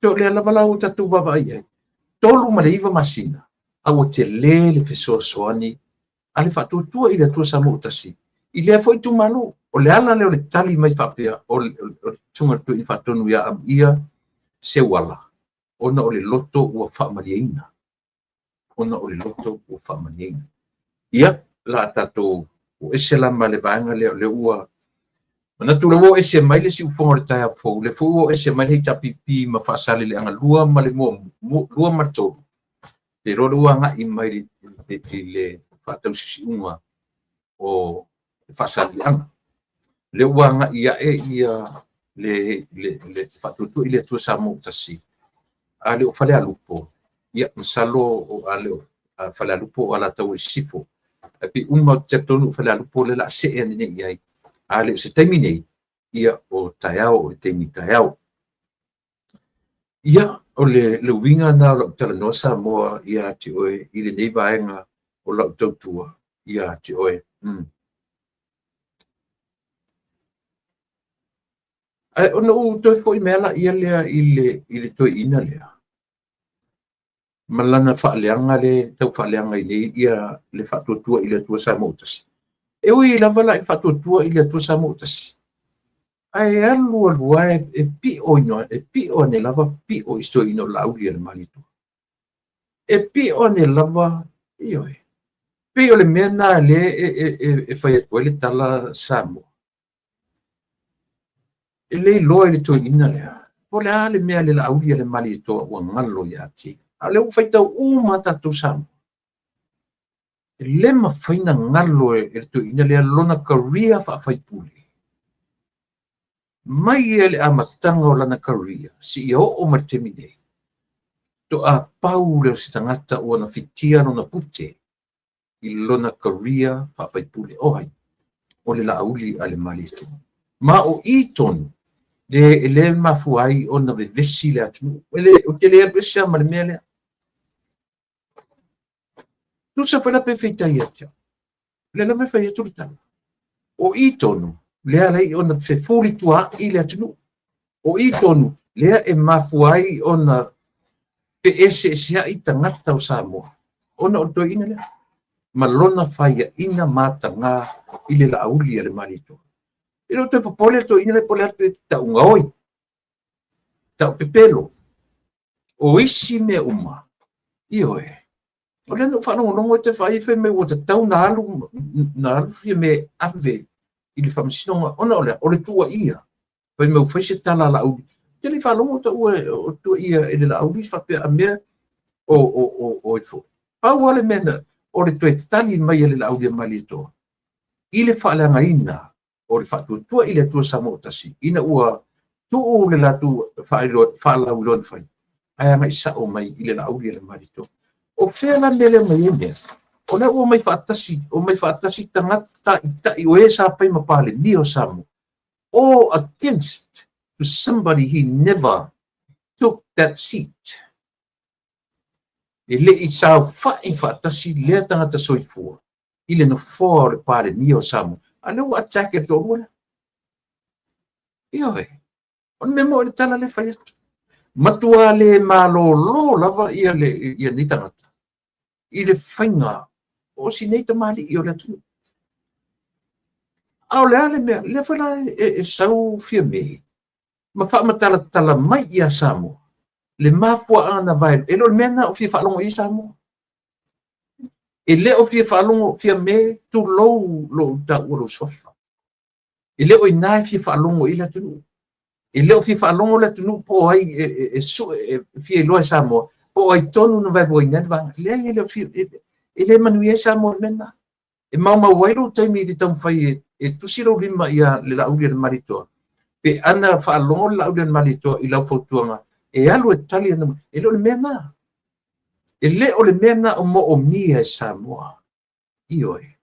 O lea lava la ua tatou vaavaai i ai. 3 ma le 9 masina, a ua tele le fesoasoani a le Faatuatua i le Atua Samoa Tasi i lea foi itumalo. O le ala lea o le tali mai faapea o le Susuga i le Toeaina Faatonu ia Amuia Seuala, ona o le loto ua faamalieina. Ona o le loto ua faamalieina. Ia, la tatou o ese la ma le vaega lea, o lea ua manatu le ua ese mai le siufofoga o le taeao fou, le foi ua ese mai le HRPP ma Faasaleleaga 2 ma le 2 ma le 3. Te loa le ua agai mai le faatausisiuga o Faasaleleaga. Le ua agai ae ia le Faatuatua i le Atua Samoa Tasi. A le o Falealupo, ia masalo o a le o Falealupo o Alataua i Sisifo. Ae pei uma te talitonu o Falealupo le la see ane nei i ai. A le o se taimi nei, ia o taeao o le taimi taeao. Ia, o le uiga na o lau talanoa Samoa ia te oe i lenei vaega o lau tautua ia te oe. Ae ona ou toe foi mai la ia lea i le toeaina lea, ma lana faaleaga le tau faaleaga i nei ia le Faatuatua i le Atua Samoa Tasi. E ui lava la i le Faatuatua i le Atua Samoa Tasi, ae alu alu ae e pio ino, e pio ane lava pio i toeaina o Laauli a le Malietoa. E pio ane lava, ioe. Pei o le mea na le e fai atu ai le tala Samoa. E le iloa i le toeaina lea. Po o le a le mea le Laauli a le Malietoa ua galo ia te. A o lea ua faitau uma tatou Samoa. E le mafai na galo e le toeaina lea lona career faafaipule. Mai ia le amataga o lana career, si ia oo mai le taimi nei. To a pau lea o se tagata ua na fitia lona pute i lona career faafaipule. O ai, o le Laauli a le Malietoa. Ma o i tonu, le le mafua ai ona vevesi le atunuu. E le, o te le alu ese ma le mea lea. Tusa foi la pe feitai ia te au. Le lava e fai atu le tala. O i tonu, lea lai ona fefulituaai le atunuu. O i tonu, lea e mafua ai ona feeseeseai tagata o Samoa. Ona o le toeaina lea. Ma lona faiaina mataga i le Laauli a le Malietoa. E le o toe popole le toeaina lea po o le atu e tau gaoi, tau pepelo. O isi mea uma, ioe. O lea na ou faalogologo e te vaai fai mai ua tatau na alu fia me ave i le faamasinoga. Ona o lea, o le tuuaia. Fai mai ua fai se tala a Laauli. Te le faalogo taua o tuuaia e le Laauli faapea a mea o ifo. Pau lava le mea na, o le toe tali mai e le Laauli a Malietoa i le faaleagaina o le Faatuatua i le Atua Samoa Tasi, ina ua tuu le latou faalauiloa na fai, ae agai sao mai i le Laauli a le Malietoa. O fea la mea lea mai ai mea? O lea ua mai faatasi, o mai faatasi tagata taitai o e sa fai ma Palemia o Samoa, all against to somebody he never took that seat. E le i saofai faatasi lea tagata soifua i le nofoa o le Palemia o Samoa, a lea ua attack e le toalua lea. Ioe, o le mea moni le tala lea fai atu. Matua le malolo lava ia, le, ia nei tagata i le faiga o si nei tamalii o le atunuu. A o le a le mea, lea foi la e sau Fiame ma faamatalatala mai ia Samoa le mafuaaga na vae, e le o le mea lena o fia faalogo i ai Samoa. E le o fia faalogo Fiame, tulou lou taua lou suafa. E le o i ina e fia faalogo i le atunuu. E le o fia faalogo le atunuu po o ai e sue, e fia iloa e Samoa, po o ai tonu na vaeluaina ai le vaega. Leai, e le o fia, e le manuia ai Samoa i le mea lena. E maumau ai lou taimi i te taumafai e tusi lou lima ia le Laaulialemalietoa, pe ana faalogo le Laaulialemalietoa i lau fautuaga, e alu e tali ana, e le o le mea lena. E le o le mea lena o moomia e Samoa. Ioe.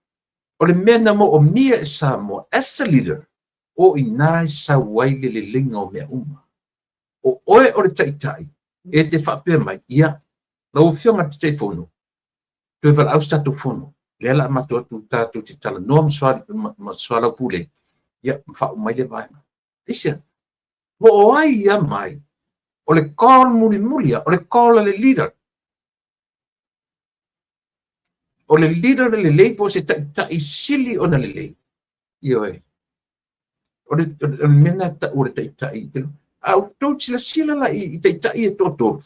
O le mea na moomia e Samoa, as a leader, o ina e sau ai le leleiga o mea uma. O oe o le taitai, e te faapea mai, ia, lau Afioga i le Taitaifono, toe valaau se tatou fono, lea la a matou atu tatou te talanoa ma soalaupule, ia, ma faauma mai le vaega. Aisea? Po o ai ia mai, o le call mulimuli o le call a le leader. O le leader le lelei po o se taitai sili ona lelei. Ioe. O le mea na tau o le taitai. A outou silasila la i taitai e toatolu,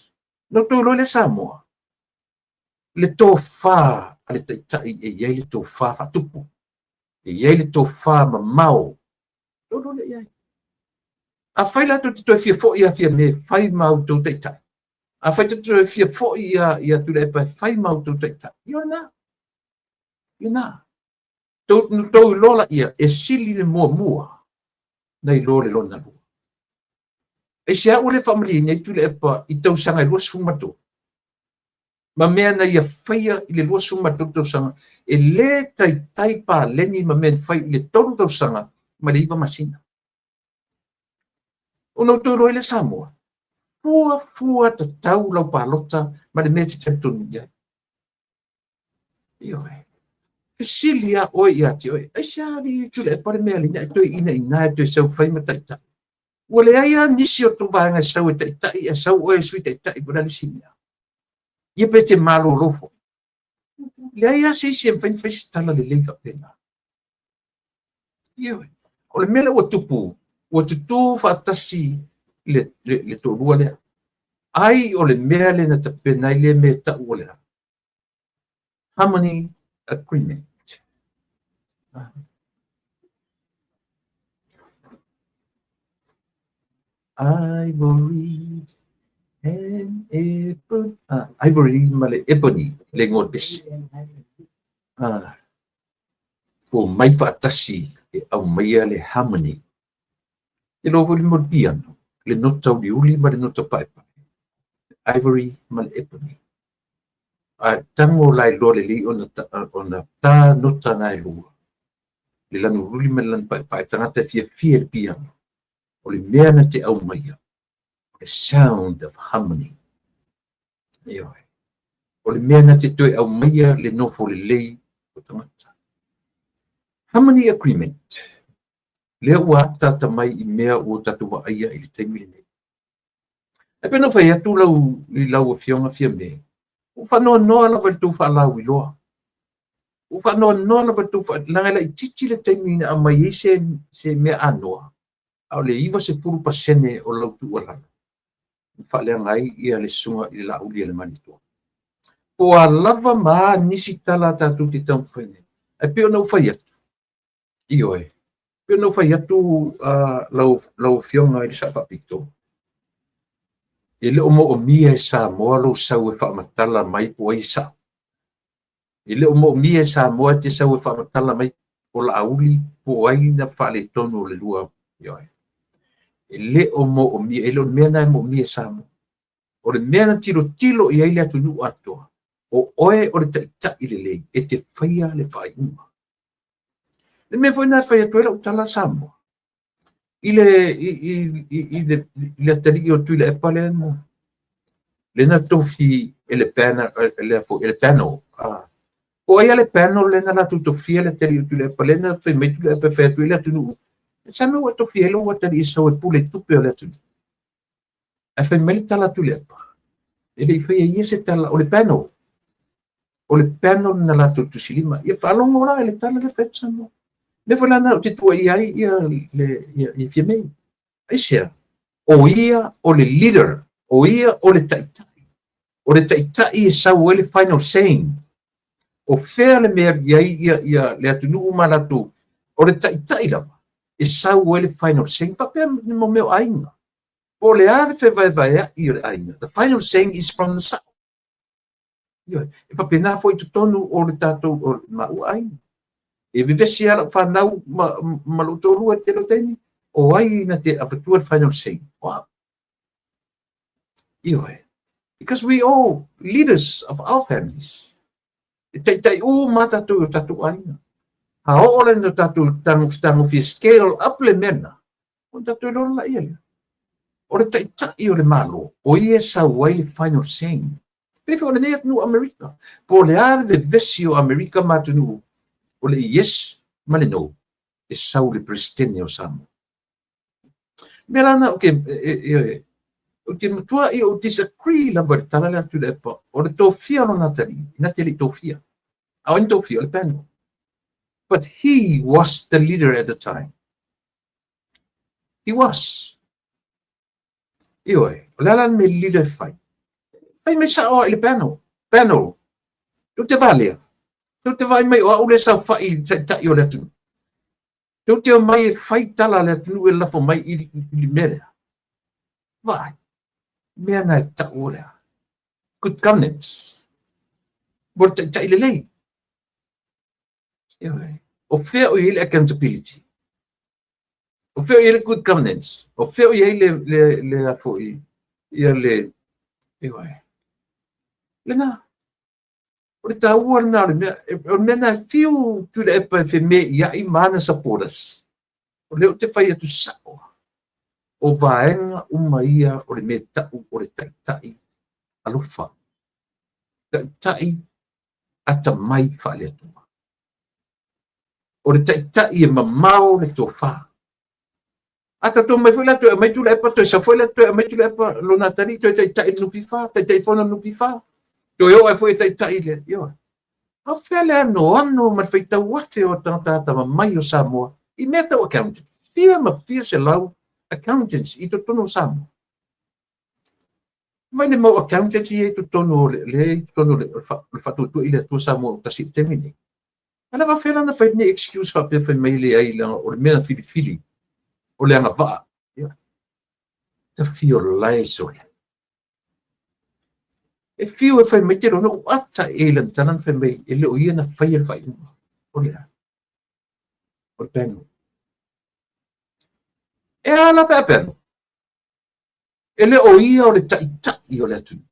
na outou iloa lea Samoa. Le tofa a le taitai e i ai le tofa faatupu. E i ai le tofa mamao. Outou iloa lea i ai. Afai la tou te toe fia foi ia Fiame fai ma outou taitai. Afai tou te toe fia foi ia Tuilaepa e fai ma outou taitai. Ia o lena. Lena. Tou iloa la ia, e sili le muamua na iloa le lona lua. Aisea ua le faamalieina ai Tuilaepa i tausaga e 23? Ma mea na ia faia i le 23 tausaga, e le taitai paleni ma mea na fai i le 3 tausaga ma le 9 masina. Ona outou iloa ai lea Samoa, fua fua tatau lau palota ma le mea e te talitonu i ai. Ioe. Fesili a oe ia te oe, aisea alii Tuilaepa le mea lea e toe ina ina e toe sau fai ma taitai. Ua leai lava nisi o tou vaega e sau e taitai, e sau oe e sui taitai po o le a le isi mea. Ia pe te malolo foi. Leai lava se isi e mafai ona fai se tala lelei faapena. Ioe. O le mea lea ua tupu, ua tutū faatasi le toalua lea. Ai o le mea lea na tapena ai lea mea e tau o le a? Harmony Agreement. Ivory and Ebony, Ivory ma le Ebony, le igoa o le pese. O mai faatasi e aumaia le harmony. E iloa foi le mea o le piano, le nota uliuli ma le nota paepae. Ivory ma le Ebony. A tago la iloa lelei ona ta nota na e lua, le lanu uliuli ma le lanu paepae, tagata e fiafia i le piano. O le mea na te aumaia, o le sound of harmony. Ioe. O le mea na te toe aumaia le nofo lelei o tagata. Harmony Agreement. Lea ua ataata mai i mea ua tatou vaaia i le taimi lenei. E pei ona fai atu lau, i lau Afioga Fiame, ua faanoanoa lava i le tou faalauiloa. Ua faanoanoa lava i le tou leaga e laitiiti le taimi na aumai ai se mea anoa, a o le 90% o lau tuualalo na faaleaga ai ia le susuga i le Laaulialemalietoa. Po o a lava ma a nisi tala a tatou te taumafai nei. Ae pei ona ou fai atu, ioe, pei ona ou fai atu lau Afioga i le Sao Faapito, e le o moomia e Samoa lou sau e faamatala mai po o ai e sao. E le o moomia e Samoa e te sau e faamatala mai o Laauli po o ai na faaletonu o le lua. Ioe. E le o moomia, e le o le mea na e moomia e Samoa. O le mea na tilotilo i ai le atunuu atoa, o oe o le taitai lelei e te faia le faaiuga. Le mea foi na e fai atu ai lau tala Samoa, i le atalii o Tuilaepa lea na tofi e le panel, le foi e le panel. O ai le panel le na latou tofia le atalii o Tuilaepa, lea na fai mai Tuilaepa e fai atu i le atunuu. E sa mea ua tofia ai lou atalii e sau e pule i tupe o le atunuu. Ae fai mai le tala a Tuilaepa, e le i faia ia se tala, o le panel. O le panel na latou tusilima. Ia faalogo la i le tala lea fai atu Samoa. Mea foi la na ou te tuuaia ai ia, le, ia, ia Fiamē. Aisea? O ia o le leader, o ia o le taitai. O le taitai e sau ai le final saying. O fea le mea i ai ia, ia le atunuu ma latou. O le taitai lava e sau ai le final saying. Faapea mo mea o aiga. Po o le a le fevaevaea'i o le aiga. The final saying is from the south. E faapena foi totonu o le tatou o maua aiga. E vevesi lava lau fanau ma lou toalua i le tele o taimi, o ai na te avatua le final saying? O au. Ioe. Because we all leaders of our families. E taitai uma tatou i o tatou aiga. A oo le no tatou tagofia scale up le mea lena, o tatou iloa la ia lea. O le taitai o le Malo, o ia e sau ai le final saying. Pei foi o lenei atunuu Amerika. Po o le a le vevesi o Amerika ma atunuu, o le yes ma le no, e sau le Peresetene o Samoa. Mea la na, ou te matua i ou disagree lava i le tala lea a Tuilaepa, o le tofia o lona atalii, na te le i tofia. A o ni tofia, o le panel. But he was the leader at the time. He was. Ioe, o le ala le mea leader e fai. Fai mai sao i le panel. Panel. Tou te valea. Tou te vaai mai o au le saofai i taitai o le atunuu. Tou te omai e fai tala a le atunuu e lafo mai i le mea lea. Vaai. Mea na e tau o lea. Good governance. Mo le taitai lelei. Ioe. O fea o i ai le accountability? O fea o i ai le good governance? O fea o i ai le a foi, ia le, ioe. Lena. O le taua lena o le mea, o le mea na e fiu Tuilaepa e femeiai ma ana supporters. O lea ou te fai atu sao. O vaega uma ia o le mea tau o le taitai alofa. Taitai atamai faale-Atua. O le taitai e mamao le tofa. A tatou mai foi la toe aumai Tuilaepa, toe sau foi la toe aumai Tuilaepa lona atalii, toe taitai le NPF, Taitaifono le NPF, toe oo ai foi e taitai le, ioe. A fea le anoano ma le faitau afe o tagata atamamai o Samoa i mea tau accountant. Fia ma fia selau accountants i totonu o Samoa. Vai le mau accountants ia i totonu o le, le i totonu o le, o le faatuatua i le Atua Samoa o tasi i le taimi nei. A lava fea lana fai ni excuse faapea fai mai leai leaga o le mea na filifili o le agavaa. Ia. Ta fio lae sole. E fiu e fai mai te lona u ata e lana tala na fai mai e le o ia na faia le faaiuga. O le a? O le panel. E a la pe a panel? E le o ia o le taitai o le atunuu.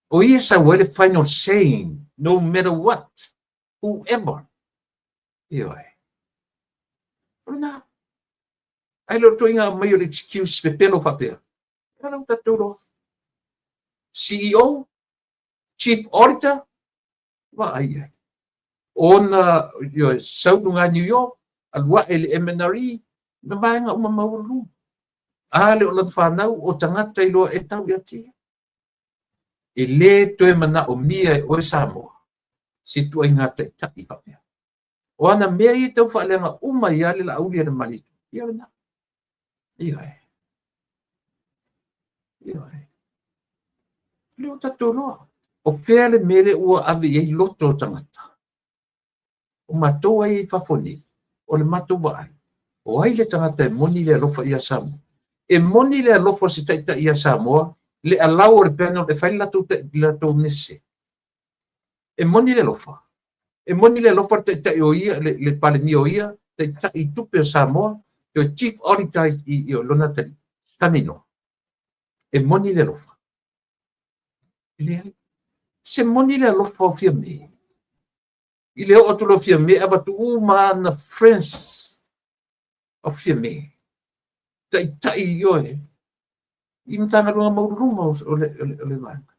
O ia sau ai le final saying, no matter what, whoever. Ioe. O lena. Ai le toinga mai o le excuse pepelo faapea. E ala tatou loa. CEO, Chief Auditor, vaai ai. Ona, ioe, sau luga New York, alu ae le MNRE, na vaega uma maualuluga. A le o lana fanau o tagata i loa e tau ia te ia. E le toe manaomia e oe Samoa se tuaiga taitai faapea. O ana mea ia tau faaleaga uma ia le Laauli a le Malietoa. Ia lena. Ioe. Ioe. Le o tatou loa. O fea le mea lea ua ave i ai loto o tagata? O matou ai i fafo nei, o le matou vaai, o ai le tagata e moni le alofa ia Samoa? E moni le alofa o se taitai ia Samoa, le allow o le panel e fai le latou mese. E moni le alofa. E moni le alofa le taitai o ia, le Palemia o ia, taitai i tupe o Samoa, o Chief Auditor i lona atalii, Sanino. E moni le alofa. E leai. Se moni le alofa o Fiamē. I le oo atu loa Fiamē, avatu uma ana friends o Fiamē. Taitai ioe i Matagaluega maualuluga o le vaega.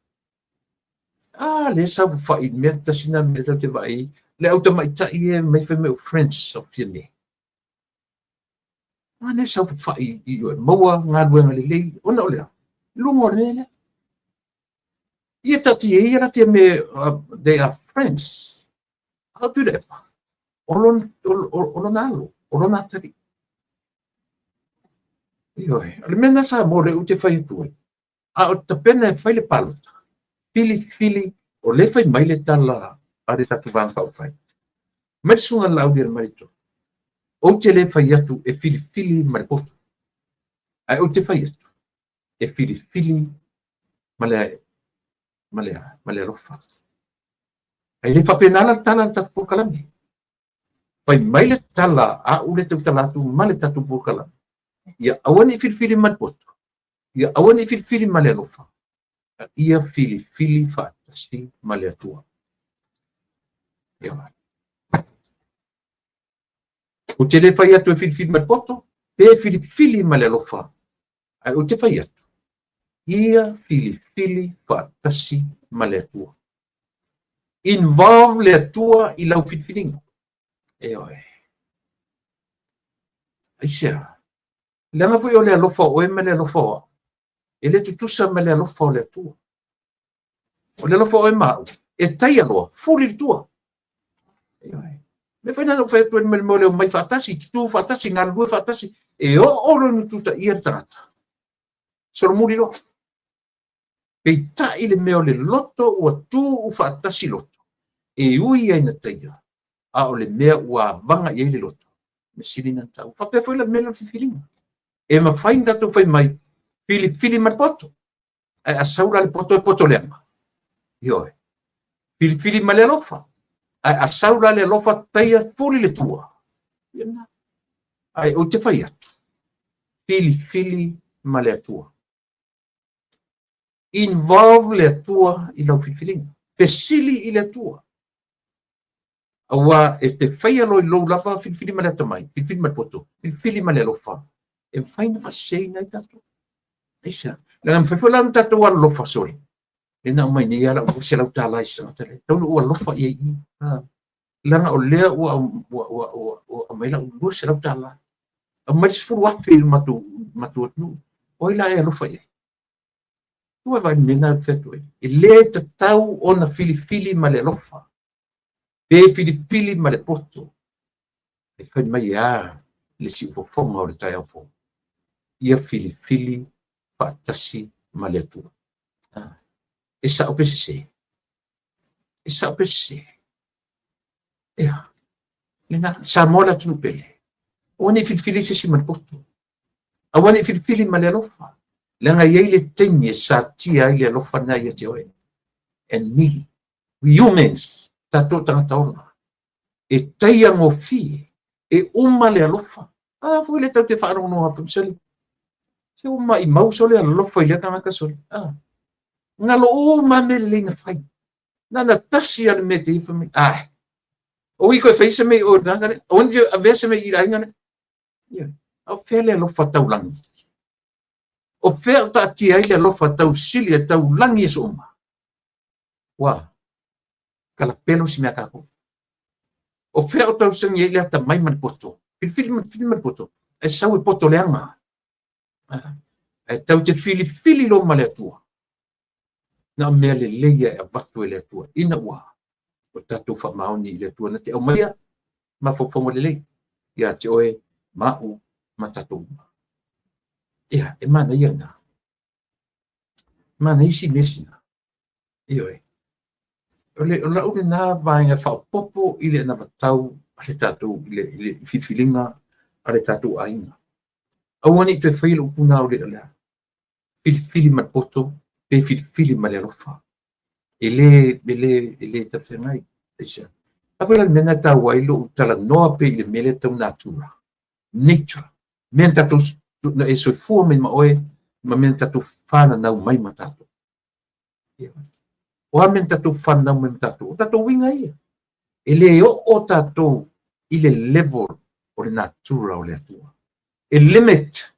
A lea e saofafai i le mea tasi lena mea tatou te vaai ai, le au tamaitai ia e omai fai mai o friends of Fiame. A lea e saofafai i maua galuega lelei ona o le a? Luga o le mea lea. Ia taatia ia la Fiame, they are friends. A o Tuilaepa, o lona alo, o lona atalii. Ioe, o le mea lena Samoa lea ou te fai atu ai, a o tapena e fai le palota, filifili, o lea e fai mai le tala a le tatou Vaega Faaupufai, mai le Susuga i le Laaulialemalietoa, ou te le fai atu e filifili ma le poto, ae ou te fai atu e filifili ma le, ma le, ma le alofa. Ae le faapena la le tala a le tatou polokalame. Fai mai le tala a au le tautala atu ma le tatou polokalame, ia aua ne i filifili ma le poto, ia aua ne i filifili ma le alofa, a ia filifili faatasi ma le Atua. Ia. Ou te le fai atu e filifili ma le poto, pe filifili ma le alofa, ae ou te fai atu, ia filifili faatasi ma le Atua. Involve le Atua i lau filifiliga. Ioe. Aisea? Leaga foi o le alofa o oe ma le alofa o au, e le tutusa ma le alofa o le Atua. O le alofa o oe ma au, e taia loa, fuli i le tua. Me fai na ou fai atu ai le mea o le omai faatasi, tutu faatasi, galulue faatasi, e oo loa ina tutaia le tagata. Solomuli loa. Peitai le mea o le loto ua tuu faatasi loto, e ui ai na taia, a o le mea ua avaga i ai le loto, mea sili na taua. Faapea foi la le mea lea o le filifiliga. E mafai ona tatou fai mai, filifili ma le poto, ae a sau la le poto e poto leaga. Ioe. Filifili ma le alofa, ae a sau la le alofa taia fuli le tua. Ia lena. Ae ou te fai atu, filifili ma le Atua. Involve le Atua i lau filifiliga. Fesili i le Atua. Aua e te faia loa i lou lava filifili ma le atamai, filifili ma le poto, filifili ma le alofa, e mafai ona faaseseina ai tatou. Aisea? Leaga e mafai foi la ona tatou alolofa sole. Lea na aumai nei lava lau $200 i se tagata lea. Tatau ona ou alofa i ai i i. Leaga o lea ua aumai lau $200. Aumai le $10,000 i le matou atunuu. O ai la e alofa i ai? Ua vaai le mea lena ou te fai atu ai. E le tatau ona filifili ma le alofa, pe filifili ma le poto. E fai mai e a le siufofoga o le taeao fou. Ia filifili faatasi ma le Atua. E sao pe sese? E sao pe sese? Ia, lena, Samoa le atunuu pele. Aua ne i filifili se isi ma le poto. Aua ne i filifili ma le alofa. Leaga e i ai le taimi e satia ai le alofa lena ia te oe. And me, we humans, tatou tagata ola, e taia gofie, e uma le alofa. A foi lea tatou te faalogologo atu, sole, se ua maimau sole alofa i lea tagata sole. A, galo uma lava mea lelei na fai. Na na tasi lava le mea te ia fai mai. Ai, o i koe fai se mea i o i le tagata lea. O ni avea se mea i le aiga lea. Ia, a o fea le alofa taulagi? O fea o taatia ai le alofa tausili e taulagi e sooma? Ua, kalapelo si mea kākou. O fea o tausagi ai le atamai ma le poto? Filifili ma, filifili ma le poto. Ae sau e poto leaga. Ae tau te filifili loa ma le Atua. Na o mea lelei e avatu e le Atua ina ua o tatou faamaoni i le Atua na te aumaia mafaufauga lelei ia te oe ma au ma tatou uma. Ia, e manaia lena. Manaia si mea sina. Ioe. O le, o lau lena vaega faaopoopo i le anavatau a le tatou, i le filifiliga a le tatou aiga. Aua ne i toe faia le upu na o le, o le a? Filifili ma le poto pe filifili ma le alofa. E le, e le, e le talafeagai. Aisea? A foi la le mea na taua ai lou talanoa pea i le mea lea tau natura, nature, mea na tatou, na e soifua mai ma oe, ma mea na tatou fananau mai ma tatou. O a mea na tatou fananau mai ma tatou? O tatou uiga ia. E le oo tatou i le level o le natura o le Atua. E limit.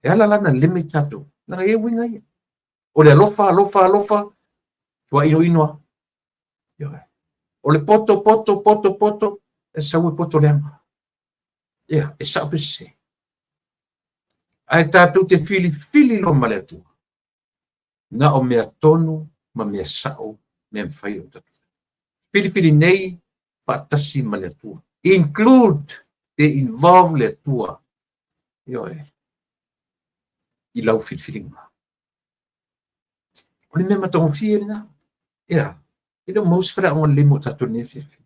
E ala la na limit tatou. Leaga e i ai uiga ia. O le alofa, alofa, alofa. Tua inoino a. Ioe. O le poto, poto, poto, poto, e sau e poto leaga. Ia, e sao pe sese. Ae tatou te filifili loa ma le Atua. Na o mea tonu ma mea sao mea mafai ona tatou. Filifili nei faatasi ma le Atua. Include, pe involve le Atua. Ioe. I lau filifiliga. O le mea matagofie lena. Ia, e le o maua se faleaoga lelei mo tatou i lenei afiafi.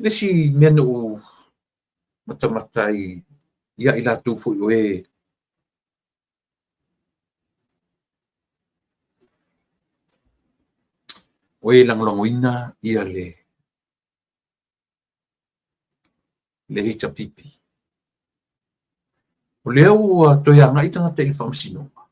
Le isi mea na ou matamata ai ia i latou foi o e lagolagoina ia le HRPP. O lea ua toe agai tagata i le faamasinoga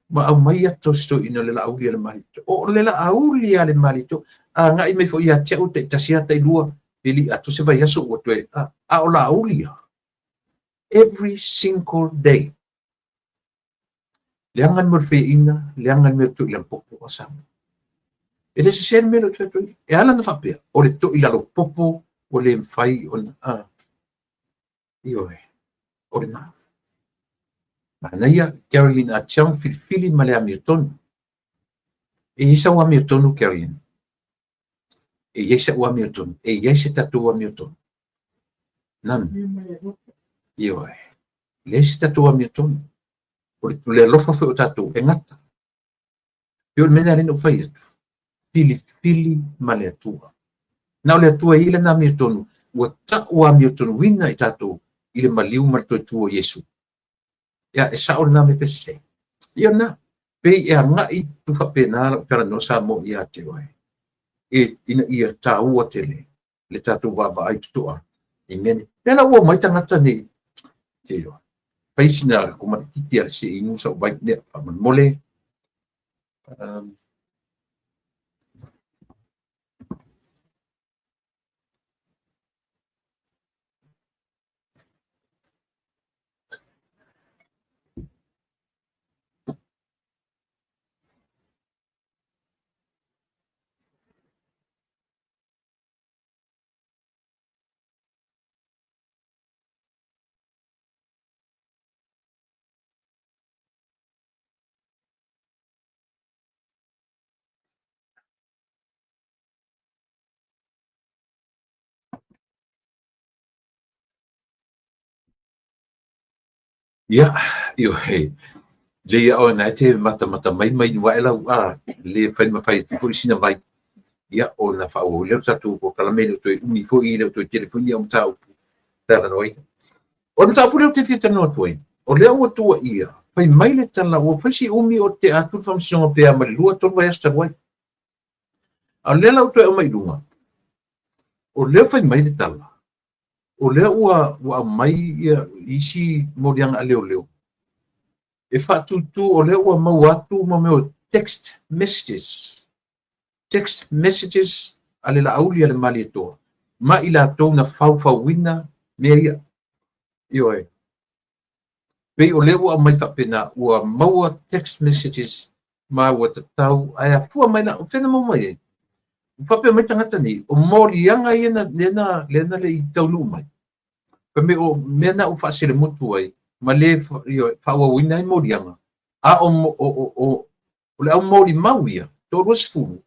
ma aumai ata o si toeaina le Laauli a le Malietoa. O le Laauli a le Malietoa, agai mai foi ia te au taitasi lava tailua, pe le i atoa se vaiaso ua toe, a o Laauli ia, every single day. Leaga le mea o le faiaina, leaga le mea o le toilalopopo a Samoa. E le sese le mea lea ou te fai atu ai. E ala ona faapea, o le toilalopopo ua le mafai ona, ioe, o lena. Manaia, Caroline Ah Cheong filifili ma le amiotonu. E i ai sau amiotonu, Caroline? E i ai sa'u amiotonu? E i ai se tatou amiotonu? None. Ioe. Leai se tatou amiotonu. O le alofa foi o tatou e gata. Pei o le mea lea na ou fai atu. Filifili ma le Atua. Na o le Atua e i ai lana amiotonu, ua ta'u amiotonuina i tatou i le maliu ma le toe tu o Iesu. Ia, e sao lena mea pe sese. Ia lena, pei e agai tu faapena lau talanoa Samoa ia te oe. E, ina ia tāua tele le tatou vaavaai totoa i mea nei. Lea la ua omai tagata nei, te iloa. Fai sina komatiti a le se inu sau vai lea, faamolemole. Ia, ioe, lei ia oe na e te matamata mai mai inu ae lau a, le fai ma fai atu foi sina vai. Ia, ona faaauau lea o le tatou polokalame, e le o toe umi foi, e le o toe tele foi ni au mataupu talanoaina. O le mataupu lea ou te fia talanoa atu ai, o lea ua tuuaia, fai mai le tala ua fai si umi o tea atu le faamasinoga pe a ma le 2, 3 vaiaso talu ai. A o lea la ua toe aumai i luga, o lea fai mai le tala, o lea ua aumai ia isi moliaga a leoleo e faatūtū, o lea ua maua atu mo mea o text messages, text messages a le Laauli a le Malietoa ma i latou na faufauina mea ia. Ioe. Pei o lea ua aumai faapena, ua maua text messages ma ua tatau, ae afua mai la, o fea na maua mai ai? Ua faapea mai tagata nei, o moliaga ia na, lea na, lea na le i taunuu mai. Fai mai o mea na ua faaselemutu ai, ma le faaauauina ai moliaga, a o, o, o, o, o le au molimau ia, 20,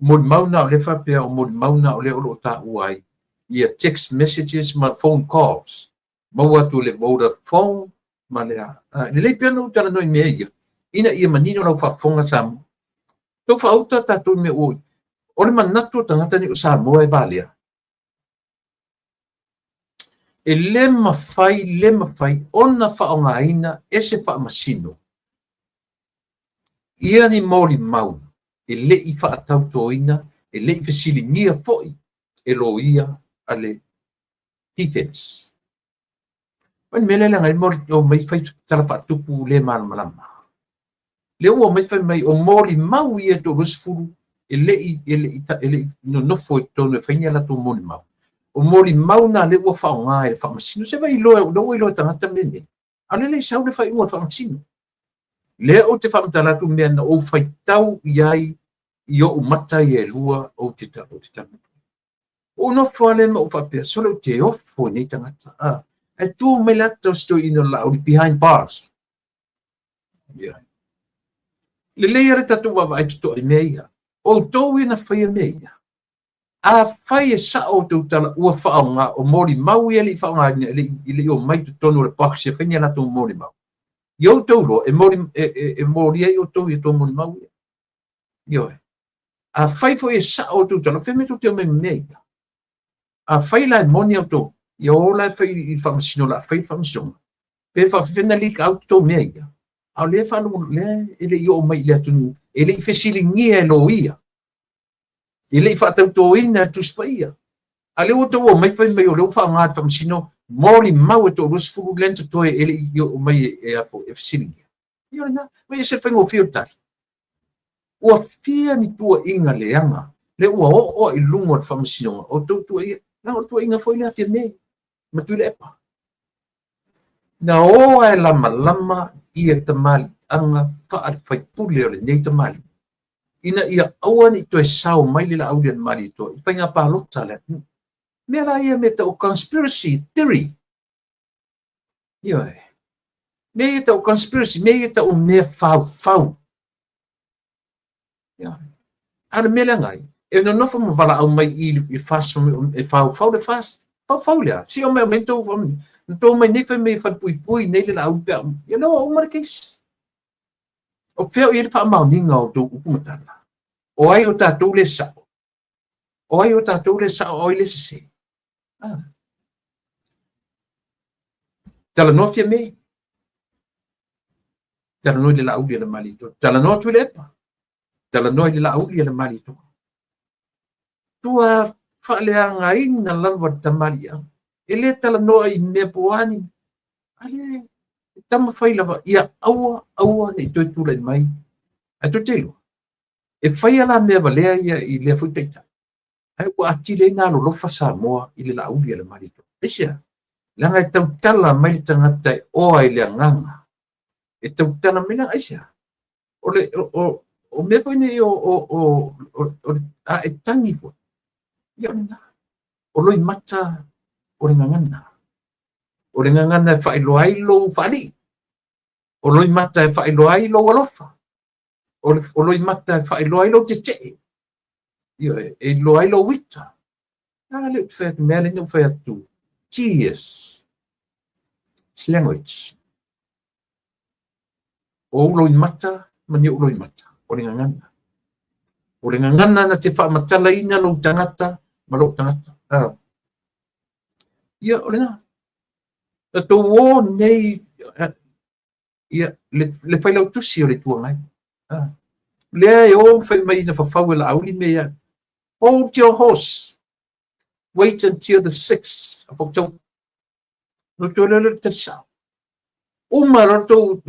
molimau na o lea faapea, o molimau na o lea o lo o taua ai ia text messages ma phone calls, maua atu le Vodafone ma le a. Lelei pea ona ou talanoa i mea ia, ina ia manino lau faafofoga Samoa. Tau faauta tatou i mea ua, o le manatu o tagata nei o Samoa e valea. E le mafai, le mafai ona faaaogaina e se faamasino ia ni molimau e le i faatautoina, e le i fesiligia foi e loia a le defense. O le mea lea leaga ai omai fai tala faatupu le malamalama. Lea ua omai fai mai o molimau ia e 20 e le i nonofo i totonu e fai ni a latou molimau. O molimau na lea ua faaaoga e le faamasino. Se vai iloa, lea ua iloa e tagata mea nei. A o lea e le i sau le faaiuga o le Faamasino. Lea ou te faamatala atu mea na ou faitau i ai i ou mata ia e lua ou te ou te talanoa. Ou nofo lava lea ma ou faapea, sole ou te ofo i nei tagata. Ah, ae tu mai le ata o si toeaina o le Laauli behind bars. Yeah. Lelei lava le tatou vaavaai totoa i mea ia. Outou ia na faia mea ia. Afai e sao outou tala ua faaaoga, o molimau ia e le i faaaogaina, e le i omai i totonu o le box e fai ni a latou molimau. Ia outou iloa, e, moli, e, e, e moli ai outou i outou molimau ia. Ioe. Afai foi e sao outou tala, o fea mea tou te omai ma mea ia? Afai la e moni outou, ia o la e fai i le faamasino, o le a fai le faamasinoga. Pe faafefea na leak out tou mea ia? A o lea e faalogo, lea e le i oo mai i le atunuu, e le i fesiligia e loia. E le i faatautoina e le Tusi Paia. A o lea ua outou omai fai mai o lea ua faaaoga e le Faamasino molimau e toa-20 lea na totoe e le i oo mai e, e fesiligia. Ia o lena, ma e ese le faigofie o le tali. Ua fia ni tuuaiga leaga lea ua oo i luga o le Faamasinoga, o outou tuuaiga, leaga o le tuuaiga foi lea a Fiame ma Tuilaepa. Na o lava e lamalama ia tamaliiaga faale-faipule o lenei tamalii, ina ia aua ne i toe sao mai le Laaulialemalietoa i faiga palota a le atunuu. Mea la ia mea tau conspiracy theory. Ioe. Mea ia tau conspiracy, mea ia tau mea faufau. Ioe. A o le mea leaga ai, e nonofo ma valaau mai i le FAST, e faufau le FAST. Faufau le a? Se omai omai tou, na tou omai nei fai mai e falepuipui nei le Laauli pe a uma. Ia lea ua uma le case. O fea o i ai le faamaoniga o outou upu ma tala? O ai o tatou le sao? O ai o tatou le sao, o ai le sese? Ah. Talanoa Fiame. Talanoa i le Laauli a le Malietoa. Talanoa Tuilaepa. Talanoa i le Laauli a le Malietoa. Tua faaleagaina lava le tamaliiaga. E le talanoa i mea po o a ni, a le taumafai lava ia aua, aua ne i toe tulai mai. Ae tou te iloa, e faia la mea valea ia i lea foi taitai, ae ua atili ai ona alolofa Samoa i le Laauli a le Malietoa. Aisea? Leaga e tautala mai le tagata e oa i le agaga. E tautala mai leaga aisea? O le o, o, o mea foi nei o, o, o, o, o a e tagi foi. Ia o lena. O loimata o le gagana. O le gagana e faailoa ai lou faalii. O loimata e faailoa ai lou alofa. O, le, o loimata e faailoa ai lou tetee. Ioe, e iloa ai lou ita. A lea ou te fai atu, mea lea ou fai atu, tears. It's language. O ou loimata ma ni ou loimata, o le gagana. O le gagana na te faamatalaina lou tagata ma lou tagata. Ah. Ia, o lena. Na tou o nei, ia, le, le failautusi o le Itu Agai. Ah. Lea e o ma fai mai na fafau e Laauli mea ia. Hold your horse. Wait until the 6th of October. No toe lea le tali sao. Uma loa tou,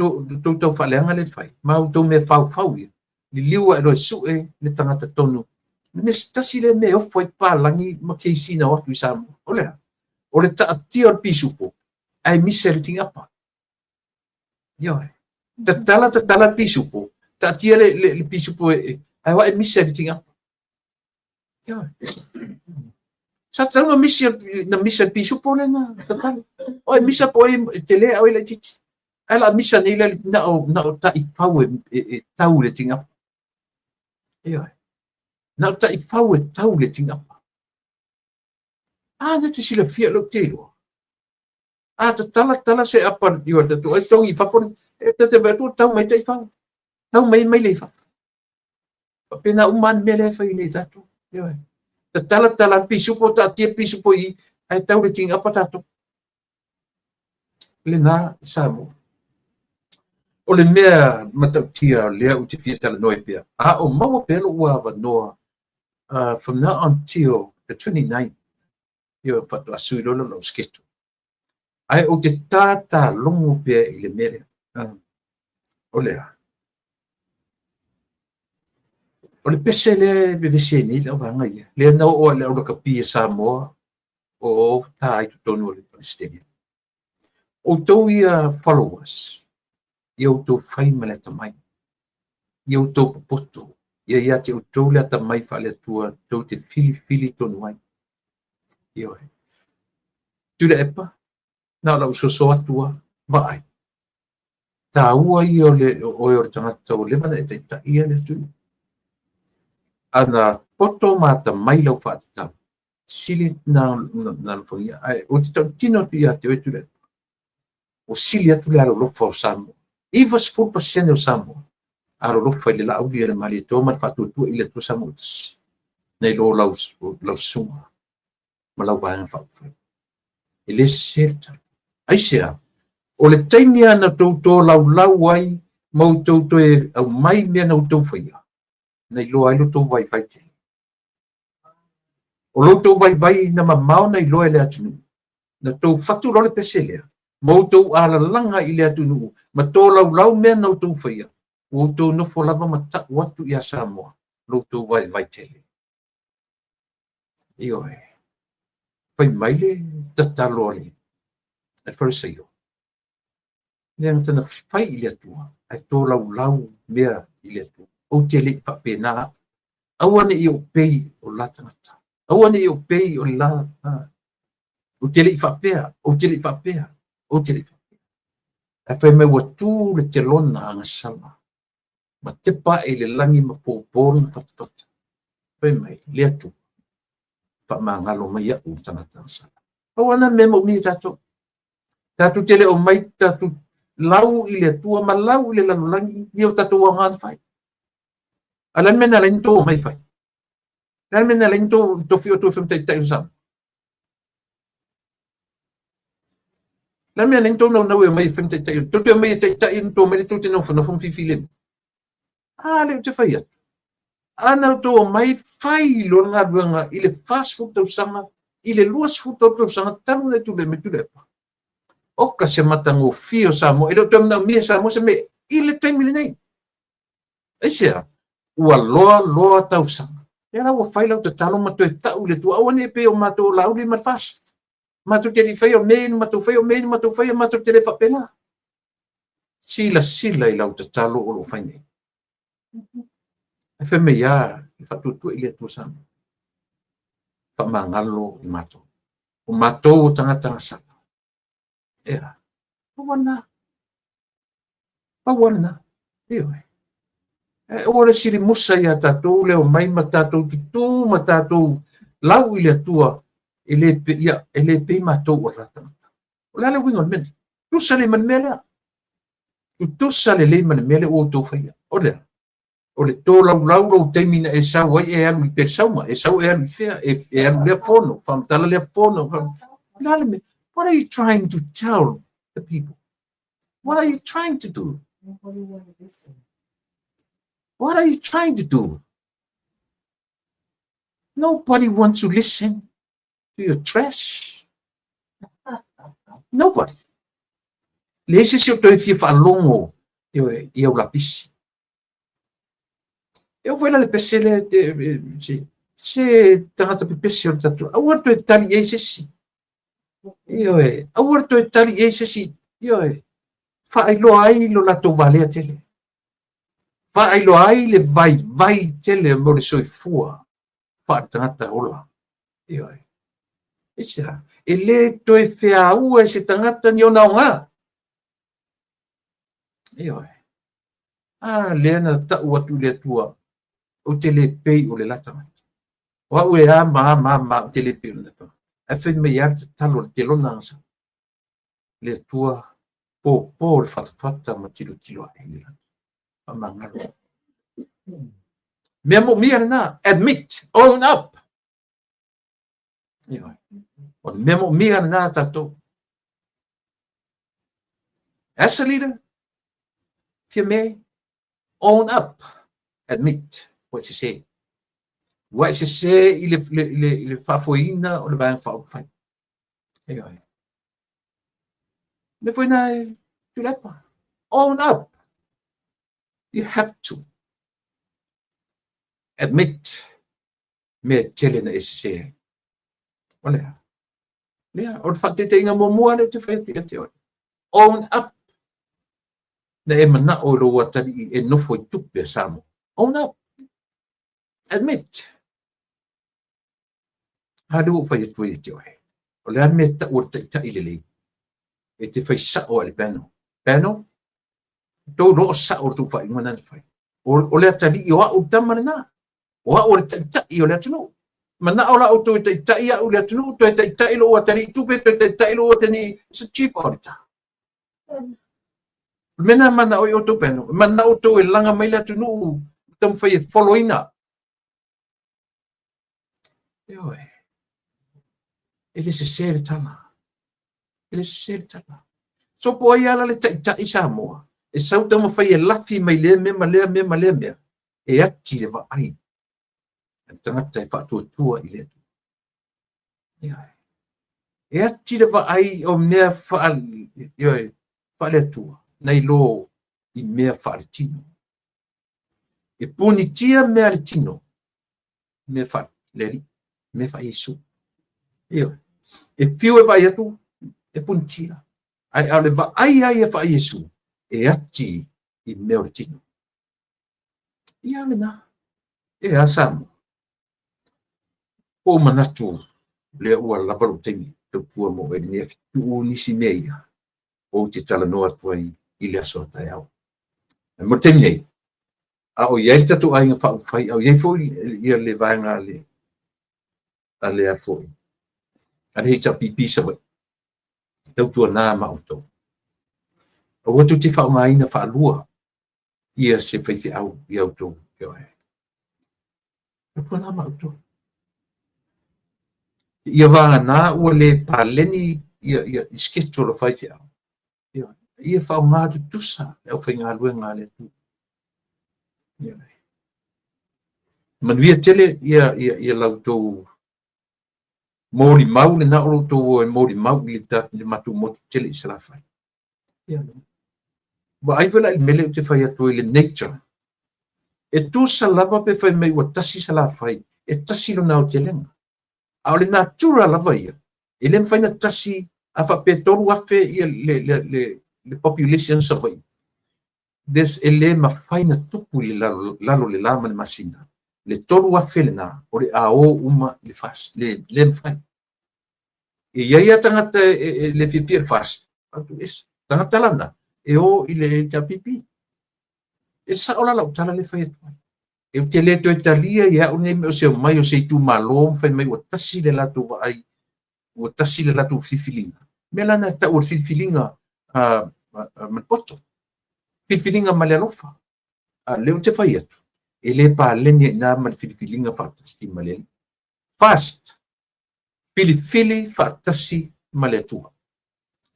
tou tau faaleaga le fai, ma outou mea faufau ia. Liliu ae loa e sue le tagata tonu. Le mea tasi lea mea e ofo ai papalagi ma keisi na o atu i Samoa. O le a? O le taatia o le pisupo, ae misa i le tigapa. Ioe. Tatala, tatala le pisupo, taatia le, le, le pisupo e, ae o ae misa i le tigapa. Ioe. Sa tatau na misi, na misa le pisupo lea na tatala. O e misa po e tele a o e laitiiti. Ae la misa nei le na o, na o taifau e, e, e tau le tigapa. Ioe. Na o taifau e tau le tigapa. A na te silafia lou te iloa. A tatala tala se apa i o tatou ai togi i fafo e ta te vaai atu ua tau mai taifau. Tau mai maile i fafo. Faapena uma lava le mea lea e fai nei tatou. Ioe. Tatala tatala le pisupo, taatia pisupo i i, ae tau le tigapa tatou. Lena i Samoa. O le mea matautia lea ou te fia talanoa ai pea, a o maua pea lou avanoa from now until the 29th, ioe, faatoa sui loa lea o lau schedule. Ae ou te tātālogo pea i le mea lea. O le a? O le pese lea e vevesi ai nei le auvaega ia, lea na oo lava i le aulakapi a Samoa o ta ai totonu o le stadium. Outou ia followers, ia outou fai ma le atamai, ia outou popoto, ia ia te outou le atamai faale-Atua tou te filifili tonu ai. Ioe. Tuilaepa, na o lau soso atu lava, vaai. Taua ia o le oe o le tagata ua leva ona e taitaia le atunuu. Ana poto ma atamai lau faatatau, sili na alofagia. Ae ou te tautino atu ia te oe Tuilaepa, ua sili atu le alolofa o Samoa. 90% o Samoa alolofa i le Laauli a le Malietoa ma le faatuatua i le Atua Samoa tasi, nai lo lau susuga ma lau Vaega Faaupufai. E le sese le tala. Aisea? O le taimi lava na outou tolaulau ai ma outou toe aumai mea na outou faia, na iloa ai lo outou vaivai tele. O lo outou vaivai na mamao na iloa e le atunuu, na outou fatu loa le pese lea, ma outou alalaga i le atunuu, ma tolaulau mea na outou faia, ua outou nofo lava ma tau atu ia Samoa lo outou vaivai tele. Ioe. Fai mai le tatalo a le Farisaio, leaga tana fai i le Atua, ae tolaulau mea i le Atua. Ou te le i faapena au. Aua ne i ou pei o la tagata. Aua ne i ou pei o le la. Ou te le i faapea, ou te le i faapea, ou te le i faapea. Ae fai mai ua tu le telona agasala ma tepa ae i le lagi ma popo lona fatafata. Fai mai, le Atua, faamagalo mai au le tagata agasala. Pau lava lena mea e manaomia e tatou. Tatou te le o mai tatou lau i le Atua ma lau i le lalolagi ni o tatou aoga na fai. A o le a le mea na ala ai ona outou omai e fai? O le a le mea na ala ai ona outou tofi outou e fai ma taitai o Samoa? O le a le mea na ala ai ona outou naunau e omai e fai ma taitai? Tou te omai e taitai ona outou omai lea tou te nofonofo ma filifilemu. A lea ou te fai atu. A na outou omai fai loa le galuega i le 40 tausaga, i le 23 tausaga talu ona e tulai mai Tuilaepa. Oka se matagofie o Samoa, e le o toe manaomia e Samoa se mea i le taimi lenei. Aisea? Ua loa loa tausaga. Lea la ua fai lau tatalo ma toe tau i le Atua, aua ne i pei o matou o Laauli ma le FAST. Matou te le i faia o mea ia na matou faia, o mea ia na matou faia, matou te le faapena. Silasila i lau tatalo o lo o fai nei. Ae fai mai lava le faatuatua i le Atua Samoa. Faamagalo i matou. O matou o tagata gasala. Ea, pau lava lena. Pau lava lena. Ioe. E aua le silimusa ia tatou le omai ma tatou tutū ma tatou lau i le Atua e le, ia, e le pei matou o la tagata. O le a le uiga o le mea lea? Tutusa lelei ma le mea lea. Tutusa lelei ma le mea lea ua outou faia. O le a? O le tolaulau lou taimi na e sau ai e alu i Pelesauma, e sau e alu i fea, e alu lea fono, faamatala lea fono. O le a le mea? What are you trying to tell the people? What are you trying to do? What are you trying to do? Nobody wants to listen to your trash. Nobody. Leai se isi o toe fia faalogo i au lapisi. E oo foi la le pese lea, se tagata pepese o le tatou, aua le toe tali i ai se isi. Ioe, aua le toe tali i ai se isi. Ioe, faailoa ai lo latou valea tele. Faailoa ai le vaivai tele mo le soifua faale-tagata ola. Ioe. Aisea? E le toe feaua e se tagata ni ona aoga. Ioe. A lea na tau atu i le Atua, ou te le pei o le la tagata. O au e a ma a ma a ma a, ou te le pei o le la tagata. Ae fai mai lava le tatalo a le telona agasala. Le Atua, popo le fatafata ma tilotilo ae i le lagi. Faamagalo. Mea moomia lena, admit, own up. Ioe. O le mea moomia lena a tatou. As a leader, Fiame, own up, admit ua e sese. Ua e sese i le, le, le, le faafoeina o le Vaega Faaupufai. Ioe. Mea foi na e Tuilaepa. Own up. You have to admit mea tele na e sese ai. O le a? Lea, o le faataitaiga muamua lea ou te fai atu ia te oe. Own up. Na e manao i lou atalii e nofo i tupe a Samoa. Own up. Admit. A lea ua ou fai atu ai ia te oe. O le a le mea e tau o le taitai lelei? E te fai sao lava i le panel. Panel, tou iloa o sao le tou faaiuga lena na fai. O le atalii o au le tama lena. O au o le taitai o le atunuu. Manao la outou e taitai au i le atunuu, toe taitai lou atalii tupe, toe taitai lou atalii, it's a chief auditor. O le mea lena e manao ai outou panel. E manao outou e laga mai le atunuu, taumafai e follow ina. Ioe. E le sese le tala. E le sese le tala. So po ai ala le taitai Samoa, e sau taumafai e lafi mai lea mea ma lea mea ma lea mea, e ati le vaai a le tagata e faatuatua i le Atua. Ioe. E ati le vaai o mea ioe, faale-Atua, nai lo i mea faaletino. E punitia mea a le tino, mea faale Alii, mea faa-Iesu. Ioe. E fiu e vaai atu, e punitia. Ae a o le vaai lava ia faa-Iesu, e ati i mea o le tino. Ia lena. E a Samoa? Ua ou manatu lea ua lava lou taimi tautua mo oe i lenei afi. Tuu nisi mea ia ou te talanoa atu ai i le aso a taeao. Ae mo le taimi nei, a o i ai le tatou aiga faaupufai, a o i ai foi ia le vaega a le a le a foi a le HRPP Savaii, tautuana ma outou. Aua tou te faaaogaina faalua ia se faifeau ia outou. Ioe. Tautuana ma outou. Ia vagana ua le paleni ia, ia schedule o faifeau. Ioe. Ia faaaoga tutusa le aufaigaluega a le Atua. Ioe. Manuia tele ia, ia, ia la outou molimau lena o lo outou o e molimau i le, i le matou motu tele i Salafai. Ia. Vaai foi la i le mea lea ou te fai atu ai i le nature. E tusa lava pe fai mai ua tasi Salafai, e tasi lona aotelega. A o le natura lava ia, e le mafai ona tasi, a faapea 3,000 ia le, le, le, le population o Savaii, there's, e le mafai ona tupu i le lalo, lalo le la ma le masina. Le 3,000 lena, o le a o uma i le FAST. Le, le mafai. E i ai lava tagata e, e le fiafia i le FAST, atu ese. Tagata lana, e o i le HRPP. E sao la lau tala lea e fai atu ai. E ou te le toe talia ia au nei mea o se omai o se itumalo ma fai mai ua tasi le latou vaai, ua tasi le latou filifiliga. Mea la na e tau o le filifiliga ma le poto, filifiliga ma le alofa. A lea ou te fai atu, e le paleni ai i ina ma le filifiliga faatasi ma le Alii. First, filifili faatasi ma le Atua,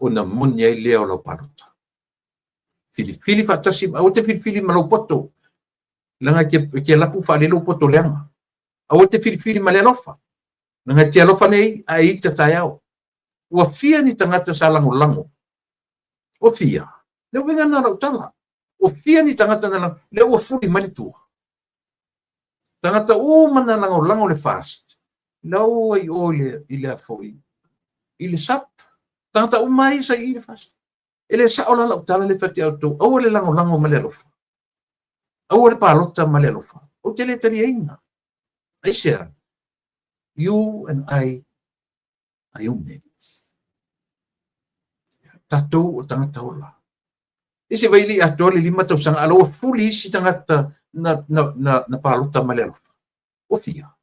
ona moni ai lea o lau palota. Filifili faatasi, aua te filifili ma lou poto, leaga e te, e te alu atu faalele lou poto leaga. Aua te filifili ma le alofa, leaga e te alofa nei ae ita taeao. Ua fia ni tagata sa lagolago? Ua fia? Le uiga lena o lau tala. Ua fia ni tagata na lagolago? Lea ua fuli mai le tua. Tagata uma na lagolago le FAST, la ua i o i le, i le foi, i le SUP. Tagata uma ai sa i le FAST. E le sao la lau tala le fai atu ia outou, aua le lagolago ma le alofa. Aua le palota ma le alofa. Ou te le taliaina. Aisea? You and I are humans. Tatou o tagata ola. E se vai le i atoa le 5 tausaga, a la ua fuli isi tagata na, na, na, na palota ma le alofa. Ua fia.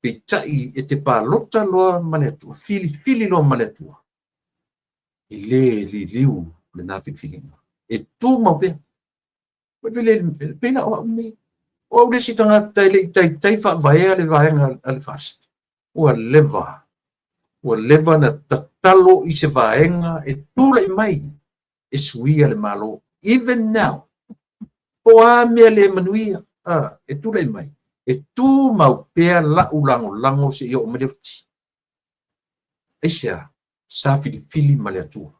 Peitai e te palota loa ma le Atua, filifili loa ma le Atua, e le liliu lena filifiliga. E tumau pea. Pei la o au nei. O au le isi tagata e le i taitai faavaea le vaega a le FAST. Ua leva. Ua leva na tatalo i se vaega e tulai mai e suia le Malo. Even now, po o a mea le manuia e tulai mai, e tumau pea la'u lagolago seia oo mai le oti. Aisea? Sa filifili ma le Atua.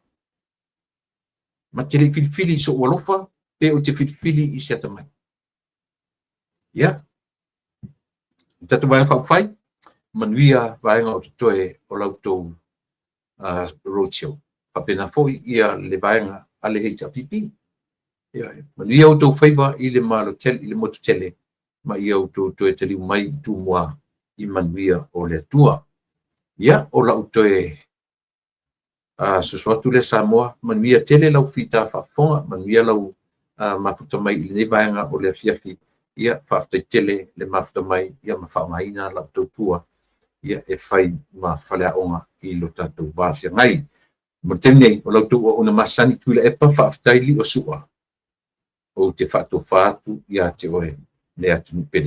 Ma te le i filifili i so'u alofa, pe ou te filifili i se atamai. Ia, le tatou Vaega Faaupufai, manuia vaega o totoe o la outou roadshow. Faapena foi ia le vaega a le HRPP. Ia manuia outou faiva i le Malo tele, i le motu tele, ma ia outou toe taliu mai i Tumua i manuia o le Atua. Ia, o lau toe soso atu lea Samoa, manuia tele lau fita faafofoga, manuia lau mafuta mai i lenei vaega o le afiafi. Ia, faafetai tele le mafuta mai, ia ma faaaogaina lau tautua ia e fai ma faleaoga i lo tatou va feagai. Mo le taimi nei, o la outou auauna masani Tuilaepa, faafetai Liosua, ou te faatofa atu ia te oe le atunuu pele.